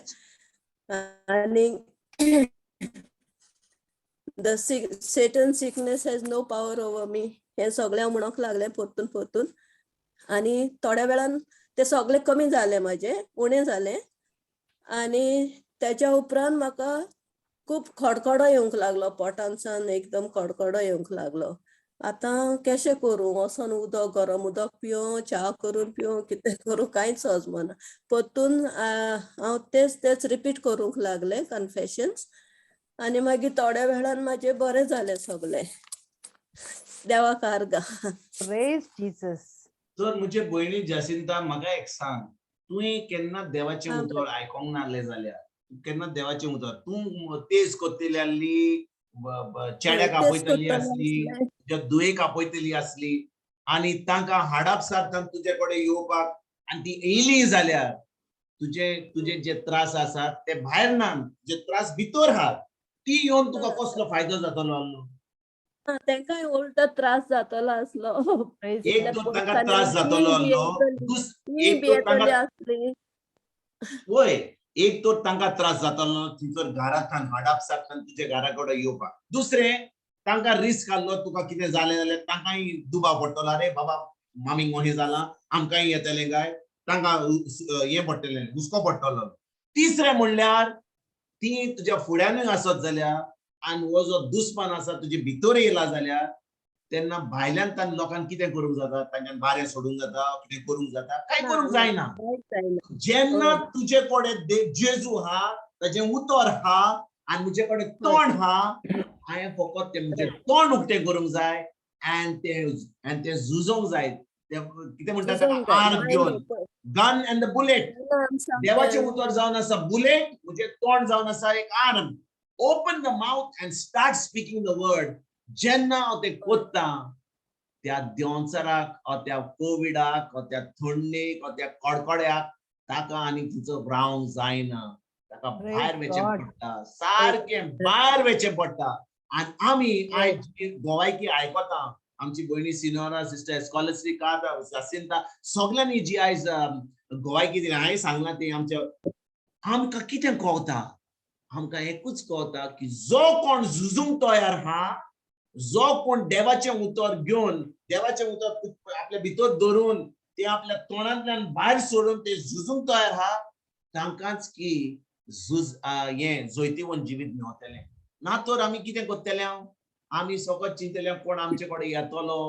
आनी the Satan sickness has no power over me हें सगळें हांव म्हणूंक लागलें परतून परतून. आनी थोड्या वेळान तें सगळें कमी जालें, म्हाजें उणें जालें. आनी तेच्या उपरांत म्हाका खूब खडखडो येवंक लागलो, पोटांतल्यान एकदम खडखडो येवंक लागलो. आतां कशें करूं? वचोन उदक, गरम उदक पिवं, च्या करून पिवं, कितें करूं, कांयच समजना. परतून हांव तेच तेच रिपीट करूंक लागलें कन्फेशन्स आनी मागीर थोड्या वेळान म्हाजें बरें जालें सगळें. देवाक आर्गां. Praise Jesus. तर म्हजे भयणी जासिंता, म्हाका एक सांग, तुवें केन्ना देवाचें हा, उतर आयकोंक नासलें जाल्यार, तूं केन्ना देवाचें उतर तूं तेज करतली आसली, चेड्याक तेज आपयतली करतलें आसली, आसलें. तुज्या दुयेक आपयतली आसली आनी तांकां हाडप सारतान तुजे कडेन येवपाक, आनी ती येयली जाल्यार तुजे जे त्रास आसात ते भायर ना, तुजे त्रास भितर आहात, ती येवन तुका कसलो फायदो जातलो आसलो? तांकांय उलटो त्रास जातलो आसलो. Praise एक God. तर तांकां त्रास जातलो आसलो, ती एक तर भियेतली तांकां आसली. वय, एक तर तांकां त्रास जातलो थंयसर घरांतल्यान हाडापसांतल्यान तुज्या घरा कडेन येवपाक, दुसरें तांकां रिस्क आसलो तुका कितें जालें जाल्यार तांकांय दुबाव पडटलो, अरे बाबा मामीक अहें जालां आमकांय येतलें काय, तांकां हें पडटलें, हुस्को पडटलो. तिसरें म्हणल्यार ती तुज्या फुड्यानूय आसत जाल्यार आनी हो जो दुस्मान आसा तुजे भितर येयला जाल्यार तेन्ना भायल्यान तांकां लोकांक कितें करूंक जाता, तांच्यान बारें सोडूंक जाता, कितें करूंक जाता, कांय करूंक जायना. कांयच जायना. जेन्ना तुजे कडेन जेजू हा, ताजें उतर हा आनी म्हजे कडेन तोंड हा, हांवें फकत तें म्हजें तोंड उक्तें करूंक जाय आनी तें झुजोंक जाय. तें कितें म्हणटा ताका, आर्म घेवन, गन एंड the bullet. देवाचें उतर जावन आसा बुलेट, म्हजें तोंड जावन आसा एक arm. Open the mouth and start speaking the word. जेन्ना हांव तें कोत्ता त्या देंवचाराक वा त्या कोविडाक वा त्या थंडेक वा त्या कडकड्याक ताका आनी तिचो रावंक जायना, ताका भायर वचचें पडटा, सारकें भायर वचचें पडटा. आनी आमी आयज जी गोवायकी आयकता, आमची भयणी सिनोरा, सिस्टर एस्कॉलश्री, काता, जासिंता, सगल्यांनी जी आयज गोवायकी दिली, हांवें सांगलां ती आमच्या आमकां कितें कळटा? आमकां एकूच कळटा की जो कोण झुजूंक तयार हा, जो कोण देवाचें उतर घेवन, देवाचें उतर आपल्या भितर धरून, ते आपल्या तोंडांतल्यान भायर सोडून ते झुजूंक तयार हा, तांकांच की झुज हें जैतिवंत जिवीत मेवतलें. ना तर आमी कितें करतले? आमी सगळें चिंतले, कोण आमचे कडेन येतलो,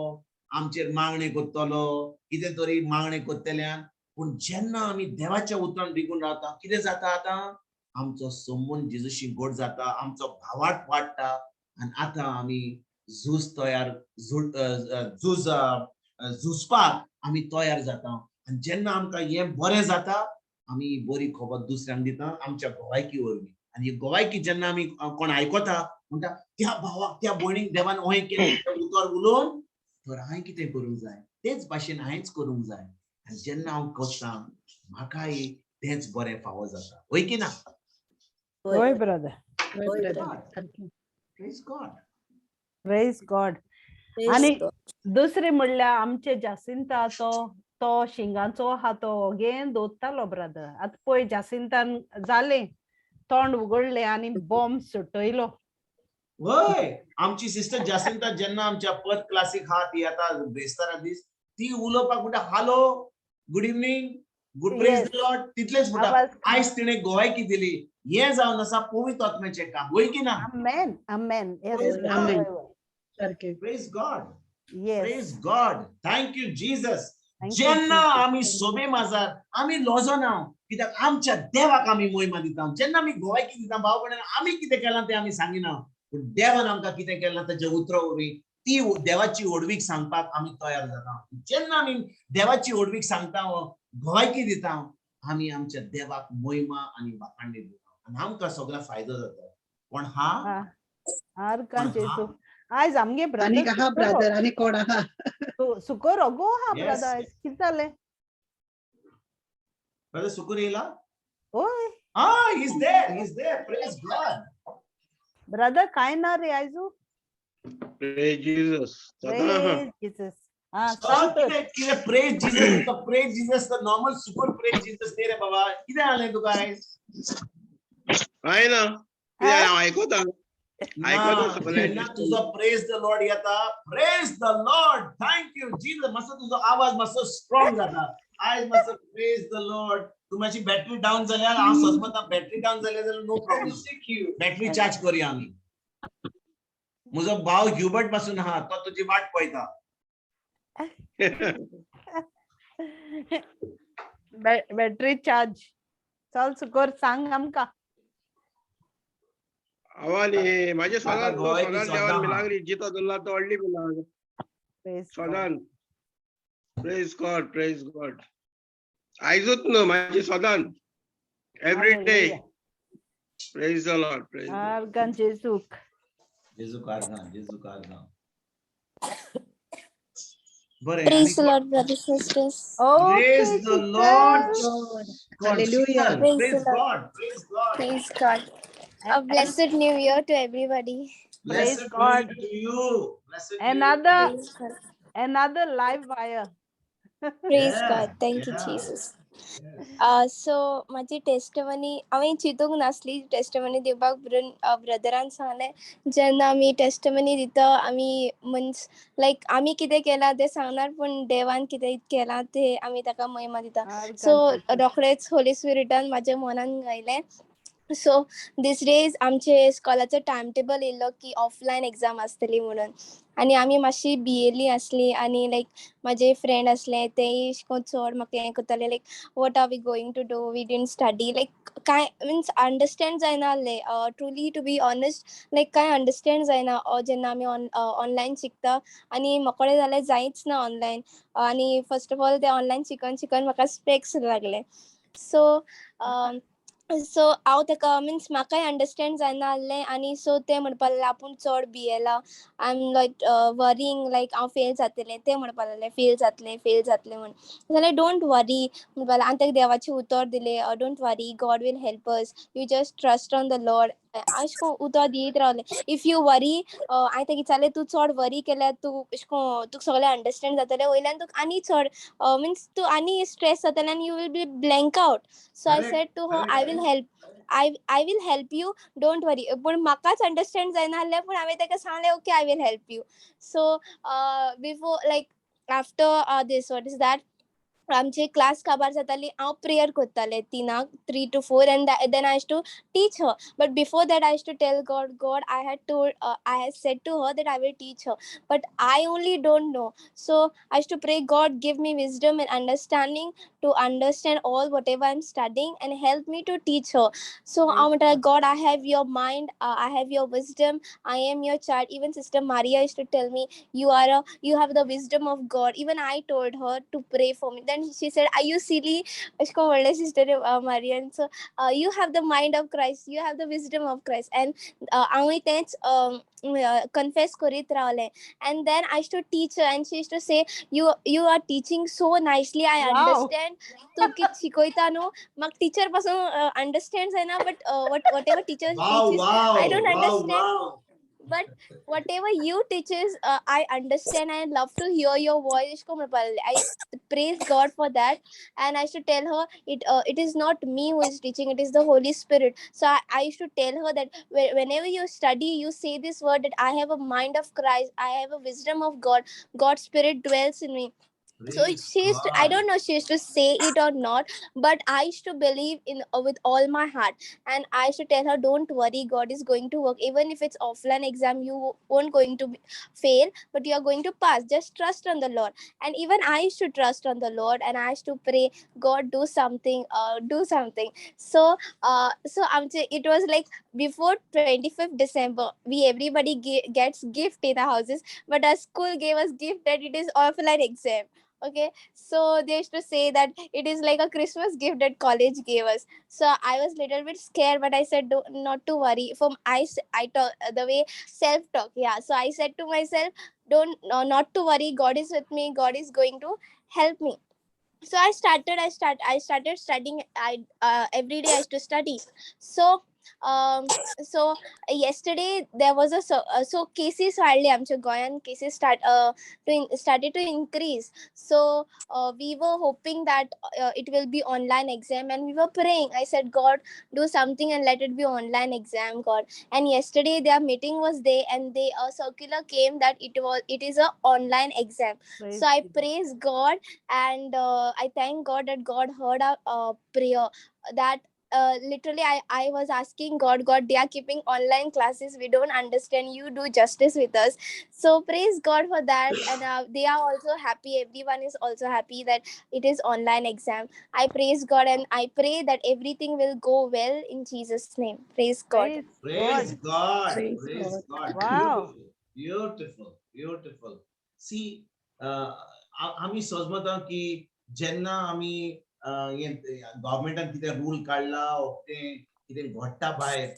आमचेर मागणें करतलो, कितें तरी मागणें करतल्यान. पूण जेन्ना आमी देवाच्या उतरान रिगून रावता, कितें जाता आतां? आमचो संबंद जेजूशी गोड जाता, आमचो भावार्थ वाडटा आनी आतां आमी झूज तयार झूज झुजपाक आमी तयार जाता. आनी जेन्ना आमकां हें बरें जाता, आमी ही बरी खबर दुसऱ्यांक दिता आमच्या गोवायकी वरवीं. आनी ही गोवायकी जेन्ना आमी कोण आयकता, म्हणटा, त्या भावाक, त्या भयणीक देवान अहें केलें तें उतर उलोवन, तर हांवें कितें करूंक जाय? तेच भाशेन हांवेंच करूंक जाय. आनी जेन्ना हांव करता, म्हाकाय तेंच बरें फावो जाता. हय की ना? होय ब्रदर. हय होय. ब्रदर, सारकें. Praise God. Praise God. Praise God. दुसरें म्हणल्यार आमचे जासिंता, तो तो शिंगांचो आहा, तो ओगेन दवरतालो ब्रदर. आतां पळय, जासिंतान जालें, तोंड उगडलें आनी बॉम्ब सुटयलो. वय, आमची सिस्टर जासिंता जेन्ना आमच्या पद क्लासीक आहा, ती आतां बेस्तारा दीस ती उलोवपाक म्हणटा, "Hello, good evening, good, praise the Lord," तितलेंच म्हणटा. आवाज. आयज तिणें गोवायकी दिली. हें जावन आसा पवित्र आत्म्याचें काम. वय की ना? आमेन, आमेन, येस. आमेन. सारकें. Praise God. Yes. Praise God. Thank you, Jesus. जेन्ना आमी सोबे माजार आमी लजना, कित्याक आमच्या देवाक आमी मोहिमा दिता. जेन्ना आमी गोवायकी दिता, भाव भयणां, आमी कितें केलां तें आमी सांगिना, पूण देवान आमकां कितें केलां तेच्या उतरा वरवीं, ती देवाची व्हडवीक सांगपाक आमी तयार जाता. जेन्ना आमी देवाची व्हडवीक सांगता, गोवायकी दिता, आमी आमच्या देवाक मोहिमा आनी वाखाणणी दिता आनी आमकां सगळो फायदो जाता. पण हा आरकान हा. जेजू, आयज आमगे आनी ब्रदर आहा ब्रदर, आनी कोण आहा? सुकोर अगो हा. Yes. Brother, आयज कितें जालें? ब्रदर सुकूर येयला? होय. Ah, he's there, he's there. Praise God. Brother, काय ना रे आयजू? Praise Jesus. सदां आहा. प्रेज जीसस. हा, सांग तर. कितें कितें praise Jesus? Praise Jesus, normal super praise Jesus न्ही रे बाबा. कितें जालें तुका आयज? काय ना, कितें, हांव आयकता, आयकता ना, सगळें. जेन्ना तुजो प्रेज the Lord येता, "Praise the Lord, thank you Jesus," मातसो तुजो आवाज मातसो स्ट्रॉंग जाता. आयज मातसो प्रेज the Lord, तूं मातशी बॅटरी डावन जाल्यार, हांव सजमता, बॅटरी डावन जाल्यार जाल्यार नो प्रॉब्लम, बॅटरी चार्ज करूया आमी. म्हजो भाव ह्युबर्ट पासून आहा, तो तुजी वाट पळयता. Battery charge. चल सुकोर, सांग आमकां. हांव आनी म्हाजे सदांच गोवायकी सदांच सदां देवान आहा. मिलाग्री जितो दवरला तो व्हडली मिलाग्र. Praise God. सदांच. Praise God, praise God. आयजूच न्हू, म्हाजी सदांच, every day. Hallelujah. Praise the Lord, praise. आर्गां जेजूक. जेजू कारगां, जेजू कारगां. बरें. Praise the Lord, brothers and sisters. Okay. Praise the Lord. Hallelujah. Praise Praise the Lord. God. Praise God. Praise God. A blessed new year to everybody. Praise Blessed God. New year to you. Blessed new year. Another Praise God. another live wire. Praise God. Thank you, Jesus. So म्हाजी testimony हांवें चिंतूंक नासली testimony दिवपाक, म्हणून brethren सांगलें, जेन्ना आमी testimony दिता, आमी मन्स लायक आमी कितें केलां तें सांगणार, पूण देवान कितें केलां तें आमी ताका महिमा दिता. सो रोखडेच होली स्पिरिटान म्हाज्या मनान गायलें. सो दीस डेज आमचे स्कॉलाचो टायम टेबल येयल्लो की ऑफलायन एग्जाम आसतली म्हणून आनी आमी मातशी भियेल्ली आसली. आनी लायक म्हाजे फ्रेंड आसले, तेय अशें करून चड म्हाका हें करताले, like, "What are we going to do? We didn't study." Like कांय मिन्स अंडरस्टँड जायना आहलें. Truly, to be honest, like कांय अंडरस्टँड जायना जेन्ना आमी ऑनलायन शिकता आनी मोकळें जाल्यार जायच ना ऑनलायन. आनी फर्स्ट ऑफ ऑल, ते ऑनलायन शिकून शिकून म्हाका स्पेक्स लागले. सो सो हांव ताका मिन्स म्हाकाय अंडरस्टँड जायना आहलें. आनी सो ते म्हणपा लागले, आपूण चड भियेला, I am like worrying, like हांव फेल जातलें. ते म्हणपा लागले, फेल जातलें, फेल जातलें म्हण. जाल्यार don't worry म्हणपा लागले आनी ताका देवाचें उतर दिलें, "Don't worry, God will help us. You just trust on the Lord." अशें कोन्न उतर दित रावलें. If you वरी, हांवें ताका विचारलें, तूं चड वरी केल्यार तूं अशें कोन्न तुका सगळें अंडरस्टँड जातलें, वयल्यान तुका आनी चड, मिन्स तूं आनी स्ट्रेस जातलें आनी you will be blank out. So I said to her, I will help, I will help you, don't worry. पूण म्हाकाच अंडरस्टँड जायना आसलें, पूण हांवें ताका सांगलें, okay, I will help you. So before, like, after this, what is that, आमची class काबार जाताली, हांव प्रेयर करतालें तिनाक, 3 to 4, and then I used to teach her. But before that I used to tell God, God, I had told, I had said to her that I will teach her, but I only don't know. So I used to pray, God, give me wisdom and understanding to understand all whatever I'm studying and help me to teach her. So हांव म्हणटा, God, I have your mind, I have your wisdom, I am your child. Even Sister Maria used to tell me, you have the wisdom of God. Even I told her to pray for me. Then she said, "Are you silly?" अशें करून म्हणलें Sister Marian. So you have the mind of Christ, you have the wisdom of Christ. And हांवूय तेंच confess करीत रावलें. And then I used to teach her and she used to say, You are teaching so nicely. I understand. तूं कितें शिकयता न्हू, म्हाका teacher पासून अंडरस्टँड जायना, but whatever teacher teaches, I don't understand, but whatever you teaches, I understand. I love to hear your voice." अशें करून म्हणपाक लागलें. I praise God for that. And I used to tell her, it is not me who is teaching, it is the Holy Spirit. So I used to tell her that whenever you study, you say this word, that I have a mind of Christ, I have a wisdom of God, God's Spirit dwells in me. So Praise she used to, I God. Don't know she used to say it or not, but I used to believe in with all my heart. And I used to tell her, "Don't worry, God is going to work. Even if it's offline exam, you won't going to fail, but you are going to pass. Just trust on the Lord." And even I used to trust on the Lord and I used to pray, "God, do something, do something." So it was like before 25th December, we everybody gets gift in the houses, but our school gave us gift that it is offline exam. Okay, so they used to say that it is like a Christmas gift that college gave us. So I was little bit scared, but I said, Not to worry." From I talk the way self talk, yeah. So I said to myself, "Don't, no, not to worry, God is with me, God is going to help me." So I started studying. I Every day I used to study. So yesterday there was a so cases वाडले आमच्या गोंयान, cases started to increase. So we were hoping that it will be online exam and we were praying. I said, "God, do something and let it be online exam, God." And yesterday their meeting was there and they a circular came that it is a online exam. Praise So I God. Praise God and I thank God that God heard our prayer, that literally I was asking God, "God, they are keeping online classes, we don't understand, you do justice with us." So praise God for that. And they are also happy, everyone is also happy that it is online exam. I praise God and I pray that everything will go well in Jesus' name. Praise God. Praise Praise God. God. Praise Praise God. God. Wow. Beautiful, beautiful, beautiful. See, आमी समजता की जेन्ना आमी हे गव्हर्मेंटान कितें rule काडला ओ तें कितें घडटा भायर,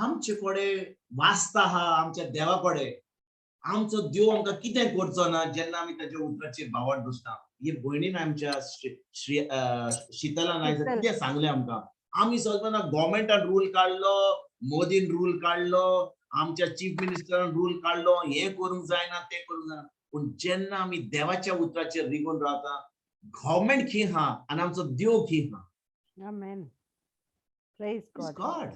आमचे कडेन वाचता आहा आमच्या देवा कडेन. आमचो देव आमकां कितें करचो ना जेन्ना आमी ताच्या उतराचेर भावार्थ दवरता. ही भयणीन आमच्या श्री श्री शितलान आयज शितल. कितें सांगलें आमकां. आमी समजना गव्हर्मेंटान रूल काडलो, मोदीन रूल काडलो, आमच्या चीफ मिनिस्टरान रूल काडलो, हें करूंक जायना, तें करूंक जायना, पूण जेन्ना आमी देवाच्या उतराचेर रिगून रावता, गव्हर्मेंट खी हा आनी आमचो देव खी हा. Amen. Praise God. God.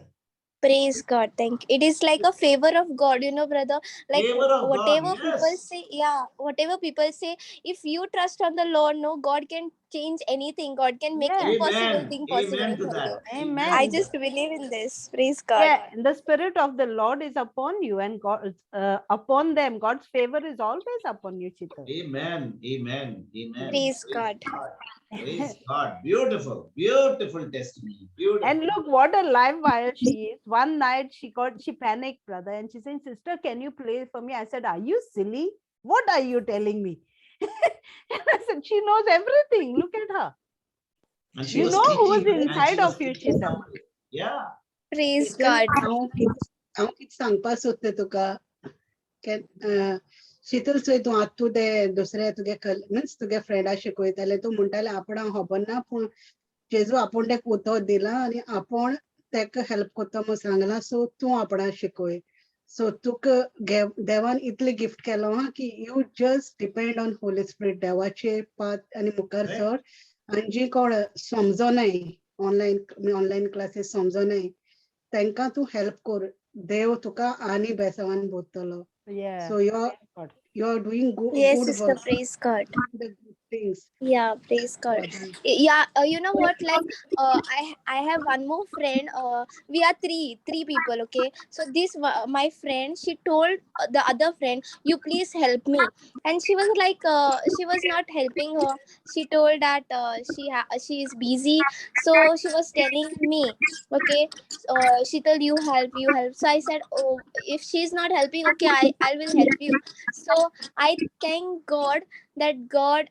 Praise God. Thank you. It is like a favor of God, brother. Like Favor of God, whatever people yes. say, yeah, whatever people say, if you trust on the Lord, no, God can change anything. God can make impossible Amen. Thing possible Amen to for that. you. Amen. I to just that. Believe in this. Praise God. Yeah, and the Spirit of the Lord is upon you and God upon them. God's favor is always upon you, Chital. Amen. Amen. Amen. Praise God. Praise God. Beautiful, beautiful testimony. Beautiful. And look what a live wire she is. One night she panicked, brother, and she said, "Sister, can you play for me?" I said, "Are you silly? What are you telling me?" And I said, "She knows everything. Look at her." And she You was know who is teaching, and inside she was of you, teaching Chital. somebody. Yeah. Praise Sheetal, God. हांव कितें सांगपा सोदता तुका, शितल, चोय, तूं आतां तूं ते दुसरे तुगे मिन्स तुगे फ्रेंडा शिकयताले, तूं म्हणटाले आपणाक खबर ना, पूण जेजू आपूण तेका उतर दिलां आनी आपूण तेका हेल्प कोत्ता म्हूण सांगलां, सो तूं आपणाक शिकोय. सो तुका देवान इतलें गिफ्ट केलो आहा की you just depend on Holy Spirit. देवाचेर पात आनी मुखार सर. आनी जी कोण समजोनाय, ऑनलायन ऑनलायन क्लासीस समजोनाय, तांकां तूं हेल्प कर. देव तुका आनी बेसांवान भरतलो. So you Praise God. You are doing good Yes, good sister, work, praise God. The good things. Yeah, praise God. Yeah, you know what, like, I have one more friend. We are three people, okay? So this my friend, she told the other friend, "You please help me." And she was like, she was not helping her. She told that she is busy. So she was telling me, "Okay, Sheetal, you help, you help." So I said, "Oh, if she's not helping, okay, I will help you." So I thank God that God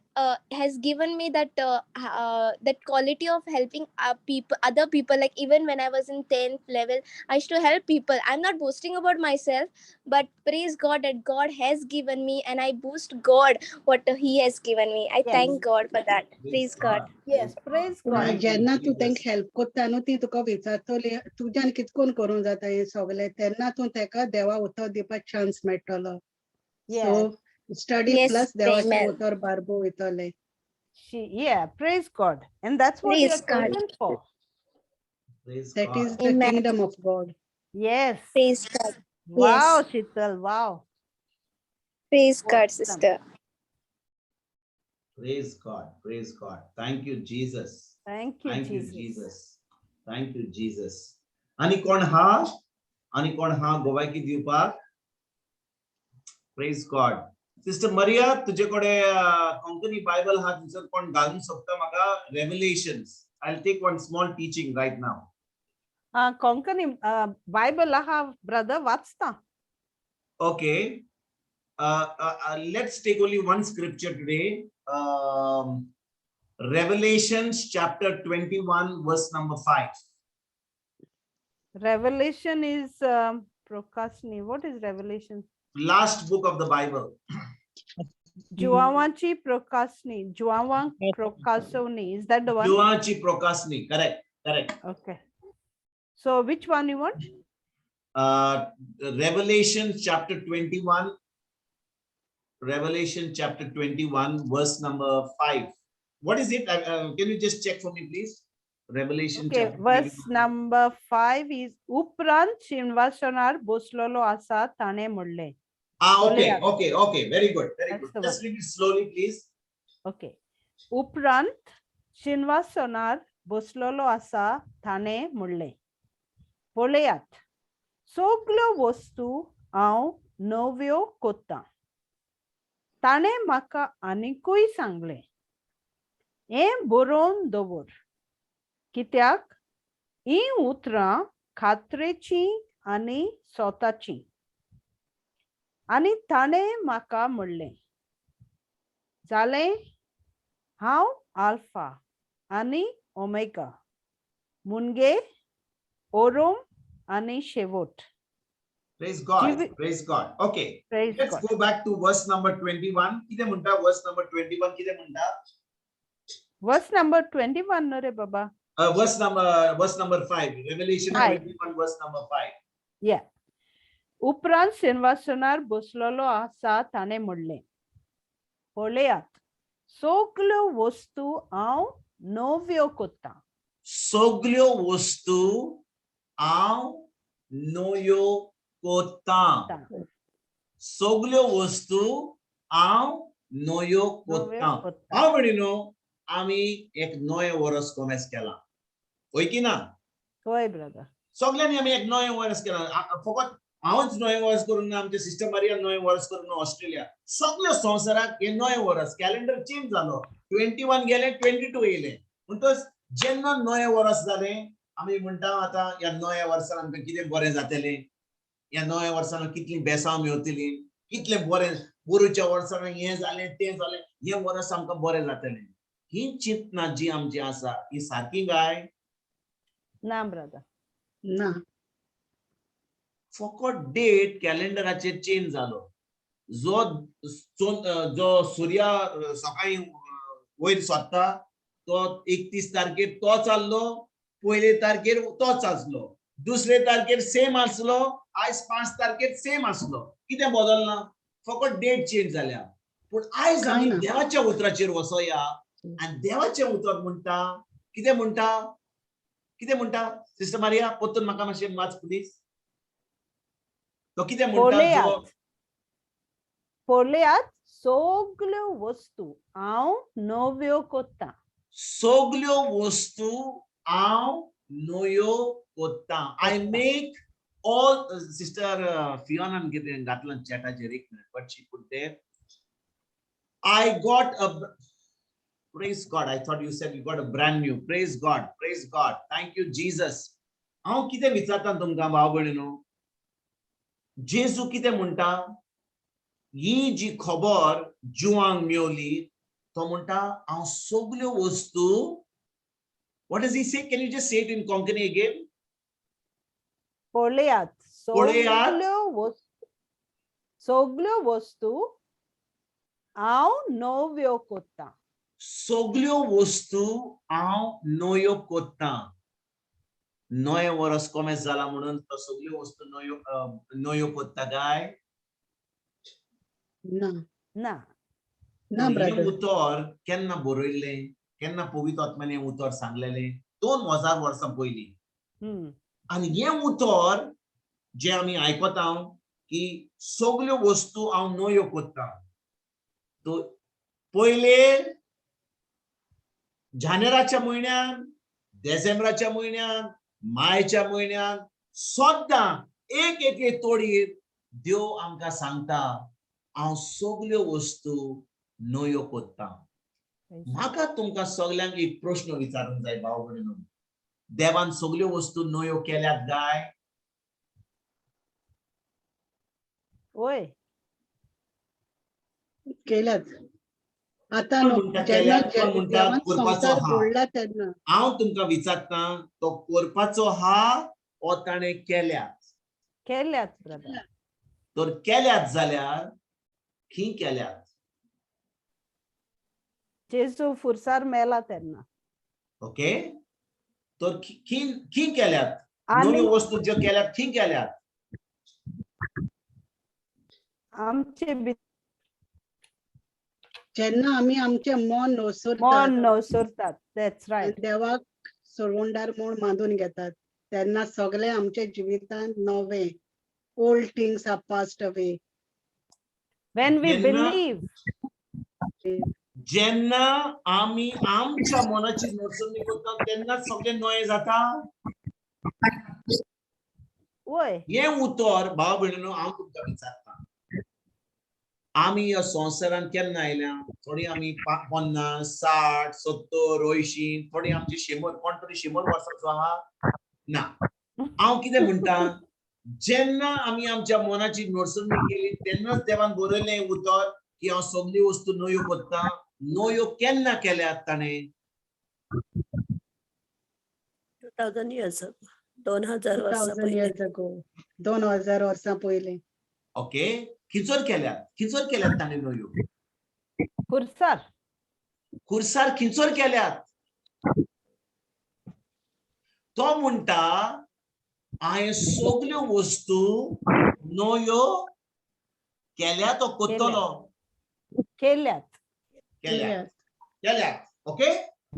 has given me that quality of helping people, other people. Like, even when I was in 10th level, I used to help people. I'm not boasting about myself, but praise God that God has given me, and I boast God what He has given me. I thank God for that. Praise God. Yes, praise God. Thank you, जेन्ना तूं Jesus. तांकां help कोत्ता न्हू, ती तुका विचारतली तुज्यान कितकोन करूंक जाता हें सगळें, तेन्ना तूं ताका देवा उतर दिवपाक चान्स मेळटलो. सो स्टडी प्लस देवाचें Amen. उतर बारबो वयतलें. Yeah, praise God. And that's what Praise you're God. chosen for. Praise That God. is the Amen. Kingdom of God. Yes. Praise God. Wow, Sheetal, wow. Praise God, Awesome. sister. Praise God. Praise God. Thank you, Jesus. Thank you, Thank you, Jesus. Jesus. Thank you, Jesus. आणि कोण हा? आणि कोण हा गोवायकी दिवपाक? प्रेज गॉड. Sister मरिया, तुजे कडे कोंकणी बायबल हा, थंयसर कोण घालूंक शकता म्हाका Revelations? I take one small teaching right now. Konkani Bible आहा ब्रदर, वाचता. Okay. Let's take only one scripture today. Revelations chapter 21, verse number 5. Revelation is Prokasni. What is Revelation? Last book of the Bible. जुआवांची Prokasni. Juawang Prokasoni. Is that the one? Juanchi Prokasni. Correct. Correct. Okay. So which one you want? Revelation chapter 21. Revelation chapter 21, verse number 5. What is it? Can you just check for me, please? Revelation Okay, chapter verse 21. Number 5 is उपरांत शिंवासनार बसलेलो आसा ताणें म्हणलें. Ah, okay, Oleat. okay. Very good, very That's good. the Just read it slowly, please. Okay. उपरांत शिंवासनार बसलेलो आसा ताणें म्हणलें, पळयात, सगल्यो वस्तू हांव नव्यो कोत्तां. ताणें म्हाका आनिकूय सांगलें, हें बरोवन दवर, कित्याक हीं उतरां खात्रेचीं आनी सोताचीं. आनी ताणें म्हाका म्हणलें, जालें. हांव आल्फा आनी ओमेगा, मुनगे ओरोम आनी शेवट. Praise God. Praise God. Okay. Praise Let's God. Go back to verse number 21. कितें म्हणटा verse number 21? कितें म्हणटा? वर्स नंबर 21 न्हू रे बाबा? Verse number 5. Revelation Five. 21, verse number 5. या. उपरांत सिंहासनार बसलेलो आसा ताणें म्हणलें, पळयात, सगल्यो वस्तू हांव नव्यो कोत्तां. सगल्यो वस्तू हांव नव्यो कोत्तां. सगल्यो वस्तू हांव नव्यो नव्यो कोत्तां. कोत्तां. हांव म्हणी न्हू, आमी एक नवें वर्स कोमेस केलां, हय की ना? हय ब्रदर. सगल्यांनी आमी एक नवें वर्स केलां. फकत हांवच नवें वर्स करूंक ना, आमच्या सिस्टर मारियान नवें वर्स करूंक ना, ऑस्ट्रेलिया, सगल्या संवसाराक हें नवें वर्स. कॅलेंडर चेंज जालो, 21 गेले, 22 येयले. म्हणटच जेन्ना नवें वर्स जालें, आमी म्हणटा आतां ह्या नव्या वर्सान आमकां कितें बरें जातलें, ह्या नव्या वर्सान कितलीं बेसांव मेवतलीं, कितलें बरें, पोरूच्या वर्सान हें जालें, तें जालें, हें वर्स आमकां बरें जातलें. ही चिंतना जी आमची आसा, ही सारकी काय? ना ब्रदर. ना. फकत डेट कॅलेंडराचेर चेंज जालो. जो जो सुर्या सकाळी वयर सोदता, तो 31 तारखेर तो चाललो. पयले तारखेर तोच आसलो, दुसरे तारखेर सेम आसलो, आयज 5 तारखेर सेम आसलो. कितें बदलना? फकत डेट चेंज जाल्या. पूण आयज काय आमी ना. देवाच्या उतराचेर वचोया आनी देवाचें उतर म्हणटा, कितें म्हणटा? कितें म्हणटा सिस्टर मारिया? परतून म्हाका मातशें वाच प्लीज. तो कितें म्हणटा? पळयात, पळयात, सगल्यो वस्तू हांव नव्यो कोत्ता. सगल्यो वस्तू हांव नव्यो कोत्ता. I make all. Sister फियोनान कितें घातलां चॅटाचेर, एक minute. What she put there? I got a, praise God. I thought you said you got a brand new. Praise God, praise God. Thank you, Jesus. हांव कितें विचारता तुमकां भाव भयणीनो, जेजू कितें म्हणटा? ही जी खबर जुवांक मेवली, तो म्हणटा हांव सगल्यो वस्तू. What does he say? Can you just say it in Konkani again? पळयात, पळयात. सगल्यो वस्तू हांव नव्यो कोत्ता. सगल्यो वस्तू हांव नव्यो कोत्ता. नवें वर्स कोमेस जाला म्हणून तो सगल्यो वस्तू नव्यो कोत्ता काय? ना. ना. ना. हें ब्रदर. उतर केन्ना बरयल्लें? केन्ना पवित्र आत्म्यान हें उतर सांगलेलें? 2000 वर्सां पयलीं. आनी हें उतर जें आमी आयकता की सगल्यो वस्तू हांव नव्यो कोत्ता, तो पयले जानेराच्या म्हयन्यान, देसेंब्राच्या म्हयन्यान, मायच्या म्हयन्यान, सद्दां एक एके तोडयेर देव आमकां सांगता, हांव सगल्यो वस्तू नव्यो कोत्ता. म्हाका तुमकां सगल्यांक एक प्रश्न विचारूंक जाय भाव भयणीनो, देवान सगल्यो वस्तू नव्यो केल्यात काय? वय. केल्यात आता कोण न्हू, म्हणटा जेन्ना केल्यात? कोण म्हणटा देवान करपाचो संवसार हा? घडला तेन्ना. हांव तुमकां विचारता, तो करपाचो हा ओ ताणें केल्यात? केल्यात ब्रदर. तर केल्यात जाल्यार खी केल्यात? जेजू फुरसार मेला तेन्ना. ओके, तर खी खी केल्यात? आनी नव्यो वस्तू ज्यो केल्यात, खी केल्यात? आमचे जेन्ना आमी आमचें मन नवसरतात मन नवसरतात, that's right. देवाक सोडवणदार म्हूण मानून घेतात, तेन्ना सगळें आमच्या जिवितांत नवें. Old things are passed away. When we believe. जेन्ना आमी आमच्या मनाची नडसणी करता तेन्नाच सगळें नवें जाता. वय. हें उतर भाव भयणीनो, हांव तुमकां विचारता, आमी ह्या संवसारांत केन्ना आयल्या? थोडीं आमी 50, 60, 70, 80, थोडीं आमची 100. कोण तरी 100 वर्सांचो आहा? ना. हांव कितें म्हणटा, जेन्ना आमी आमच्या मनाची नडसणी केली तेन्नाच देवान बरयलें हें उतर की हांव सगळी वस्तू नव्यो करता. नव्यो केन्ना केल्यात ताणें? 2000 years, 2000 वर्सां 2000 पयलीं. years ago, 2000 वर्सां पयलीं. ओके, खिचोर केल्यात? खिचोर केल्यात ताणें नव्यो? खुरसार. खुर्सार खिंचोर केल्यात? तो म्हणटा, हांवें सगल्यो वस्तू नव्यो केल्या. तो कोत्तलो. केल्यात. केल्यात, केल्यात. ओके,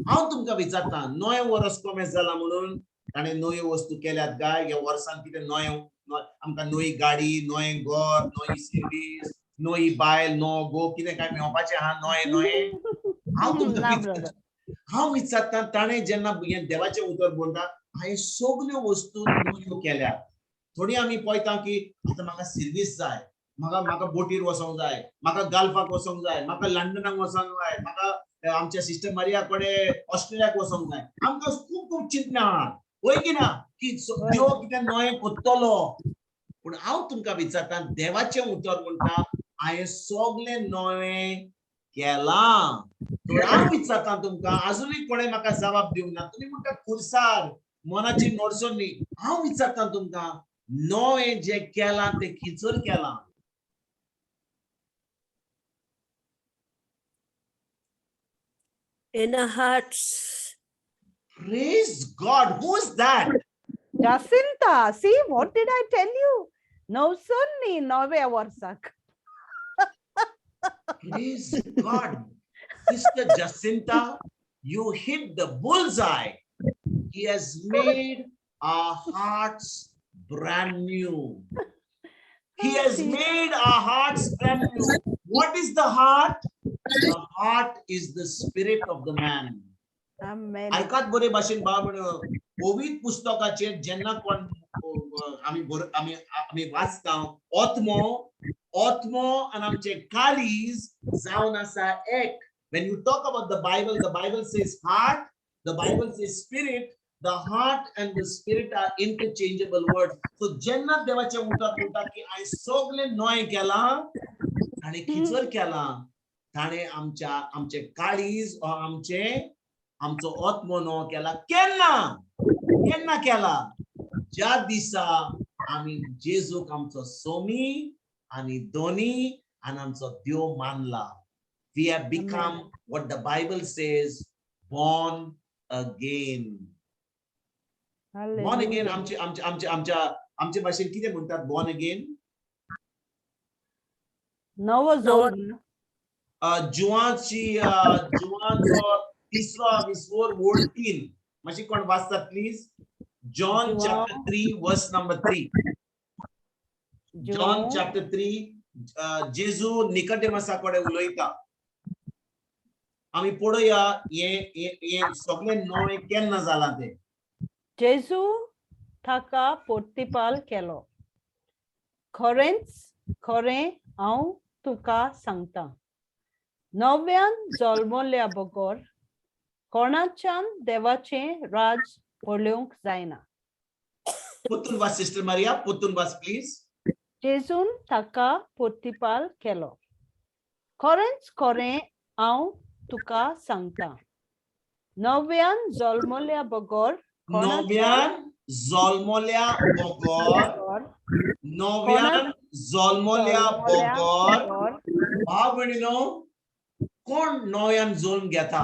हांव तुमकां विचारता, नवें वर्स कोमेस जाला म्हणून ताणें नव्यो वस्तू केल्यात काय? ह्या वर्सान कितें नवें आमकां नवी गाडी, नवें घर, नवी सर्वीस, नवी बायल, नवो घोव, कितें काय मेळपाचें आहा नवें नवें? हांव तुमकां ना. विचारता, ब्रदर. हांव विचारता, ताणें जेन्ना हें देवाचें उतर म्हणटा, हांवें सगल्यो वस्तू नव्यो केल्यात, थोडी आमी पळयता की आतां म्हाका सर्वीस जाय, म्हाका बोटीर वचोंक जाय, म्हाका गाल्फाक वचोंक जाय, म्हाका लंडनाक वचोंक जाय, म्हाका आमच्या सिस्टर मारिया कडेन ऑस्ट्रेलियाक वचोंक जाय. आमकां खूब खूब चिंतना आहा, वय की ना, की देव कितें नवें कोत्तलो? पूण हांव तुमकां विचारता, देवाचें उतर म्हणटा, हांवें सगळें नवें केलां. तर हांव विचारता तुमकां, आजुनूय कोणें म्हाका जबाब दिवंक ना. तुमी म्हणटा खुर्सार मनाची नडसण न्ही. हांव विचारता तुमकां, नवें जें केलां तें खिचर केलां? In our hearts. Praise God. Who's that? Jacinta, see what did I tell you? नवसून न्ही नव्या वर्साक. Praise God. Sister Jacinta, you hit the bullseye. He has made our hearts brand new. He has made our hearts brand new. What is the heart? The heart is the spirit of the man. Amen. आयकात बरे भाशेन भाव पवित्र पुस्तकाचेर जेन्ना कोण आमी आमी आमी वाचता, आत्मो आत्मो आनी आमचे काळीज जावन आसा एक. When you talk about the Bible, the Bible says heart, the Bible says spirit. The heart and the spirit are interchangeable words. So जेन्ना देवाचें उतर म्हणटा की हांवें सगळें नवें केलां, ताणें खिचर केलां, ताणें आमच्या आमचें काळीज वा आमचें आमचो आत्मो नवो केला. केन्ना केन्ना केला? ज्या दिसा आमी जेजूक आमचो सोमी आनी दोनी आनी आमचो देव मानला. We have become what the Bible says, born again. Born again. आमचे आमचे आमचे आमच्या आमचे भाशेन कितें म्हणटात बॉर्न अगेन? नवो जल्म. जुवाची जुवाचो तिसरो विसवोर वोड 3. मातशी कोण वाचतात please? John chapter 3 verse number 3. John chapter 3. जेजू निकटेमसा कडेन उलयता. आमी पळोवया हे हे सगळें नवें केन्ना जालां तें. जेजू ताका पोर्तिपाल केलो, खरेंच खरें हांव तुका सांगता, नव्यान जल्मल्या बगर कोणाच्यान देवाचें राज पळोवंक जायना. पुतून वाच सिस्टर मारिया, पुतून वाच प्लीज. जेजून ताका पोर्तिपाल केलो, खरेंच खरें हांव तुका सांगता, नव्यान जल्मल्या बगर नव्यान जल्मल्या बगर, नव्यान जल्मल्या बगर. भाव भयणीनो, कोण नव्यान जल्म घेता?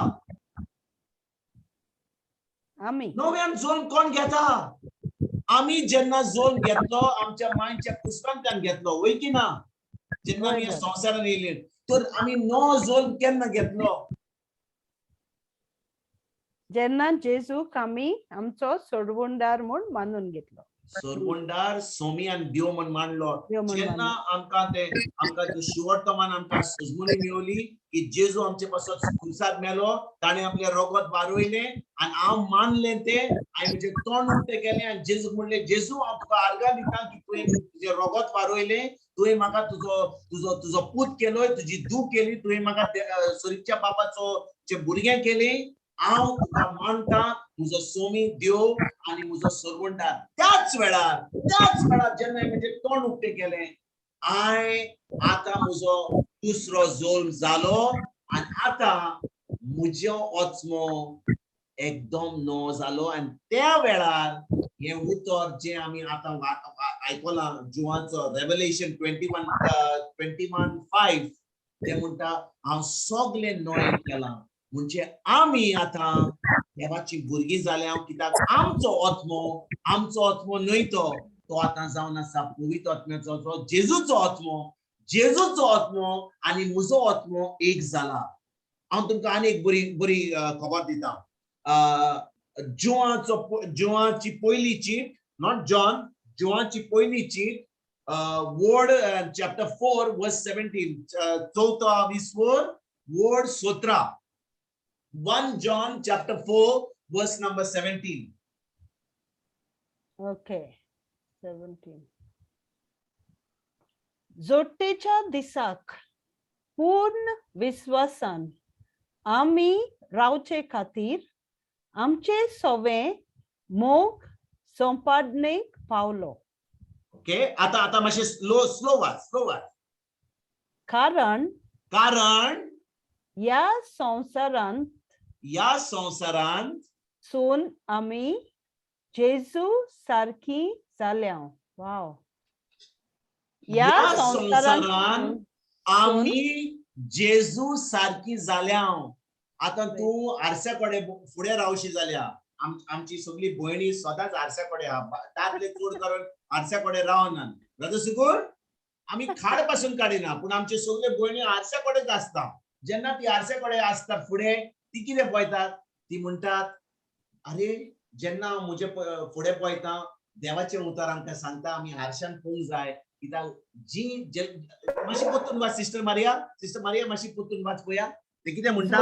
आमी. नव्यान जल्म कोण घेता? आमी जेन्ना जल्म घेतलो आमच्या मांयच्या पुस्तकांतल्यान घेतलो, वय की ना? जेन्ना आमी संवसारान येयले, तर आमी नवो जल्म केन्ना घेतलो? जेन्ना जेजूक आमी आमचो सोडवणदार म्हूण मानून घेतलो. सोडवणदार, सोमी आनी देव म्हण मानलो. देव म्हण जेन्ना मानलो. आमकां ते आमकां ते शिवर्तमान आमकां सजमणी मेवली की जेजू आमचे पासत खुर्सार मेलो, ताणें आपलें रगत वारयलें आनी हांव मानलें तें, हांवें म्हजें तोंड उक्तें केलें आनी जेजूक म्हणलें, जेजू हांव तुका आर्गां दिता की तुवें तुजें रगत वारयलें, तुवें म्हाका तुजो तुजो तुजो पूत केलोय, तुजी धूव केली, तुवें म्हाका सरीच्या बापाचो जे भुरगें केलें, हांव तुका मानता म्हजो सोमी देव आनी म्हजो सरवणदार. त्याच वेळार जेन्ना हांवें म्हजें तोंड उक्तें केलें, हांवें आतां म्हजो दुसरो जल्म जालो आनी आतां म्हजो आत्मो एकदम नवो जालो. आनी त्या वेळार हें उतर जें आमी आतां आयकलां, जुवांचो रेवलेशन 21:5, तें म्हणटा हांव सगळें नवें केलां. म्हणजे आमी आतां देवाची भुरगीं जाल्या, कित्याक आमचो आत्मो न्हय तो, तो आतां जावन आसा पवित्र आत्म्याचो, जो जेजूचो आत्मो, जेजूचो आत्मो आनी म्हजो आत्मो एक जाला. हांव तुमकां आनी एक बरी बरी खबर दिता. जुवाची पयली चीट, not John, जुवाची पयली चीट, वोड चॅप्टर 4 वर्स 17, चवथो विसवोर वोड 17. 1 John chapter 4 verse number 17. Okay, 17. जोडटेच्या दिसाक पूर्ण विस्वासान आमी रावचे खातीर आमचे सवे मोग संपादनेक पावलो. ओके, आता आता मातशें स्लो स्लो वाच, स्लो वाच. कारण कारण ह्या संवसारांत, ह्या संवसारांत सून आमी जेजू सारकी जाल्या. वाव. ह्या संवसारांत आमी जेजू सारकी जाल्या. आतां तूं आरश्या कडेन फुडें रावशी जाल्या आमची सगळी भयणी सदांच आरश्या कडेन आहा. दादले चड करून आरश्या कडेन रावनात. ब्रदर सुगूर, आमी खाड पासून काडिना, पूण आमचे सगळे भयणी आरश्या कडेच आसता. जेन्ना ती आरश्या कडेन आसता फुडें ती कितें पळयतात, ती म्हणटात अरे जेन्ना हांव म्हजे फुडें पळयता देवाचें उतर आमकां सांगता आमी आरशान पळोवंक जाय. कित्याक जी मातशी परतून वाच सिस्टर मारिया, सिस्टर मारिया मातशी परतून वाच पळया, ते कितें म्हणटा.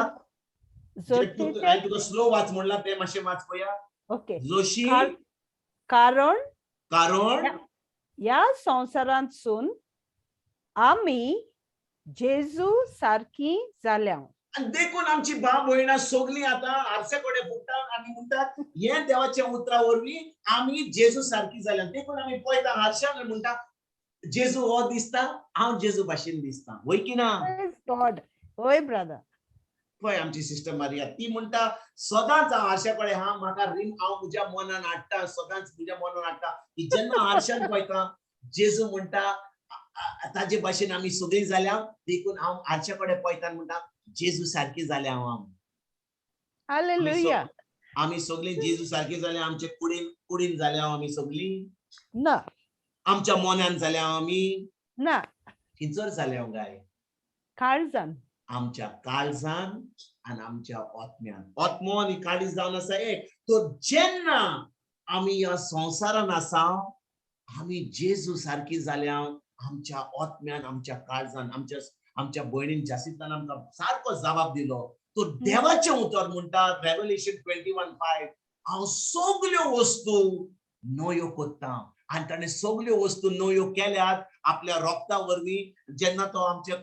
हांवें तुका स्लो वाच म्हणलां तें मातशें वाच पळया. ओके. जोशी कारण कारण ह्या संवसारांतसून आमी जेजू सारकी जाल्या. आनी देखून आमची भाव भयणां सगळीं आतां आरश्या कडेन फुट्टा आनी म्हणटात हें देवाच्या उतरा वरवीं आमी जेजू सारकी जाल्या. देखून आमी पळयता आरशान आनी म्हणटा जेजू हो दिसता, हांव जेजू भाशेन दिसता, वय की ना? गॉड. हय ब्रदर. पळय आमची सिस्टर मारिया ती म्हणटा सदांच हांव आरश्या कडेन हा, म्हाका रिम हांव म्हज्या मनान हाडटा, सदांच म्हज्या मनान हाडटा की जेन्ना आरशान पळयता जेजू म्हणटा ताजे भाशेन आमी सगळीं जाल्या. देखून हांव आरश्या कडेन पळयता म्हणटा जेजू सारकी जाल्या हांव. हालेलुया. आमी सगळीं जेजू सारकी जाल्या, आमचे कुडीन कुडीन जाल्या आमी सगळीं ना, आमच्या मनान जाल्या आमी ना, खंयसर जाल्या गाय? काळजान, आमच्या काळजान आनी आमच्या आत्म्यान. आत्मो आनी काळीज जावन आसा एक. तर जेन्ना आमी ह्या संवसारान आसा आमी जेजू सारकी जाल्या आमच्या आत्म्यान, आमच्या काळजान. आमच्या आमच्या भयणीन जासितान आमकां सारको जबाब दिलो. तो देवाचें उतर म्हणटा रेवलेशन 21:5, हांव सगल्यो वस्तू नव्यो कोत्ता. आनी ताणें सगल्यो वस्तू नव्यो केल्यात आपल्या रोगता वरवीं जेन्ना तो आमच्या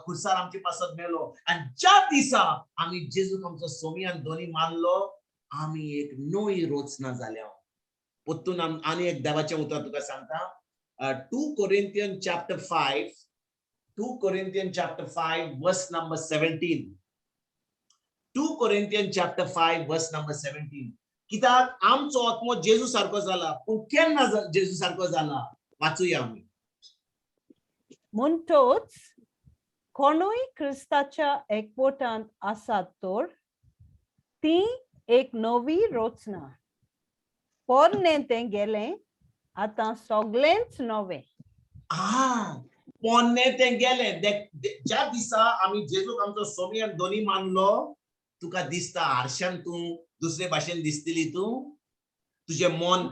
खुर्सार आमचे पासत मेलो. आनी ज्या दिसा आमी जेजूक आमचो सोमी आनी दोनी मानलो आमी एक नवी रचना जाल्या. परतून आनी एक देवाचें उतर तुका सांगता, 2 Corinthian chapter 5, 2 Corinthian chapter 5 verse number 17. 2 Corinthian chapter 5 verse number 17. कित्याक आमचो आत्मो जेजू सारको जाला, पूण केन्ना जेजू सारको जाला वाचुया आमी. म्हणटोच कोणूय क्रिस्ताच्या एकवटांत आसात तर ती एक नवी रचना, पोरणें तें गेलें, आतां सगळेंच नवें. पोन्ने तें गेलें. ज्या दिसा आमी जेजूक आमचो सोमी आनी दोनी मानलो तुका दिसता आरशान तूं दुसरे भाशेन दिसतली, तूं तुजें मन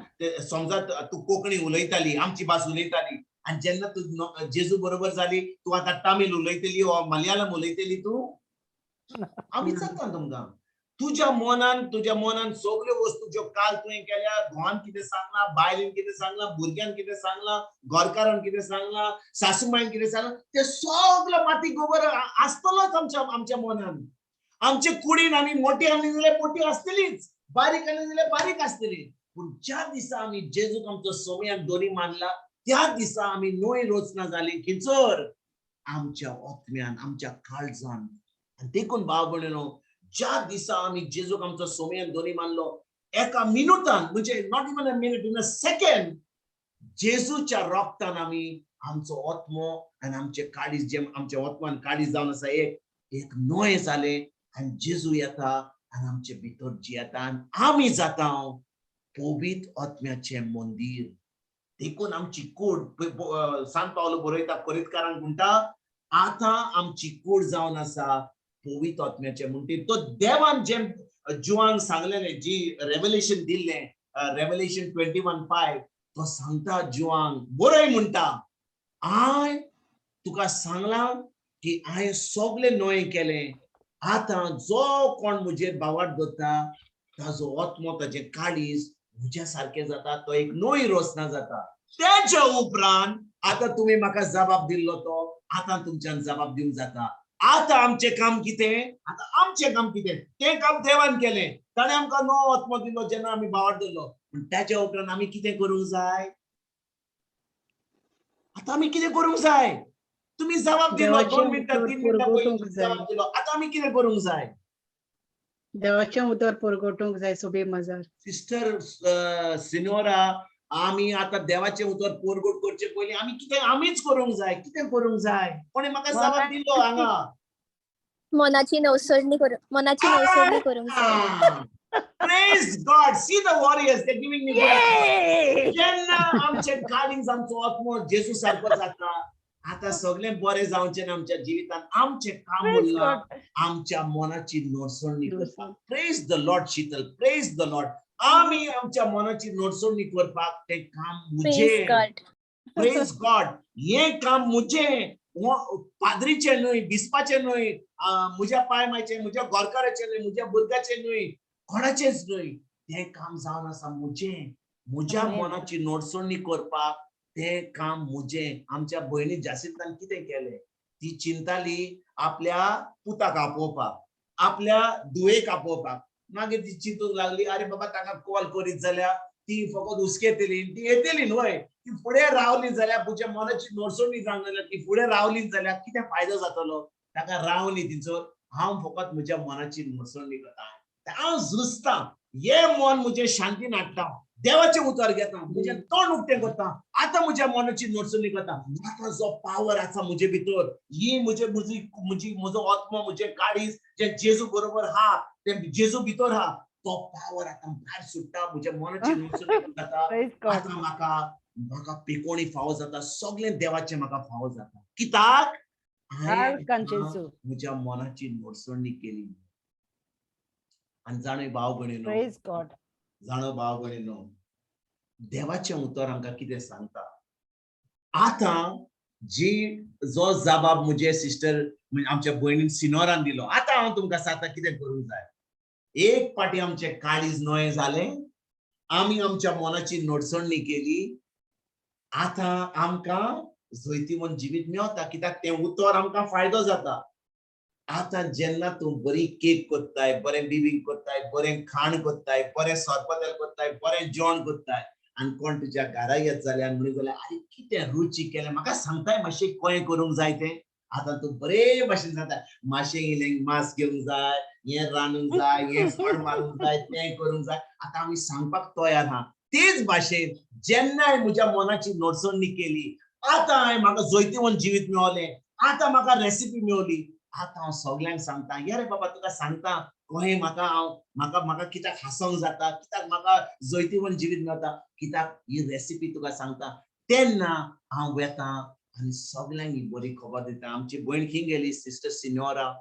समजा तूं कोंकणी उलयताली, आमची भास उलयताली, आनी जेन्ना तूं जेजू बरोबर जाली तूं आतां तामील उलयतली वा मलयाळम उलयतली तूं. हांव विचारता तुमकां, तुज्या मनान, तुज्या मनान सगल्यो वस्तू ज्यो काल तुवें केल्या, घोवान कितें सांगलां, बायलेन कितें सांगलां, भुरग्यान कितें सांगलां, घरकारान कितें सांगलां, सासूमायन कितें सांगलां, तें सगळें माती गोबर आसतलोच आमच्या आमच्या मनान. आमचे कुडीन आमी मोटी आनी जाल्यार मोटी आसतलीच, बारीक आनी जाल्यार बारीक आसतली. पूण ज्या दिसा आमी जेजूक आमचो सोमी आनी दोनी मानला त्या दिसा आमी नवी रचना जाली खंयसर आमच्या आत्म्यान, आमच्या काळजान. आनी देखून भाव भयणीनो, ज्या दिसा आमी जेजूक आमचो सोमी आनी दोनी मानलो एका मिनुतान, म्हणजे not even a minute, in a second, जेजूच्या रोगतान आमी आमचो आत्मो आनी आमचे काळीज, जे आमच्या आत्मान काळीज जावन आसा एक एक नवें जालें. आनी जेजू येता आनी आमचे भितर जियेता आनी आमी जाता पवित्र आत्म्याचें मंदीर. देखून आमची कूड, सांत पावलो बरयता कोरिंतकारांक म्हणटा आतां आमची कूड जावन आसा पवित्र आत्म्याचें म्हणटीर. तो देवान जें जुवांक सांगलेलें, जी रेवलेशन दिल्लें, रेवलेशन 21:5, तो सांगता जुवांक बरय म्हणटा, हांवें तुका सांगलां की हांवें सगळें नवें केलें, आतां जो कोण म्हजेर भावार्थ दवरता ताजो आत्मो, ताजें काळीज म्हज्या सारकें जाता, तो एक नवी रचना जाता. तेच्या उपरांत आतां तुमी म्हाका जबाब दिल्लो तो आतां तुमच्यान जबाब दिवंक जाता. आतां आमचें काम कितें, आतां आमचें काम कितें, तें काम देवान केलें, ताणें आमकां नवो आत्मो दिलो जेन्ना आमी भावार्थ दवरलो. पूण तेच्या उपरांत आमी कितें करूंक जाय, आतां आमी कितें करूंक जाय? तुमी जबाब दिलो 2 मिनटां 3 मिनटां पयलीं जबाब दिलो, आतां आमी कितें करूंक जाय? देवाचें उतर परगटूंक जाय सोबे मजार. सिस्टर सिनोरा, आमी आतां देवाचें उतर परगट करचे पयलीं आमी कितें आमीच करूंक जाय, कितें करूंक जाय? कोणें म्हाका जबाब दिलो हांगा? मनाची नवसरणी करूं, मनाची नवसरणी करूंक जाय. Praise God. See the warriors, they're giving me good. Yay! जेन्ना आमचे काळीज, आमचो आत्मो जेजू सारको जाता, आतां सगळें बरें जावचें ना आमच्या जिवितांत. आमचें काम Praise उरलां God. आमच्या मनाची नडसणी करपाक. Praise the Lord, Sheetal. Praise the Lord. आमी आमच्या मनाची नडसणी करपाक तें काम प्रेज मुझे. गॉड. प्रेज गॉड. हें काम मुझे, पाद्रीचें न्हय, बिस्पाचें न्हय, म्हज्या पाय मायचें, म्हज्या गोरकाराचें न्हय, म्हज्या भुरग्याचें न्हय, कोणाचेंच न्हय. तें काम जावन आसा मुझें. म्हज्या Amen. मनाची नडसणी करपाक तें काम मुझें. आमच्या भयणी जासिंतान कितें केलें? ती चिंताली आपल्या पुताक आपोवपाक, आपल्या धुवेक आपोवपाक. मागीर ती चिंतूंक लागली, अरे बाबा, ताका कॉल करीत जाल्यार ती फकत हुस्केतली, ती येतली न्हय. ती फुडें रावली जाल्यार, म्हज्या मनाची नडसणी जावंक जाल्यार ती फुडें रावली जाल्यार कितें फायदो जातलो ताका? रावली तिचो. हांव फकत म्हज्या मनाची नडसणी करता, हांव झुजता, हे मन म्हजें शांतीन हाडटा, देवाचें उतर घेता, म्हजें तोंड उक्तें करता. आतां म्हज्या मनाची नडसणी करता. आतां जो पावर आसा म्हजे भितर, ही म्हजे म्हजी म्हजी म्हजो आत्मो, म्हजें काळीज जें जेजू बरोबर हा, तें जेजू भितर हा, तो पावर आतां भायर सुट्टा. म्हज्या मनाची नडसणी जाता. Praise God. आतां म्हाका पिकोणी फावो जाता, सगळें देवाचें म्हाका फावो जाता. कित्याक? हांवें सारकान जेजू. म्हज्या मनाची नडसणी केली. आनी जाणो भाव भयणीनो, Praise God. जाणो भाव भयणीनो, देवाचें उतर आमकां कितें सांगता? आतां जी जो जबाब म्हजे सिस्टर, आमच्या भयणीन सिनोरान दिलो, आतां हांव तुमकां सांगता कितें करूंक जाय. एक पाटी आमचें काळीज नवें जालें, आमी आमच्या मनाची नडसणी केली, आतां आमकां जैतिवंत जिवीत मेवता, कित्याक तें उतर आमकां फायदो जाता. आतां जेन्ना तूं बरी केक करताय, बरें बिबींग करताय, बरें खाण करताय, बरें सरपतेल करताय, बरें जेवण करताय, आनी कोण तुज्या घरा येत जाल्यार म्हणीत जाल्यार, आरे, कितें रुची केलें, म्हाका सांगताय मातशें कशें करूंक जाय तें? आतां तूं बरे भाशेन सांगता, मातशें इल्लें मांस घेवंक जाय, हें रांदूंक जाय, हें फळ मारूंक जाय, तें करूंक जाय. आतां आमी सांगपाक तयार आहा. तेच भाशेन जेन्ना म्हज्या मनाची नडसणी केली, आतां हांवें म्हाका जैतिवंत जिवीत मेवलें, आतां म्हाका रेसिपी मेवली, आतां हांव सगल्यांक सांगता, ये रे बाबा, तुका सांगता कहें म्हाका, हांव म्हाका म्हाका कित्याक हांसोंक जाता, कित्याक म्हाका जैतिवंत जिवीत मेळटा, कित्याक ही रेसिपी तुका सांगता. तेन्ना हांव वेता आनी सगल्यांक ही बरी खबर दिता. आमची भयण खंय गेली? सिस्टर सिनोरा.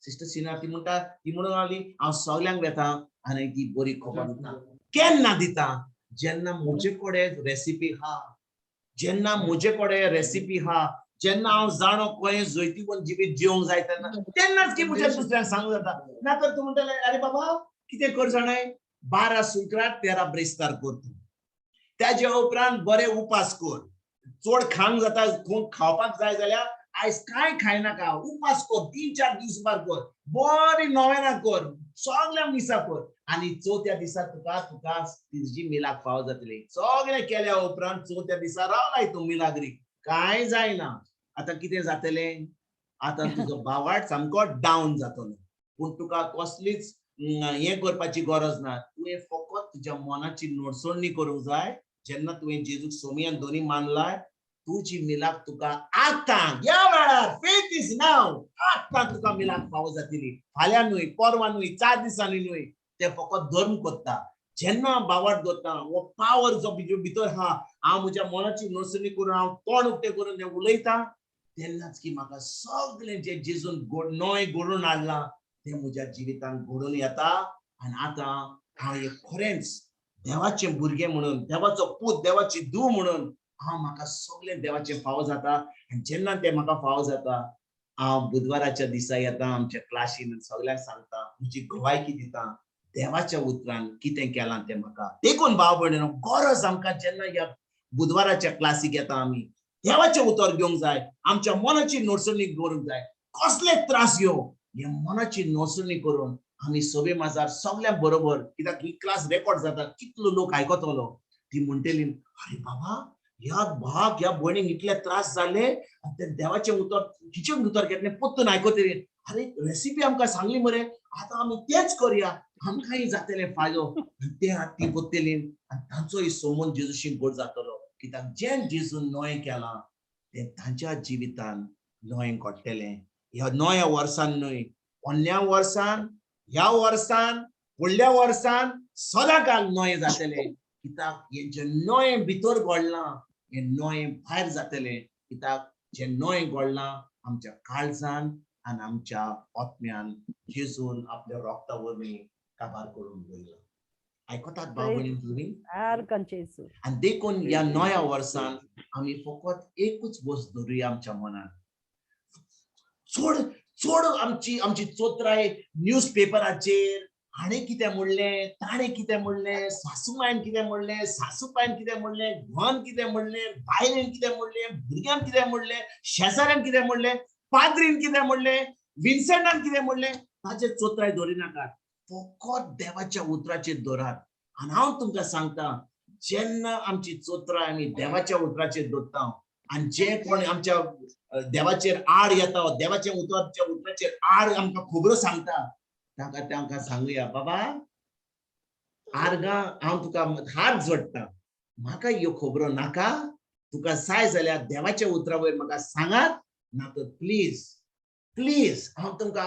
सिस्टर सिनोरा ती म्हणटा, ती म्हणून लागली, हांव सगल्यांक वेता आनी ती बरी खबर दिता. केन्ना दिता? जेन्ना म्हजे कडेन रेसिपी आहा. जेन्ना म्हजे कडेन रेसिपी आहा, जेन्ना हांव जाणो कहें जैतिवंत जिवीत जिवंक जाय, तेन्ना तेन्नाच की म्हज्या दुसऱ्यांक सांगूंक जाता. ना तर तूं म्हणटलें, अरे बाबा, कितें कर जाणाय, 12 शुक्रार 13 ब्रेस्तार कर तूं, त्याच्या उपरांत बरे उपास कर, चड खावंक जाता, खावपाक जाय जाल्यार आयज कांय खायनाका, उपास कर, 3-4 दीस कर, बरी नोवेनां कर, सगळ्या मिसां कर, आनी चवथ्या दिसा तुका तुजी मिलाक फावो जातली. सगळें केल्या उपरांत चवथ्या दिसा रावलाय तूं मिलाग्री, कांय जायना. आतां कितें जातलें? आतां तुजो बावाट सामको डावन जातलो. पूण तुका कसलीच हें करपाची गरज ना. तुवें फकत तुज्या मनाची नडसणी करूंक जाय. जेन्ना तुवें जेजूक सोमयान दोनी मानलाय, तुजी मिलाक तुका आतां ह्या वेळार, फेथ is नाव, आतां तुका मिलाक फावो जातली. फाल्यां न्हय, परवां न्हय, 4 दिसांनी न्हय. ते फकत धर्म करता. जेन्ना बावाट दवरता, हो पावर जो भितर आहा, हांव म्हज्या मनाची नडसणी करून, हांव तोंड उक्तें करून तें उलयता, तेन्नाच की म्हाका सगळें जें जेजून नवें घडोवन हाडलां तें म्हज्या जिवितांत घडून येता. आनी आतां हांव एक खरेंच देवाचें भुरगें म्हणून, देवाचो पूत, देवाची धूव म्हणून हांव म्हाका सगळें देवाचें फावो जाता. आनी जेन्ना तें म्हाका फावो जाता, हांव बुधवाराच्या दिसा येता आमच्या क्लासीन, सगल्यांक सांगता, म्हजी गवायकी दिता देवाच्या उतरान कितें केलां तें म्हाका. देखून भाव भयणीनो, गरज आमकां जेन्ना ह्या बुधवाराच्या क्लासीक येता, आमी देवाचें उतर घेवंक जाय, आमच्या मनाची नडसणी करूंक जाय. कसले त्रास घेवं, हे मनाची नडसणी करून आमी सभे माजार सगळ्यां बरोबर, कित्याक ही क्लास रेकॉर्ड जाता, कितलो लोक आयकतलो, ती म्हणटली, अरे बाबा, ह्या भाग ह्या भयणीक इतले त्रास जाले आनी ते देवाचें उतर, तिचें उतर घेतलें, परतून आयकतली, अरे रेसिपी आमकां सांगली मरे, आतां आमी तेच करया, आमकांय जातले फायदो. ते ती पत्तली आनी तांचोय सोमून जेजूशी गोड जातलो, कित्याक जें जेजून नवें केलां तें तांच्या जिवितान नवें घडटलें. ह्या नव्या वर्सान न्हय. पोन्न्या वर्सान, ह्या वर्सान, फुडल्या वर्सान सदांकाल नवें जातलें. कित्याक हें जें नवें भितर घडलां हें नवें भायर जातलें. कित्याक जें नवें घडलां आमच्या काळजान आनी आमच्या आत्म्यान जेजून आपल्या रोगता वरवीं काबार करून दवरलां. आयकतात भाव भयणी तुमी? आर्गां जेजू. आनी देखून ह्या नव्या वर्सान आमी फकत एकूच वस्त धरुया आमच्या मनान. चड चड आमची आमची चोत्राय न्यूज पेपराचेर, हाणें कितें म्हणलें, ताणें कितें म्हणलें, सासूमायन कितें म्हणलें, सासूपायन कितें म्हणलें, घोवान कितें म्हणलें, बायलेन कितें म्हणलें, भुरग्यान कितें म्हणलें, शेजाऱ्यान कितें म्हणलें, पाद्रीन कितें म्हणलें, विन्सेंटान कितें म्हणलें, ताचेर चोत्राय दवरिनाकात. फकत देवाच्या उतराचेर दवरात. आनी हांव तुमकां सांगता, जेन्ना आमची चोत्राय आमी देवाच्या उतराचेर दवरता आनी जे कोण आमच्या देवाचेर आड येता, देवाच्या उतराच्या उतराचेर आड आमकां खबरो सांगता, तांकां तांकां सांगुया, बाबा आर्गां हांव तुका हात जोडटा, म्हाका ह्यो खबरो नाका, तुका जाय जाल्यार देवाच्या उतरा वयर म्हाका सांगात, ना तर प्लीज प्लीज हांव तुमकां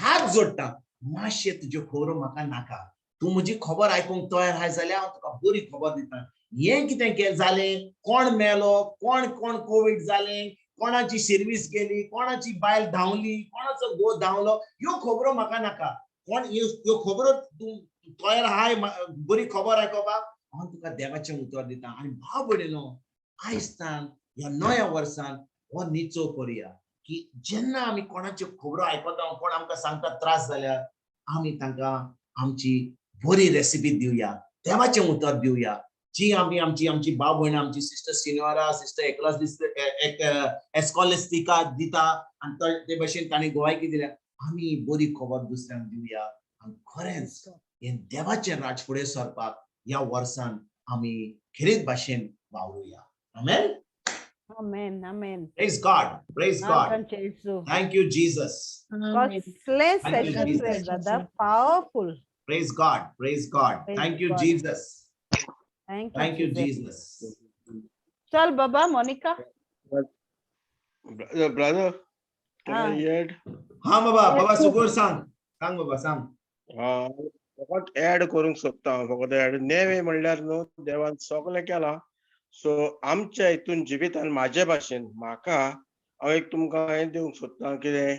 हात जोडटा, मातशें तुज्यो खबरो म्हाका नाका, तूं म्हजी खबर आयकूंक तयार आहाय जाल्यार हांव तुका बरी खबर दिता. हें कितें जालें, कोण मेलो, कोण कोण कोवीड जालें, कोणाची सर्वीस गेली, कोणाची बायल धांवली, कोणाचो घोव धांवलो, ह्यो खबरो म्हाका नाका. कोण ह्यो खबरो तूं तयार आहाय बरी खबर आयकोपाक, हांव तुका देवाचें उतर दिता. आनी भाव भयणीनो, आयज तान ह्या नव्या वर्सान हो निचो करुया की जेन्ना आमी कोणाच्यो खबरो आयकता, कोण आमकां सांगता त्रास जाल्यार, आमी तांकां आमची बरी रेसिपी दिवया, देवाचें उतर दिवया. जी आमी आमची आमची भाव भयणां, आमची सिस्टर सिनोरा, सिस्टर एकलास एक एस्कॉलेस्टिका दिता आनी ते भशेन तांणी गोवायकी दिल्या, आमी बरी खबर दुसऱ्यांक दिवया. आनी खरेंच हें देवाचें राज फुडें सरपाक ह्या वर्सान आमी खेरीत भाशेन वावरुया. आमेन. आमेन, आमेन. Praise God, praise God. आर्गां Jesu. Thank you Jesus. कसलें Thank you, session रे Jesus. Brother, powerful. Praise God, praise God. Praise thank you God. Jesus. Thank you. Thank you Jesus. Jesus. चल बाबा Monica. Brother, can I add? हा बाबा, बाबा सुगूर सांग, सांग बाबा सांग. फकत ऍड करूंक सोदता हांव, फकत ऍड. नेवे म्हणल्यार न्हू देवान सगळें केलां, सो आमच्या हितून जिवितान म्हाजे भाशेन म्हाका हांव एक तुमकां हें दिवंक सोदता. कितें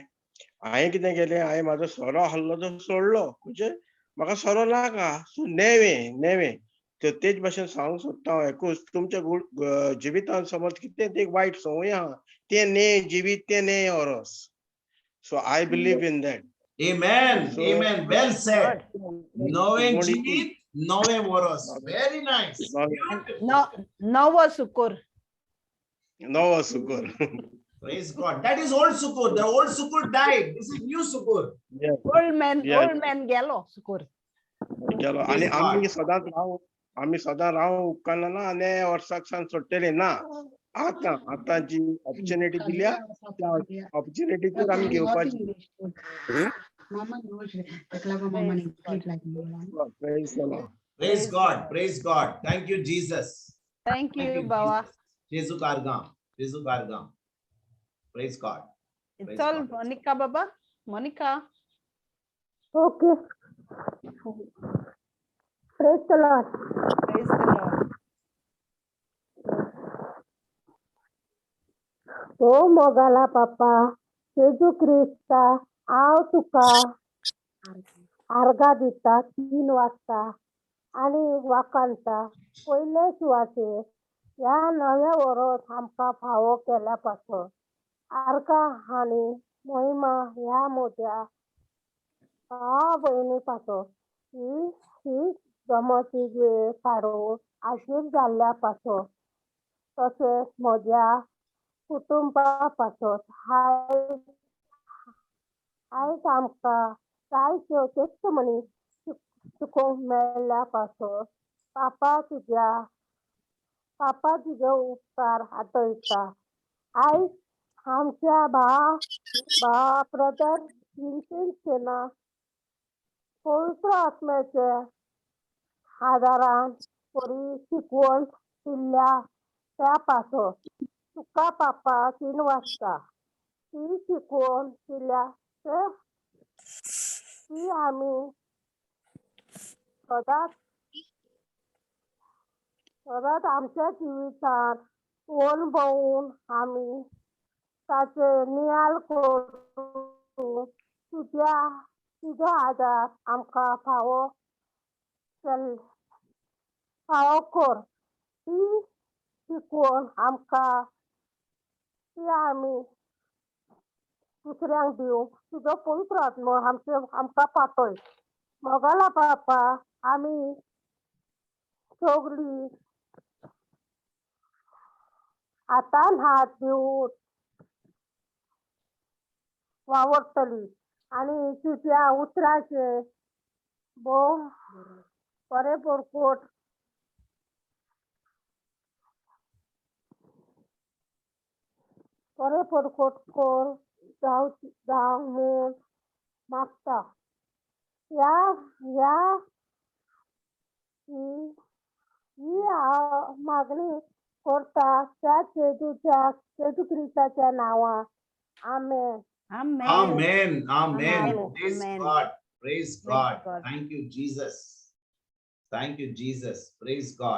हांवें कितें केलें, हांवें म्हाजो सोरो आहलो तो सोडलो, म्हणजे म्हाका सोरो नाका. सो नेवे नेवे तर तेच भाशेन सांगूंक सोदता हांव एकूच, तुमच्या जिवितान समज कितें एक वायट संवय आहा, तें ने जिवीत, तें ने ओरोस. So I believe in that. Amen. So- Amen. Well said. नवें Good जिवीत, नवें वरस. Very nice. नवो सुकोर. नवो सुकोर. Praise God. That is old Sukur. The old Sukur died. This is new Sukur. Old man, Yeah. Old man गेलो सुकोर. गेलो. आनी आमी सदांच राव, आमी सदां राव उपकारना ना, आनी वर्साक सान सोडटले ना. आतां आतां जी ऑपॉर्च्युनिटी दिल्या त्या ऑपॉर्च्युनिटीचेर आमी घेवपाची. मामा ताका लागून मामान English like. Praise the Lord. Praise God. Praise God. Thank you, Jesus. Thank Thank you you, बाबा. Jesus. जेजू कारगाम, जेजू कारगाम. Praise God. Praise चल God. Monica बाबा, Monica. Okay. Praise the Lord. Praise the Lord. ओ मोगाला पापा जेजू क्रिस्ता, हांव तुका आर्गां दिता 3 वाजता आनी वाखाणता पयले सुवातेर ह्या नव्या वरोस आमकां फावो केल्या पासून. आर्गां आनी मोहिमा ह्या म्हज्या भावा भयणी पासून ही ही जमती वेळ काडून हाजीर जाल्ल्या पासून, तशेंच म्हज्या कुटुंबा पासून. आयज आयज आमकां जायत्यो टेस्टमनी शिकोवंक मेळ्ळ्या पासून पापा तुज्या पापा तुजे उपकार आठयता. आयज आमच्या भावा भावा ब्रदर विन्सेंट सेना पवित्र आत्म्याच्या आदारान बरी शिकवण दिल्ल्या त्या पासून तुका पापा 3 वाजता ती शिकवण दिल्या ते ती आमी सदांच सदांच आमच्या जिवितांत अणभवून आमी ताचे नियाळ करून तुज्या तुजो आदार आमकां फावो केल्लो फावो कर. ती शिकवण आमकां ती आमी दुसऱ्यांक दिवंक तुजो पवित्र आत्मो आमचे आमकां पातय. मोगाला बापा, आमी सगळीं हातान हात दिवन वावरतली आनी तुज्या उतराचे भोव बरें बरकोट बरें परकोट कर जावं जावं म्हूण मागता. ह्या ह्या ही ही हांव मागणी करता त्या जेजूच्या जेजू क्रिस्ताच्या नांवान. आमेन. Amen. Amen. Amen. Amen. Praise Amen. God. Praise Praise God. God. Thank you, Jesus. Thank you, Jesus. Praise God.